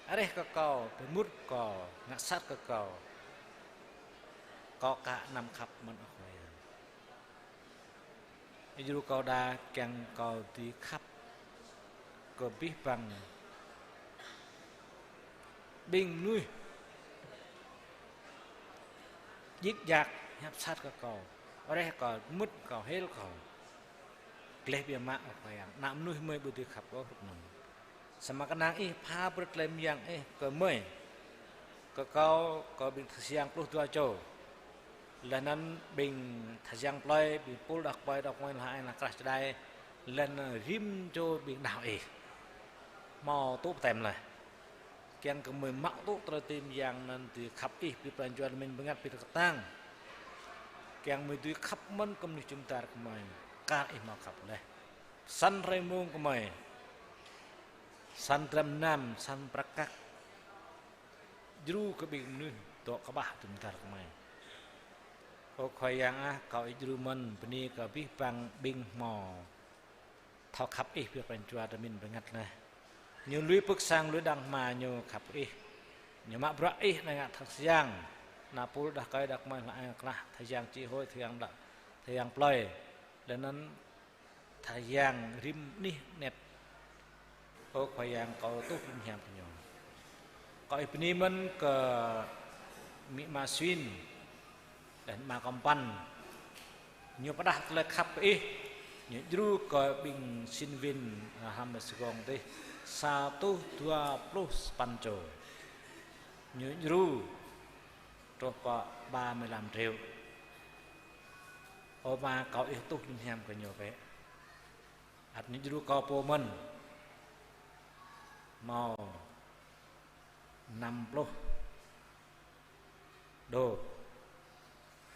areh kơ kâo, pơmŭt kâo, ngă sat kơ kâo. Kâo aka anăm khăp mơ̆n, ơ Khua Yang. Ih djru kâo đa kiăng kâo dưi khăp kơ abih bang ƀing mơnuih djik djak hiăp sat kơ kâo, areh kâo, mŭt kâo, hil kâo. Gleh biă mă, ơ Khua Yang, ană mơnuih gơmơi ƀu dưi khăp kâo hrup anŭn. Samơ̆ kơnang Ih pha brơi tơlơi mơyang Ih kơ gơmơi, kơ kâo, kơ ƀing tha sang pluh dua čô. Laih anŭn ƀing tha sang plơi, ƀing pul đah kơmơi, đah kơmơi, lŏn ai, lŏn krah čơđai, laih anŭn rĭm čô ƀing đaŏ Ih. Hmâo tŭ pơtĕm laih. Kiăng kơ gơmơi mă tŭ tơlơi dưi mơyang anŭn dưi khăp Ih abih pran jua tơlơi min bơngăt abih kơtang. Kiăng gơmơi dưi khăp mơ̆n kơ mơnuih jum dar gơmơi. Kar Ih hmâo khăp laih. Săn hrơi mông gơmơi. Săn dram gơnam, săn prăk kăk. Djru kơ ƀing mơnuih dŏ kơƀah jum dar gơmơi. Ơ Khua Yang ah, kâo Ih djru mơ̆n, bơni kơ abih bang ƀing hmâo thâo khăp Ih abih pran jua tơlơi min bơngăt laih. Ñu lui pưk sang lui đang hma ñu khăp Ih. Ñu mă bruă Ih anai ngă tha sang. Ană pul đah kơmơi đah kơmơi lŏn ai krah, tha sang čih hôi, tha sang đa, tha sang plơi. Laih anŭn tha sang rĭm anih anet. Ơ Khua Yang, kâo tuh lŏn hiam kơ ñu. Kâo Ih bơni mơ̆n kơ amĭ ama Suin, laih anŭn ama Kompăn. Ñu pơdah tơlơi khăp kơ Ih, ñu djru kơ ƀing sinh viên, a, hăm Sài Gòn adih, sa rơtuh dua pluh sapăn čô. Ñu djru truh pơ ba mươi lăm triệu. Ơ Ama, kâo Ih tuh lŏn hiam kơ ñu bĕ. Ăt ñu djru kâo pô mơ̆n. Hmâo năm pluh đô.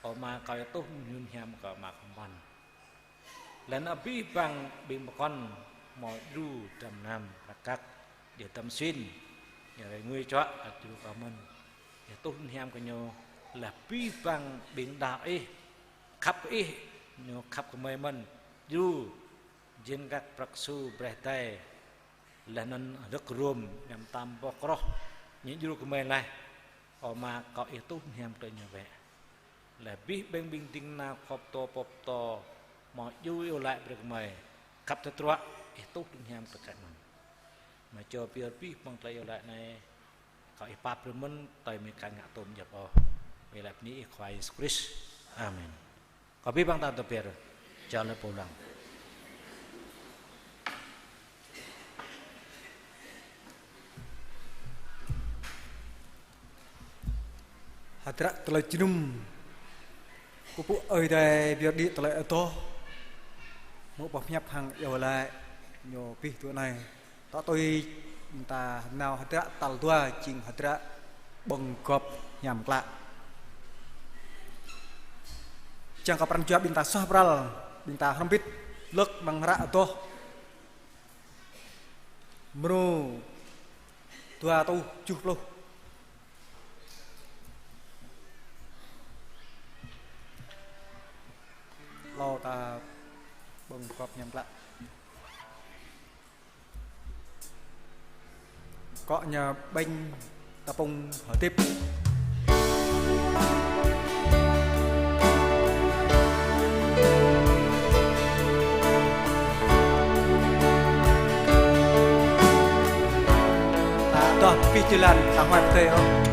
Ơ Ama, kâo Ih tuh lŏn hiam kơ ama Kompăn. Laih anŭn abih bang ƀing pơkŏn hmâo djru dram gơnam prăk kăk, djru dram Suin, ñu rai ngui čuă, ăt djru kâo mơ̆n. Ih tuh lŏn hiam kơ ñu, laih abih bang ƀing đaŏ Ih. Khăp kơ Ih, ñu khăp kơ gơmơi mơ̆n, djru jing kăk prăk su breh dai, laih anŭn rơ̆k rôm, ñăm tam boh kơroh, ñu djru gơmơi laih. Ơ Ama, kâo Ih tuh hiam tơlơi ñu wơ̆t. Laih abih bang ƀing ding kơna khŏp tŏ pŏp tŏ, hmâo djru iâu laĭ brơi gơmơi, khăp tơdruă, Ih tuh hiam tơlơi kăk mơ̆n. Mă čô pioh abih bang tơlơi iâu laĭ anai, kâo Ih pap brơi mơ̆n, tơl mơ̆ng kơ ngă tôm djŏp ôh. Ƀơi lăp anai Ih Khua Yêsu Krist. Amen. Kâo abih bang ta tơbiă, čar lĕ pô lăng. Hơdră tơlơi jơnum, kơkuh pơpŭ Ơi Adai pioh đĭ tơlơi adoh, hmâo boh hiăp hăng iâu laĭ ñu abih tui anai. Tŏ tui ƀing ta nao hơdră tal dua jing hơdră ƀơ̆ng gŏp hiam klă. Čang kơ pran jua ƀing ta suaih pral, ƀing ta hrŏm hơbĭt lơ̆k amăng hră adoh mrô dua rơtuh tơjuh pluh. Hlâo ta ƀơ̆ng gŏp hiam klă. Akŏ ñu ƀañ tơpŭng hơdip. Ta adoh abih jơlan, ta huăi pơdơi ôh.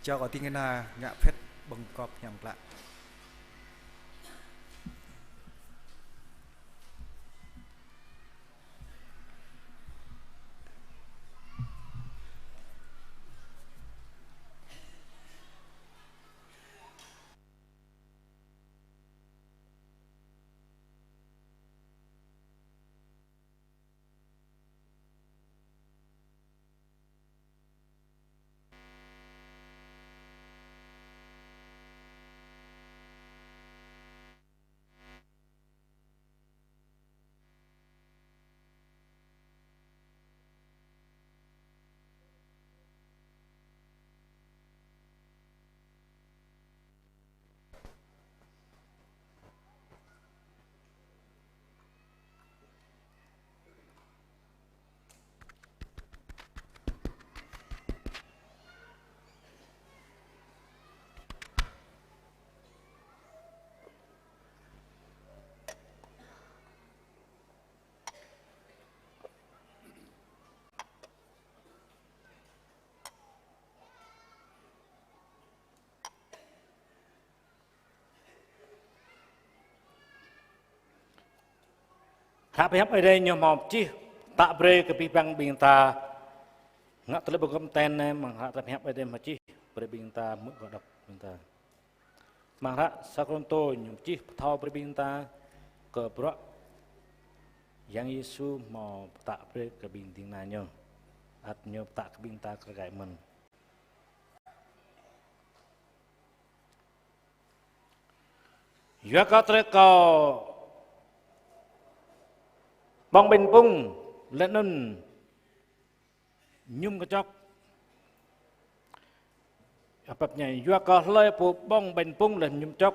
Čang kơ ding kơna ngă phĕt ƀơ̆ng gŏp hiam klă. Hră pơhiăp Ơi Adai ñu hmâo čih pơtă brơi kơ abih bang ƀing ta. Ngă tơlơi ƀơ̆ng gum ten anai, amăng hră pơhiăp Ơi Adai hmâo čih brơi ƀing ta, mŭt kơ đŏk ƀing ta. Amăng hră sa Kôrintô ñu čih pơthâo brơi ƀing ta kơ bruă Yang Yêsu hmâo pơtă brơi kơ ƀing ding kơna ñu. Ăt ñu pơtă kơ ƀing ta kơ rơkai mơ̆n. Yua kơ tơlơi kâo ƀơ̆ng ƀañ pŭng laih anŭn mơñum kơčŏk. Apap ñai, yua kơ hlơi pô ƀơ̆ng ƀañ pŭng laih mơñum kơčŏk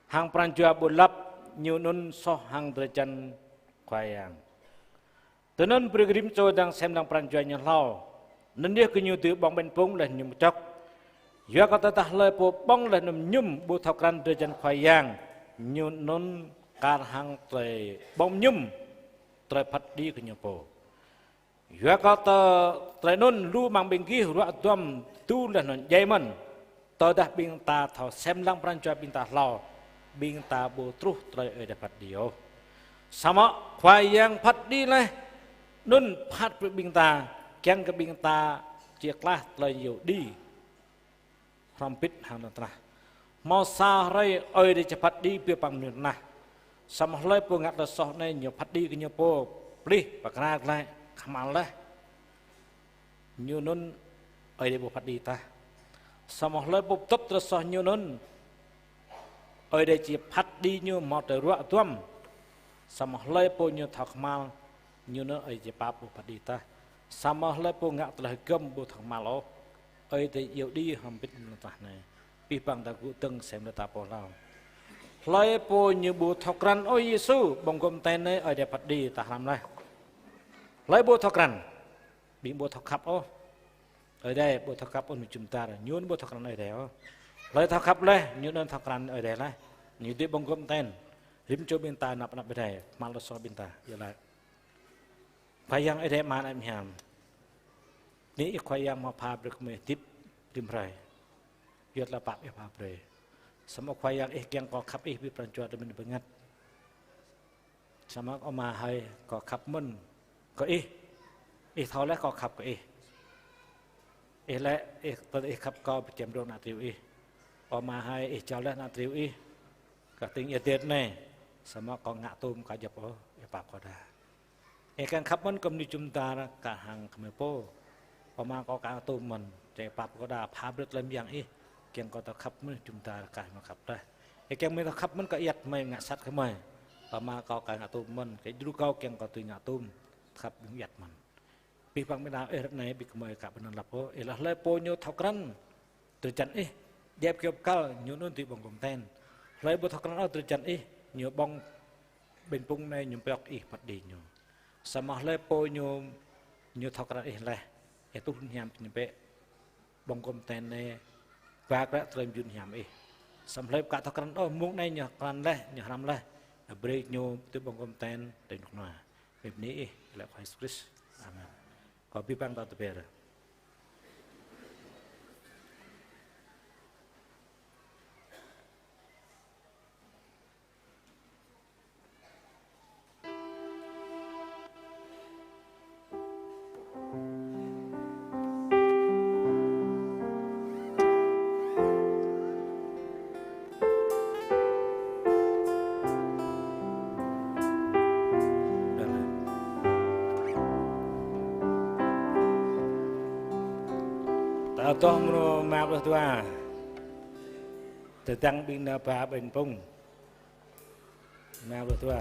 hăng pran jua ƀu lăp, ñu anŭn soh hăng drơi jan Khua Yang. Tui anŭn brơi kơ rĭm čô dang sem lăng pran jua ñu hlâo, anŭn yơh kơ ñu dưi ƀơ̆ng ƀañ pŭng laih mơñum kơčŏk. Yua kơ tơdah hlơi pô ƀơ̆ng laih anŭn mơñum ƀu thâo krăn drơi jan Khua Yang, ñu anŭn kar hăng tơlơi ƀơ̆ng mơñum, tơlơi phat kơđi kơ ñu pô. Yua kơ tơ-, tơlơi anŭn lu amăng ƀing gih ruă duăm tơdu laih anŭn djai mơ̆n. Tơdah ƀing ta thâo sem lăng pran jua ƀing ta hlâo, ƀing ta ƀu truh tơlơi Ơi Adai phat kơđi ôh. Samơ̆ Khua Yang phat kơđi laih anŭn phat brơi ƀing ta, kiăng kơ ƀing ta či klaih tơlơi iâu đĭ hrŏm hơbĭt hăng lŏn tơnah. Hmâo sa hrơi Ơi Adai či phat kơđi abih bang mơnuih tơnah. Samơ̆ hlơi pô ngă tơlơi soh anai ñu phat kơđi kơ ñu pô, plih, pơkra glaĭ, kơhma̱l laih, ñu anŭn Ơi Adai ƀu phat kơđi tah. Samơ̆ hlơi pô pơtŭp tơlơi soh ñu anŭn, Ơi Adai či phat kơđi ñu hmâo tơlơi ruă duăm. Samơ̆ hlơi pô ñu thâo kơhma̱l, ñu anŭn Ơi Adai či pap ƀu phat kơđi tah. Samơ̆ hlơi pô ngă tơlơi hơgŏm ƀu thâo kơhma̱l ôh, Ơi Adai iâu đĭ hrŏm hơbĭt lŏn tơnah anai. Abih bang ta gŭ dơ̆ng sem lăng ta pô hlâo. Hlơi pô ñu ƀu thâo krăn ôh Yêsu, ƀơ̆ng gum ten anai Ơi Adai phat kơđi tah hrăm laih. Hlơi ƀu thâo krăn, ƀing ƀu thâo khăp ôh Ơi Adai, ƀu thâo khăp ôh mơnuih jum dar, ñu anŭn ƀu thâo krăn Ơi Adai ôh. Hlơi thâo khăp laih, ñu anŭn thâo krăn Ơi Adai laih. Ñu dưi ƀơ̆ng gum ten, rĭm čô ƀing ta năp anăp Ơi Adai, kơhma̱l tơlơi soh ƀing ta, iâu laĭ. Khua Yang Ơi Adai Ama anai mơhiam. Bơni Ih Khua Yang hmâo pha brơi kơ gơmơi hơdip rĭm hrơi. Yua tơlơi pap Ih pha brơi. Samơ̆ Khua Yang Ih kiăng kơ khăp Ih abih pran jua tơmĭn bơngăt. Samơ̆ Ama hơi, kâo khăp mơ̆n kơ Ih. Ih thâo laih kâo khăp kơ Ih. Ih laĭ, Ih, tơdah Ih khăp kâo, pơčem drông ană triu Ih. Ama hơi, Ih jao laih ană triu Ih kơ tring ia dêt anai. Samơ̆ kâo ngă tôm aka djŏp ôh, Ih pap kâo đa. Ih kiăng khăp mơ̆n kơ mơnuih jum dar kar hăng kơ gơmơi pô. Ama kâo aka tôm mơ̆n, či pap kâo đa, pha brơi tơlơi mơyang Ih, kiăng kâo thâo khăp mơnuih jum dar kar hăng gơmơi khăp laih. Ih kiăng gơmơi thâo khăp mơ̆n kơ ayăt gơmơi ngă sat kơ gơmơi. Ama kâo aka tôm mơ̆n, kơ djru kâo kiăng kâo dưi ngă tôm, khăp ƀing ayăt mơ̆n. Abih bang ƀing ta ih ră anai ƀing gơmơi aka ƀu anŭn lăp ôh, ih laĭ hlơi pô ñu thâo krăn drơi jan Ih, djai kyâo bơkal, ñu anŭn dưi ƀơ̆ng gum ten. Hlơi ƀu thâo krăn ôh drơi jan Ih, ñu ƀơ̆ng ƀañ pŭng anai ñu pơyŏk Ih phat kơđi ñu. Samơ̆ hlơi pô ñu, ñu thâo krăn Ih laih, Ih tuh hiam ñu bĕ, ƀơ̆ng gum ten anai, ba kră tơlơi mơyun hiam Ih. Samơ̆ hlơi aka thâo krăn ôh, mông anai ñu krăn laih, ñu hrăm laih, brơi ñu tui ƀơ̆ng gum ten, tui rơnŭk rơnua. Bơni Ih, lĕ Khua Yêsu Krist. Amen. Kâo abih bang ta tơber. Ta adoh mrô rơma pluh dua. Tơdang ƀing nao ba ƀañ pŭng. Rơma pluh dua.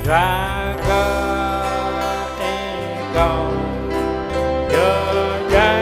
Rơkâo Ih kâo djơ̆ djai.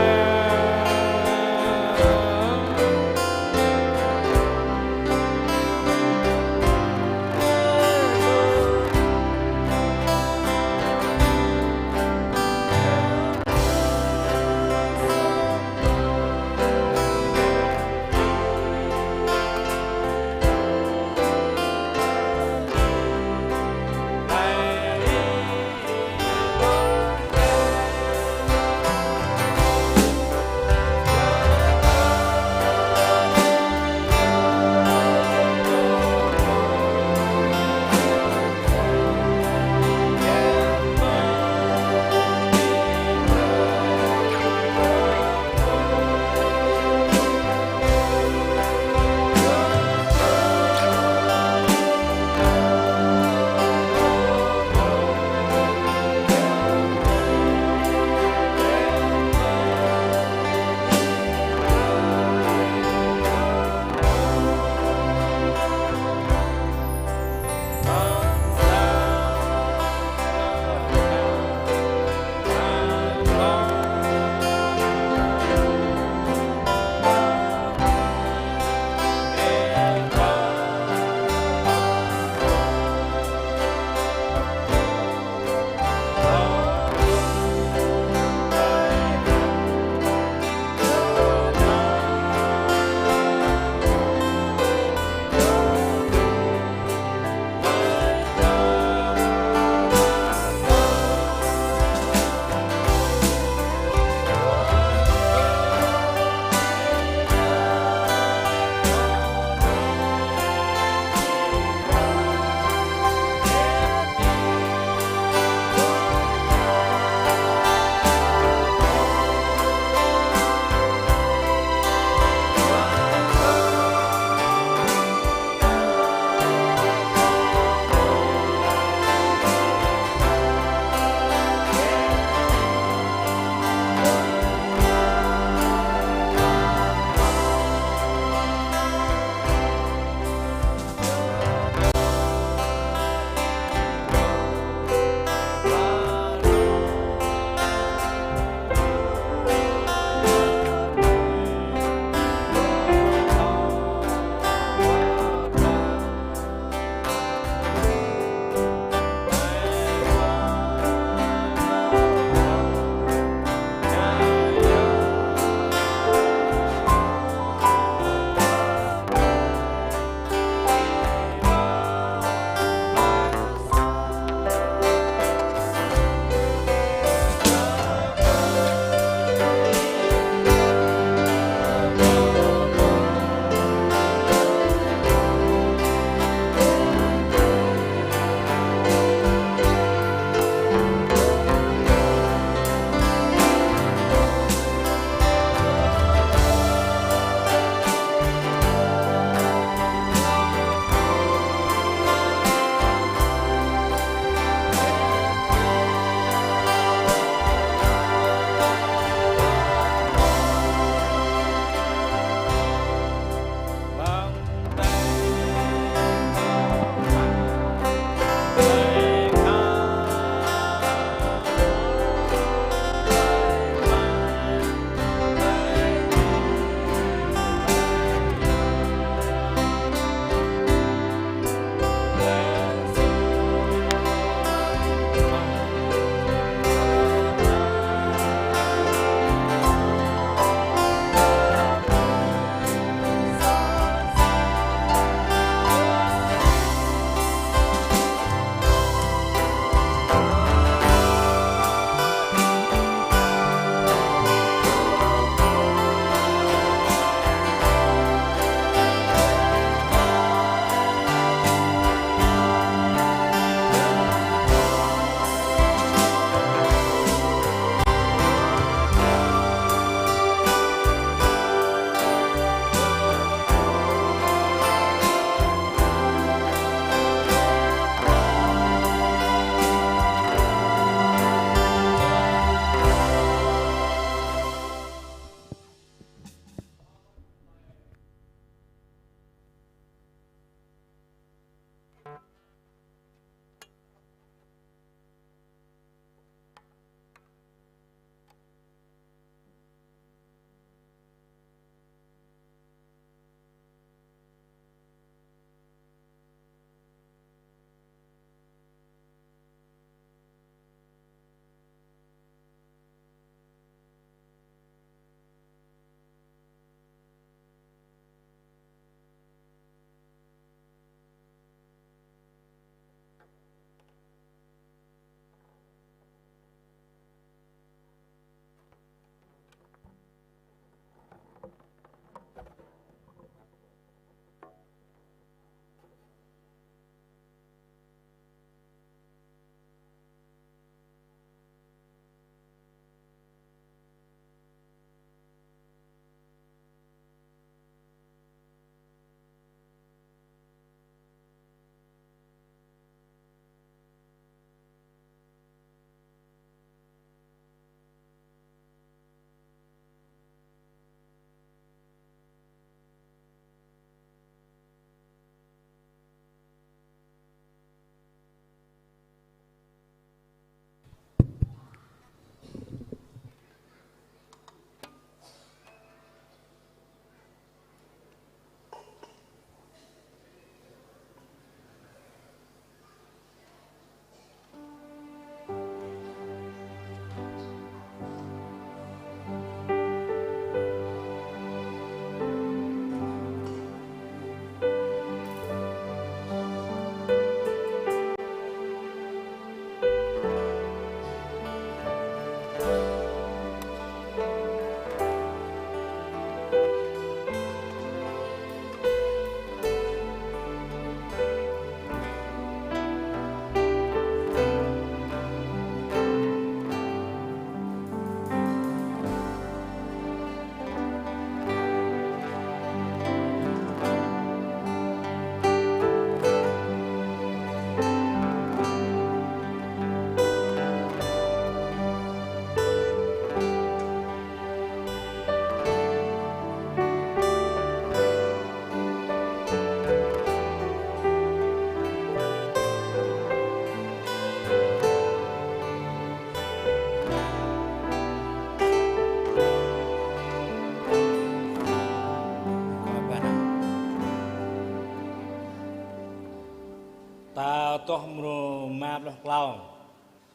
Tơdah mrô rơma pluh klâo.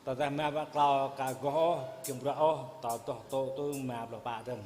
Tơdah rơma pluh klâo ka goh ôh, giăm bruă ôh, ta tơdah tŏ tui rơma pluh pă dơ̆ng.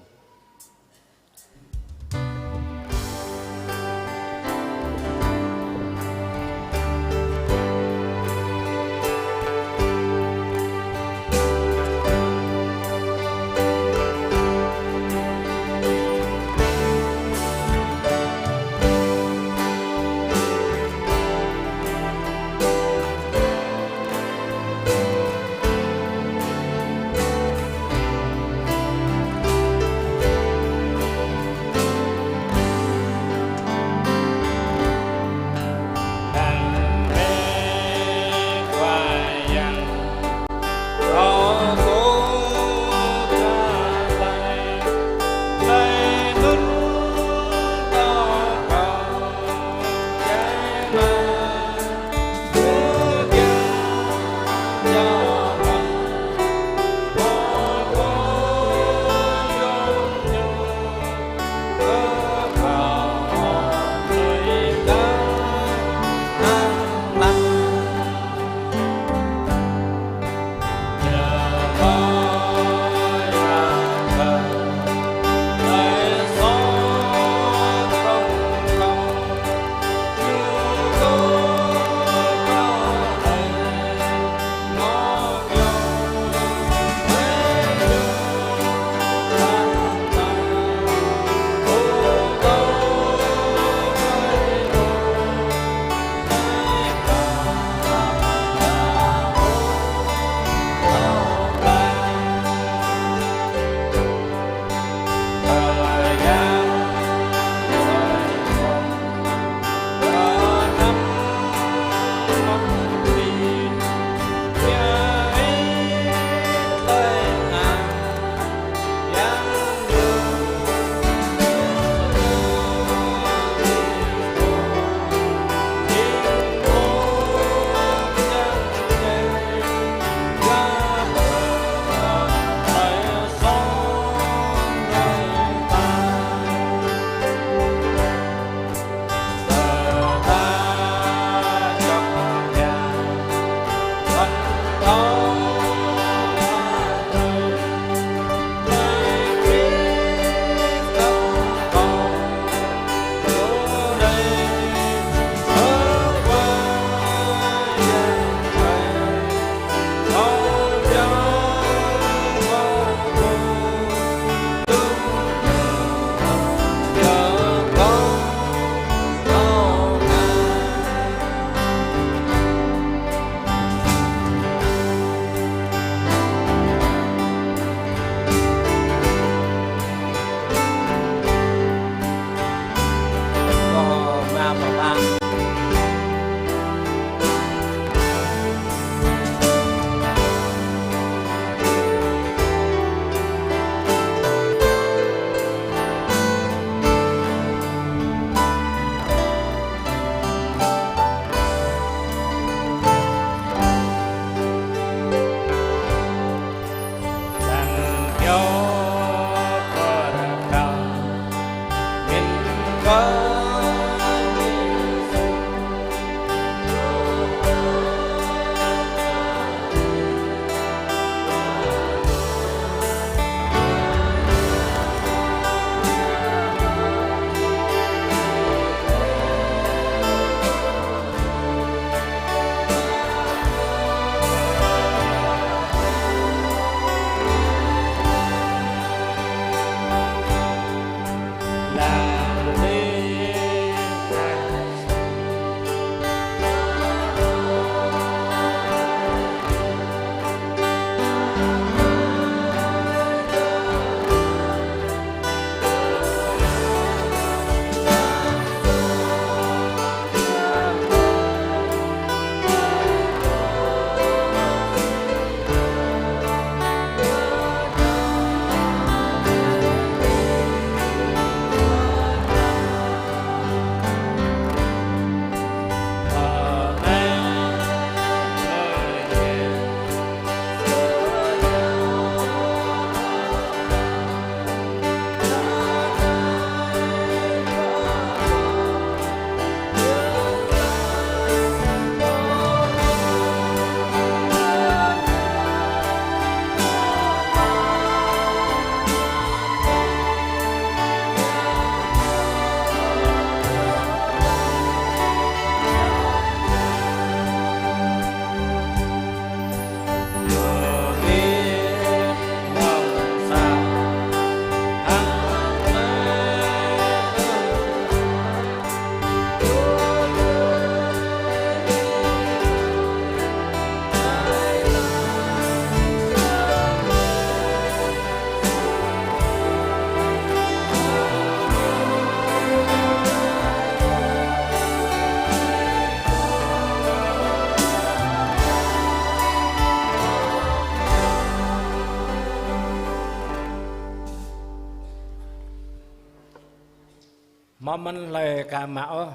Hmâo mơ̆n hlơi ka mă ôh,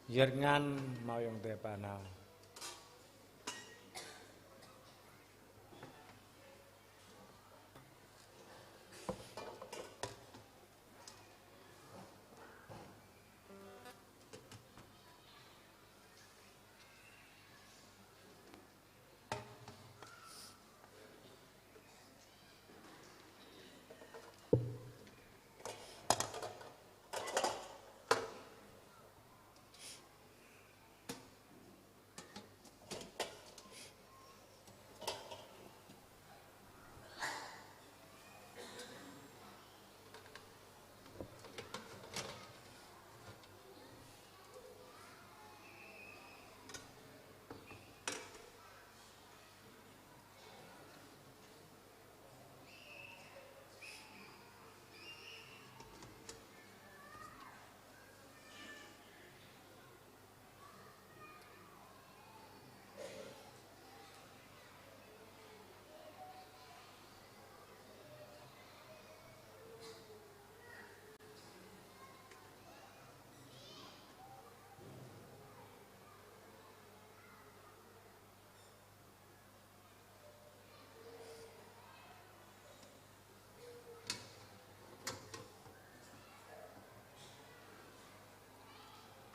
yơr tơngan hmâo ayŏng adơi pơ anai.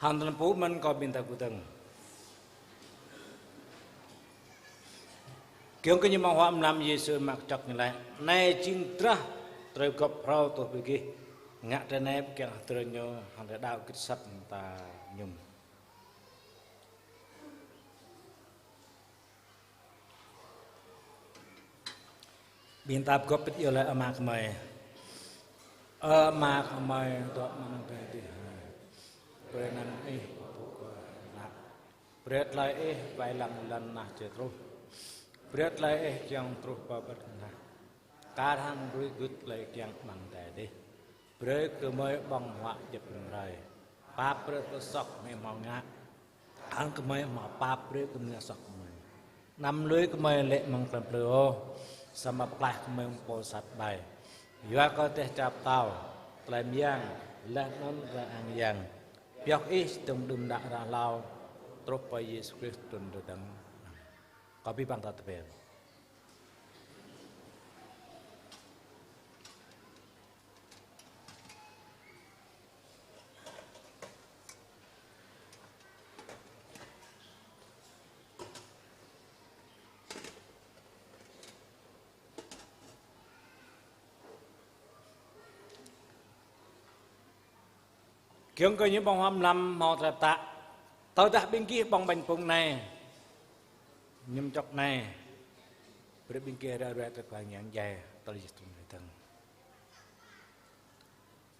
Hăng tơlơi pơpŭ mơ̆n kâo ƀing ta kơdơ̆ng. Kiăng kơ ñu mơ̆ng huă mlam Yêsu mă kơčŏk ñu laĭ: Anai jing drah tơlơi gŏp phrâo tuh ƀing gih. Ngă tui anai ƀing kiăng hơdơr ñu hăng tơlơi đaŏ git sat ta mơñum. Ƀing ta pơgop pĭt iâu laĭ: Ơ Ama gơmơi. Ơ Ama gơmơi dŏ amăng adai adih. Brơi anăn Ih pơpŭ kơ ană. Brơi tơlơi Ih wai lăng lŏn tơnah či truh. Brơi tơlơi Ih kiăng truh pơ ƀing ană. Kar hăng brơi gưt tơlơi kiăng amăng adai adih. Brơi kơ gơmơi ƀơ̆ng huă djŏp rĭm hrơi. Pap brơi tơlơi soh gơmơi hmâo ngă. Hăng gơmơi hmâo pap brơi kơ mơnuih soh gơmơi. Anăm lui gơmơi lê̆ amăng tơlơi plư ôh, samơ̆ pơklaih gơmơi mơ̆ng pô sat ƀai. Yua kơ dêh čar pơtao, tơlơi mơyang, laih anŭn tơlơi ang yang, pioh Ih čơdơ̆ng đưm đă ră hlâo, truh pơ Yêsu Krist trŭn tơdang. Kâo abih bang ta tơpĕng. Kiăng kơ ñu ƀơ̆ng huă mlam hmâo tơlơi pơtă. Tơdah ƀing gih ƀơ̆ng ƀañ pŭng anai, mơñum čŏk anai, brơi ƀing gih ruai ruai tơlơi kơwang yang djai, tơlơi Yêsu trŭn tơdang.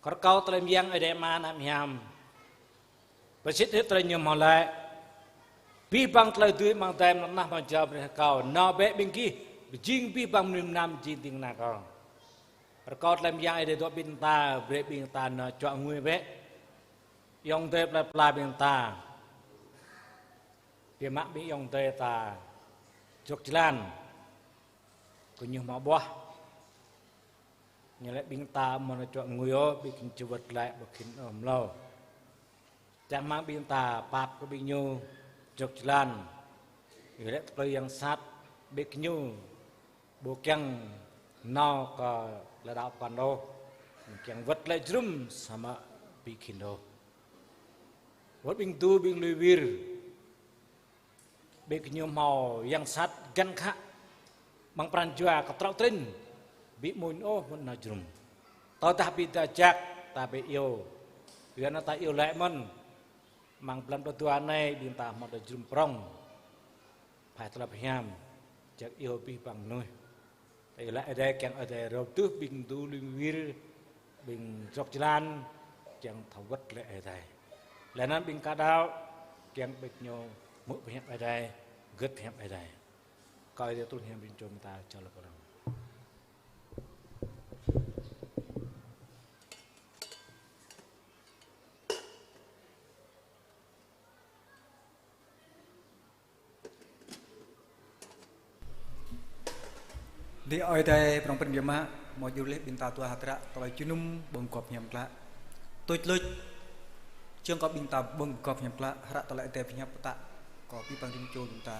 Kơ rơkâo tơlơi mơyang Ơi Adai Ama Ană Hiam. Pơsĭt hĭ tơlơi ñu hmâo laĭ: Abih bang tơlơi dưi amăng adai mơ̆ng lŏn tơnah hmâo jao brơi kơ kâo. Nao bĕ ƀing gih, pơjing abih bang mơnuih mơnam jing ding kơna kâo. Rơkâo tơlơi mơyang Ơi Adai dŏ ƀing ta, brơi ƀing ta nao čuă ngui bĕ. Ayŏng adơi plơi pla ƀing ta. Biă mă ƀing ayŏng adơi ta jrŏk jơlan. Kơ ñu hmâo ƀuah. Ñu laĭ ƀing ta mơ̆n čuă ngui ôh, ƀing khĭn či wơ̆t glaĭ, ƀing khĭn ôh mlâo. Čang rơmang ƀing ta pap kơ ƀing ñu jrŏk jơlan. Ñu laĭ tơplơi yang sat, ƀing ñu ƀu kiăng nao kơ lŏn đaŏ pran ôh. Kiăng wơ̆t glaĭ jơnum samơ̆ ƀing khĭn ôh. Wơ̆t ƀing tŭ ƀing lui wir. Ƀing gơñu hmâo yang sat găn khă amăng pran jua kơ trŏ trĭn. Ƀu amuñ ôh mơ̆n nao jơnum. Tơdah ƀing ta jak ta ƀu iâu. Yua anŭn ta iâu laĭ mơ̆n. Amăng blan pluh dua anai ƀing ta hmâo tơlơi jơnum prŏng. Phai tơlơi pơhiam. Jak iâu abih bang mơnuih. Tơlơi Ơi Adai kiăng Ơi Adai rơtuh ƀing tŭ lui wir, ƀing jrŏk jơlan, kiăng thâo wơ̆t glaĭ Ơi Adai. Laih anŭn ƀing ka đaŏ, kiăng ƀing ñu hmư̆ pơhiăp Ơi Adai, gưt pơhiăp Ơi Adai. Kơ Ơi Adai truh hiam ƀing čô mơta čơlơ̆p pơrăng. Ơi Adai prŏng prin biă mă, hmâo djru laih ƀing ta dua hơdră tơlơi jơnum ƀơ̆ng gŏp hiam klă. Tuč luč, Čang kơ ƀing ta ƀơ̆ng gŏp hiam klă, hră tơlơi Adai pơhiăp pơtă kơ abih bang rĭm čô ƀing ta.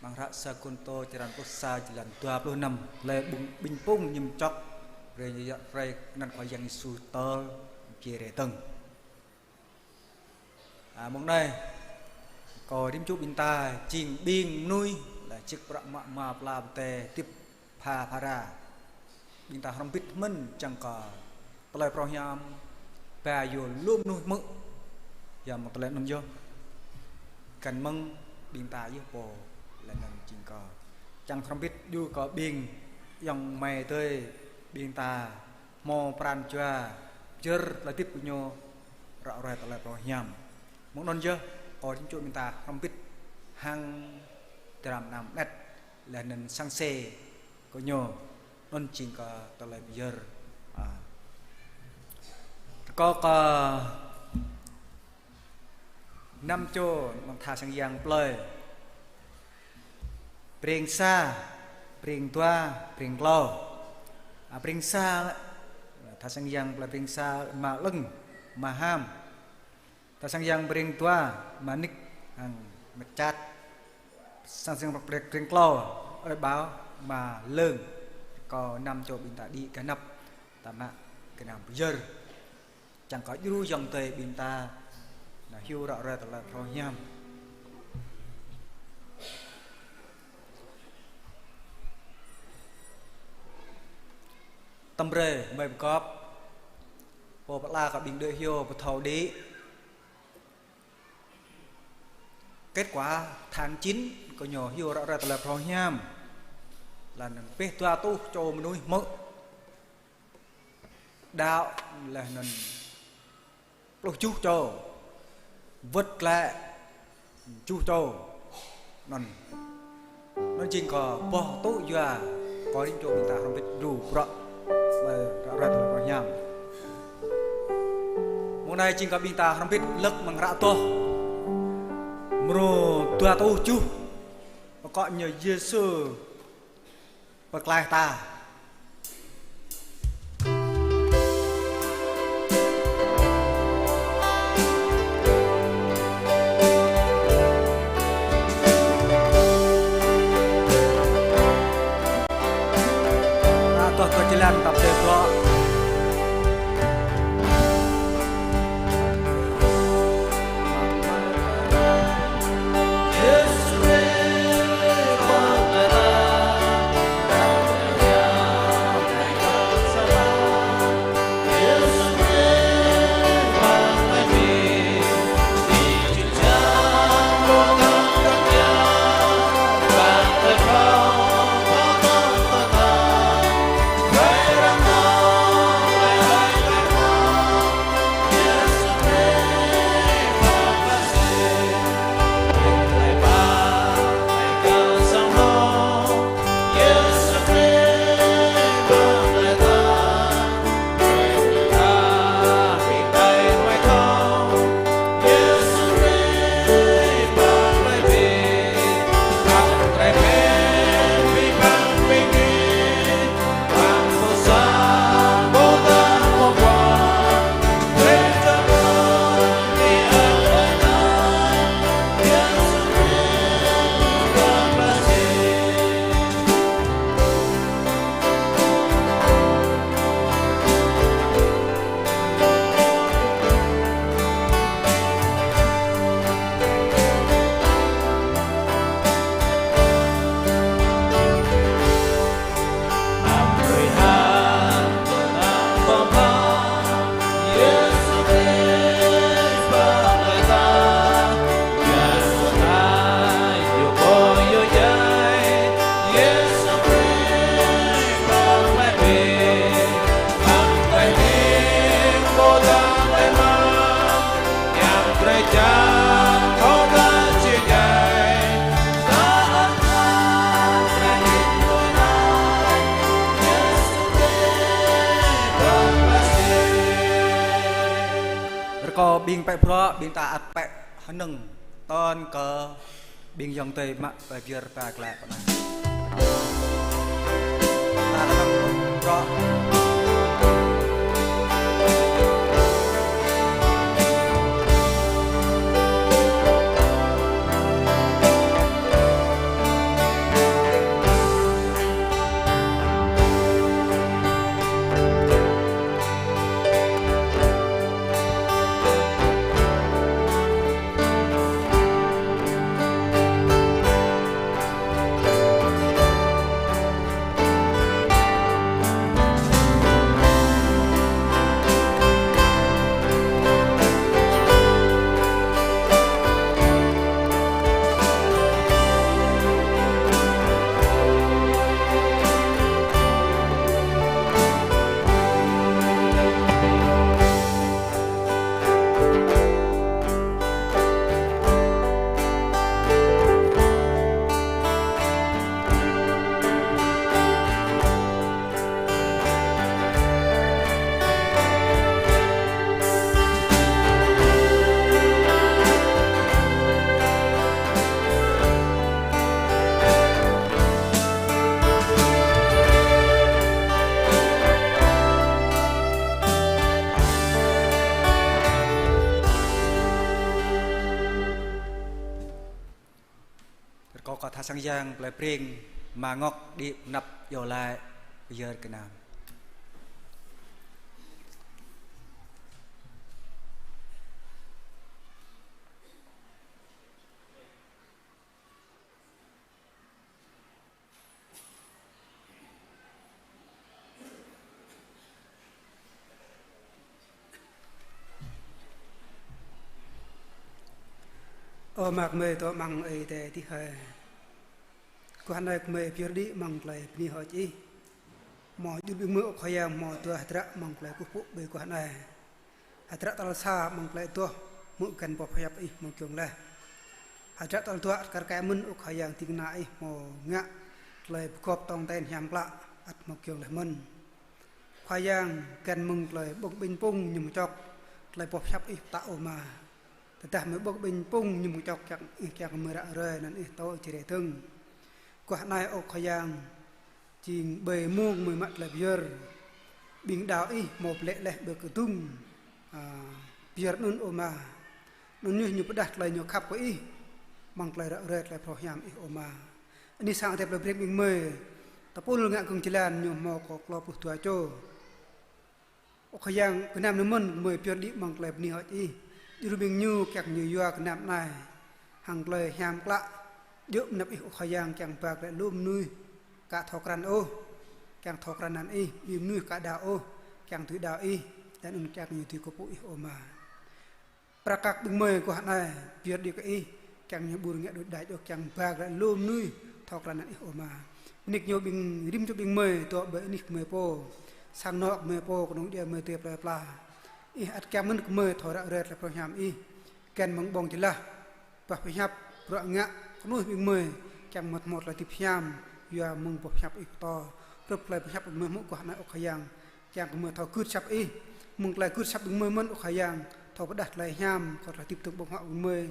Amăng hră Sa Kôrintô črăn pluh sa, jơlan dua pluh năm, lĕ ƀing, ƀing phung hiam čŏk, rai, rai anăn Khua Yang Yêsu tơl či rai dơ̆ng. A, mơ̆ng anai, kơ rĭm čô ƀing ta jing ƀing mơnuih, lĕ čih prăk mă ma pla pơtê tip pha phara. Ƀing ta hrŏm hơbĭt mơ̆n čang kơ tơlơi phrâo hiam ba yua lu mơnuih hmư̆. Yua mơ̆ng tơlơi anŭn yơh. Găn mơ̆ng ƀing ta yơh pô lĕ anŭn jing kơ čang hrŏm hơbĭt yua kơ ƀing ayŏng amai adơi ƀing ta hmâo pran jua pơyơr tơlơi hơdip kơ ñu ră ruai tơlơi phrâo hiam. Mơ̆ng anŭn yơh, kơ rĭm čô ƀing ta hrŏm hơbĭt hăng dram năm net, lĕ anŭn sang se kơ ñu, anŭn jing kơ tơlơi pơyơr. A. Rơkâo kơ năm čô amăng tha sang yang plơi. Breng sa, breng dua, breng klâo. A, breng sa, tha sang yang plơi breng sa, ma Lưng, ma Ham. Tha sang yang breng dua, ma Nik, hăng ma Čat. Sang sang breng, breng klâo, ơi Bao, ma Lưng. Kơ năm čô ƀing ta đĭ gah anăp, ta mă gơnam pơyơr. Čang kơ djru ayŏng adơi ƀing ta, nao hyu ră ruai tơlơi phrâo hiam. Tơm brơi, mơi pơgop, pô pơala kơ ƀing đơi hyu pơthâo đĭ. Kết quả tháng chín kơ ñu hyu ră ruai tơlơi phrâo hiam. Lĕ anŭn pĕh dua rơtuh čô mơnuih hmư̆. Đaŏ lĕ anŭn pluh tơjuh čô. Wơ̆t glaĭ tơjuh čô. Anŭn. Anŭn jing kơ boh tŭ yua kơ rĭm čô ƀing ta hrŏm hơbĭt djru bruă tơlơi ră ruai tơlơi phrâo hiam. Mơ̆ng anai jing kơ ƀing ta hrŏm hơbĭt lơ̆k amăng hră Adoh mrô dua rơtuh tơjuh. Pơkŏ ñu Yêsu pơklaih ta. Adoh kơ jơlan tap tê blŏ. Rơkâo ƀing pĕ bruă, ƀing ta ăt pĕ hơnơ̆ng tơl kơ ƀing ayŏng adơi mă tơlơi pơyơr ta glaĭ pơ anai. Ta hơnơ̆ng bruă. Sang Yang Plei Pring, Ama Ngŏk đĭ pơ anăp iâu laĭ pơyơr gơnam. Ơ Ama gơmơi dŏ amăng Ơi Adai adih hơi. Guah anai gơmơi pơyơr đĭ amăng tơlơi bơni hơơč Ih. Hmâo djru ƀing gơmơi ơ Khua Yang hmâo dua hơdră amăng tơlơi kơkuh pơpŭ ƀơi guah anai. Hơdră tal sa amăng tơlơi adoh hmư̆ găn boh pơhiăp Ih hmâo giŏng laih. Hơdră tal dua ăt kar kaĭ mơ̆n ơ Khua Yang ding kơna Ih hmâo ngă tơlơi pơgop tong ten hiam klă ăt hmâo giŏng laih mơ̆n. Khua Yang găn mơ̆ng tơlơi ƀơ̆ng ƀañ pŭng mơñum kơčŏk tơlơi boh pơhiăp Ih pơtă ơ Ama. Tơdah mơ̆ ƀơ̆ng ƀañ pŭng mơñum kơčŏk kiăng Ih kiăng kơ gơmơi ră ruai anŭn Ih tŏ čơrĕ dơ̆ng. Guah anai ơ Khua Yang, jing ƀơi mông gơmơi mă tơlơi pơyơr. Ƀing đaŏ Ih hmâo pơlĕ laih ƀơi kơdŭng, a, pơyơr anŭn ơ Ama. Anŭn yơh ñu pơrơđah tơlơi ñu khăp kơ Ih, amăng tơlơi ră ruai tơlơi phrâo hiam Ih ơ Ama. Anih Sang Ơi Adai Plei Pring ƀing gơmơi, tơpul ngă gơ̆ng jơlan ñu hmâo kơ klâo pluh dua čô. Ơ Khua Yang, gơnam anai mơ̆n gơmơi pơyơr đĭ amăng tơlơi bơni hơơč Ih. Djru ƀing ñu kiăng ñu yua gơnam anai hăng tơlơi hiam klă. Djơ̆ mơnăp Ih ơ Khua Yang kiăng ba glaĭ lu mơnuih ka thâo krăn ôh, kiăng thâo krăn anăn Ih, ƀing mơnuih ka đaŏ ôh, kiăng dưi đaŏ Ih, laih anŭn kiăng ñu dưi kơkuh pơpŭ Ih ơ Ama. Prăk kăk ƀing gơmơi guah anai pơyơr đĭ kơ Ih, kiăng ñu ƀu rơngiă đôč đač ôh, kiăng ba glaĭ lu mơnuih thâo krăn anăn Ih ơ Ama. Bơni kơ ñu ƀing rĭm čô ƀing gơmơi dŏ ƀơi anih gơmơi pô, sang anŏ gơmơi pô, kơnung djuai gơmơi tui plơi pla. Ih ăt kiăng mơ̆n gơmơi thâo ră ruai tơlơi phrâo hiam Ih. Găn mơ̆ng ƀơ̆ng jơlah, boh pơhiăp, bruă ngă, kơnuih ƀing gơmơi, kiăng mơ̆t mơ̆t tơlơi hơdip hiam, yua mơ̆ng boh pơhiăp Ih pơtô. Hrup tơlơi pơhiăp ƀing gơmơi hmư̆ guah anai ơ Khua Yang, kiăng gơmơi thâo gưt asăp Ih, mơ̆ng tơlơi gưt asăp ƀing gơmơi mơ̆n ơ Khua Yang, thâo pơrơđah tơlơi hiam, kơ tơlơi hơdip dơ̆ng ƀơ̆ng huă ƀing gơmơi,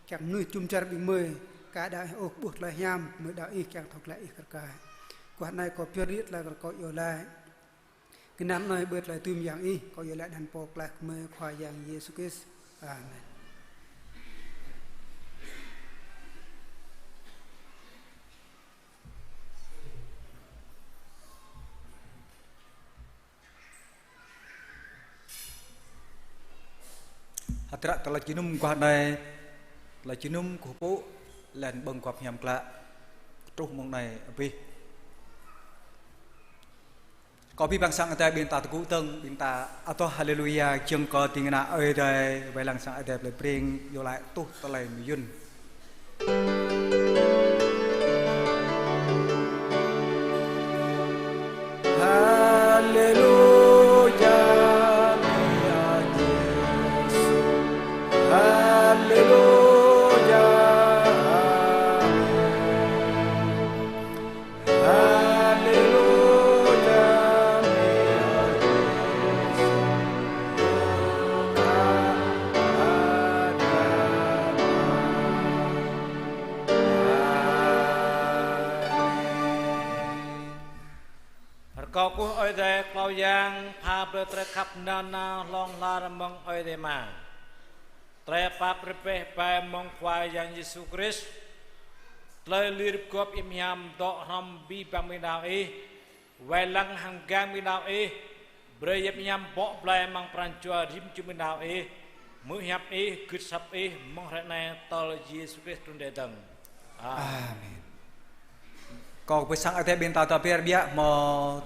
kiăng mơnuih jum dar ƀing gơmơi, ka đaŏ Ih ôh ƀuh tơlơi hiam, gơmơi đaŏ Ih kiăng thâo glaĭ Ih kar kaĭ. Guah anai kâo pơyơr đĭ tơlơi kơ kâo iâu laĭ. Gơnam anai ƀơi tơlơi dưi mơyang Ih, kâo iâu laĭ anăn Pô Pơklaih gơmơi Khua Yang Yêsu Krist. Amen. Hơdră tơlơi jơnum guah anai, tơlơi jơnum kơkuh pơpŭ, laih anŭn ƀơ̆ng gop hiam klă, truh mông anai abih. Kâo pi ƀing Sang Ơi Adai ƀing ta tơgŭ dơ̆ng, ƀing ta adoh Haleluya, jơ̆ng kơ ding kơna Ơi Adai, wai lăng Sang Ơi Adai Plei Pring, iâu laĭ tuh tơlơi mơyŭn. Haleluya, Yêsu. Haleluya, amen. Haleluya, Yêsu. Rơkâo kơkuh Ơi Adai Khua Yang, pha brơi tơlơi khăp nanao hlŏng lar mơ̆ng Ơi Adai Ama, tơlơi pap rơbeh ƀai mơ̆ng Khua Yang Yêsu Krist, tơlơi lir gop hiam hiam dŏ hrŏm abih bang ƀing đaŏ Ih, wai lăng hăng gang ƀing đaŏ Ih, brơi yap hiam bŏ blai amăng pran jua rĭm čô ƀing đaŏ Ih, hmư̆ hiăp Ih, gưt asăp Ih, mơ̆ng hrơi anai tơl Yêsu Krist trŭn rai dơ̆ng. Amen. Amen. Kâo ƀing Sang Ơi Adai ƀing ta tơbiă biă hmâo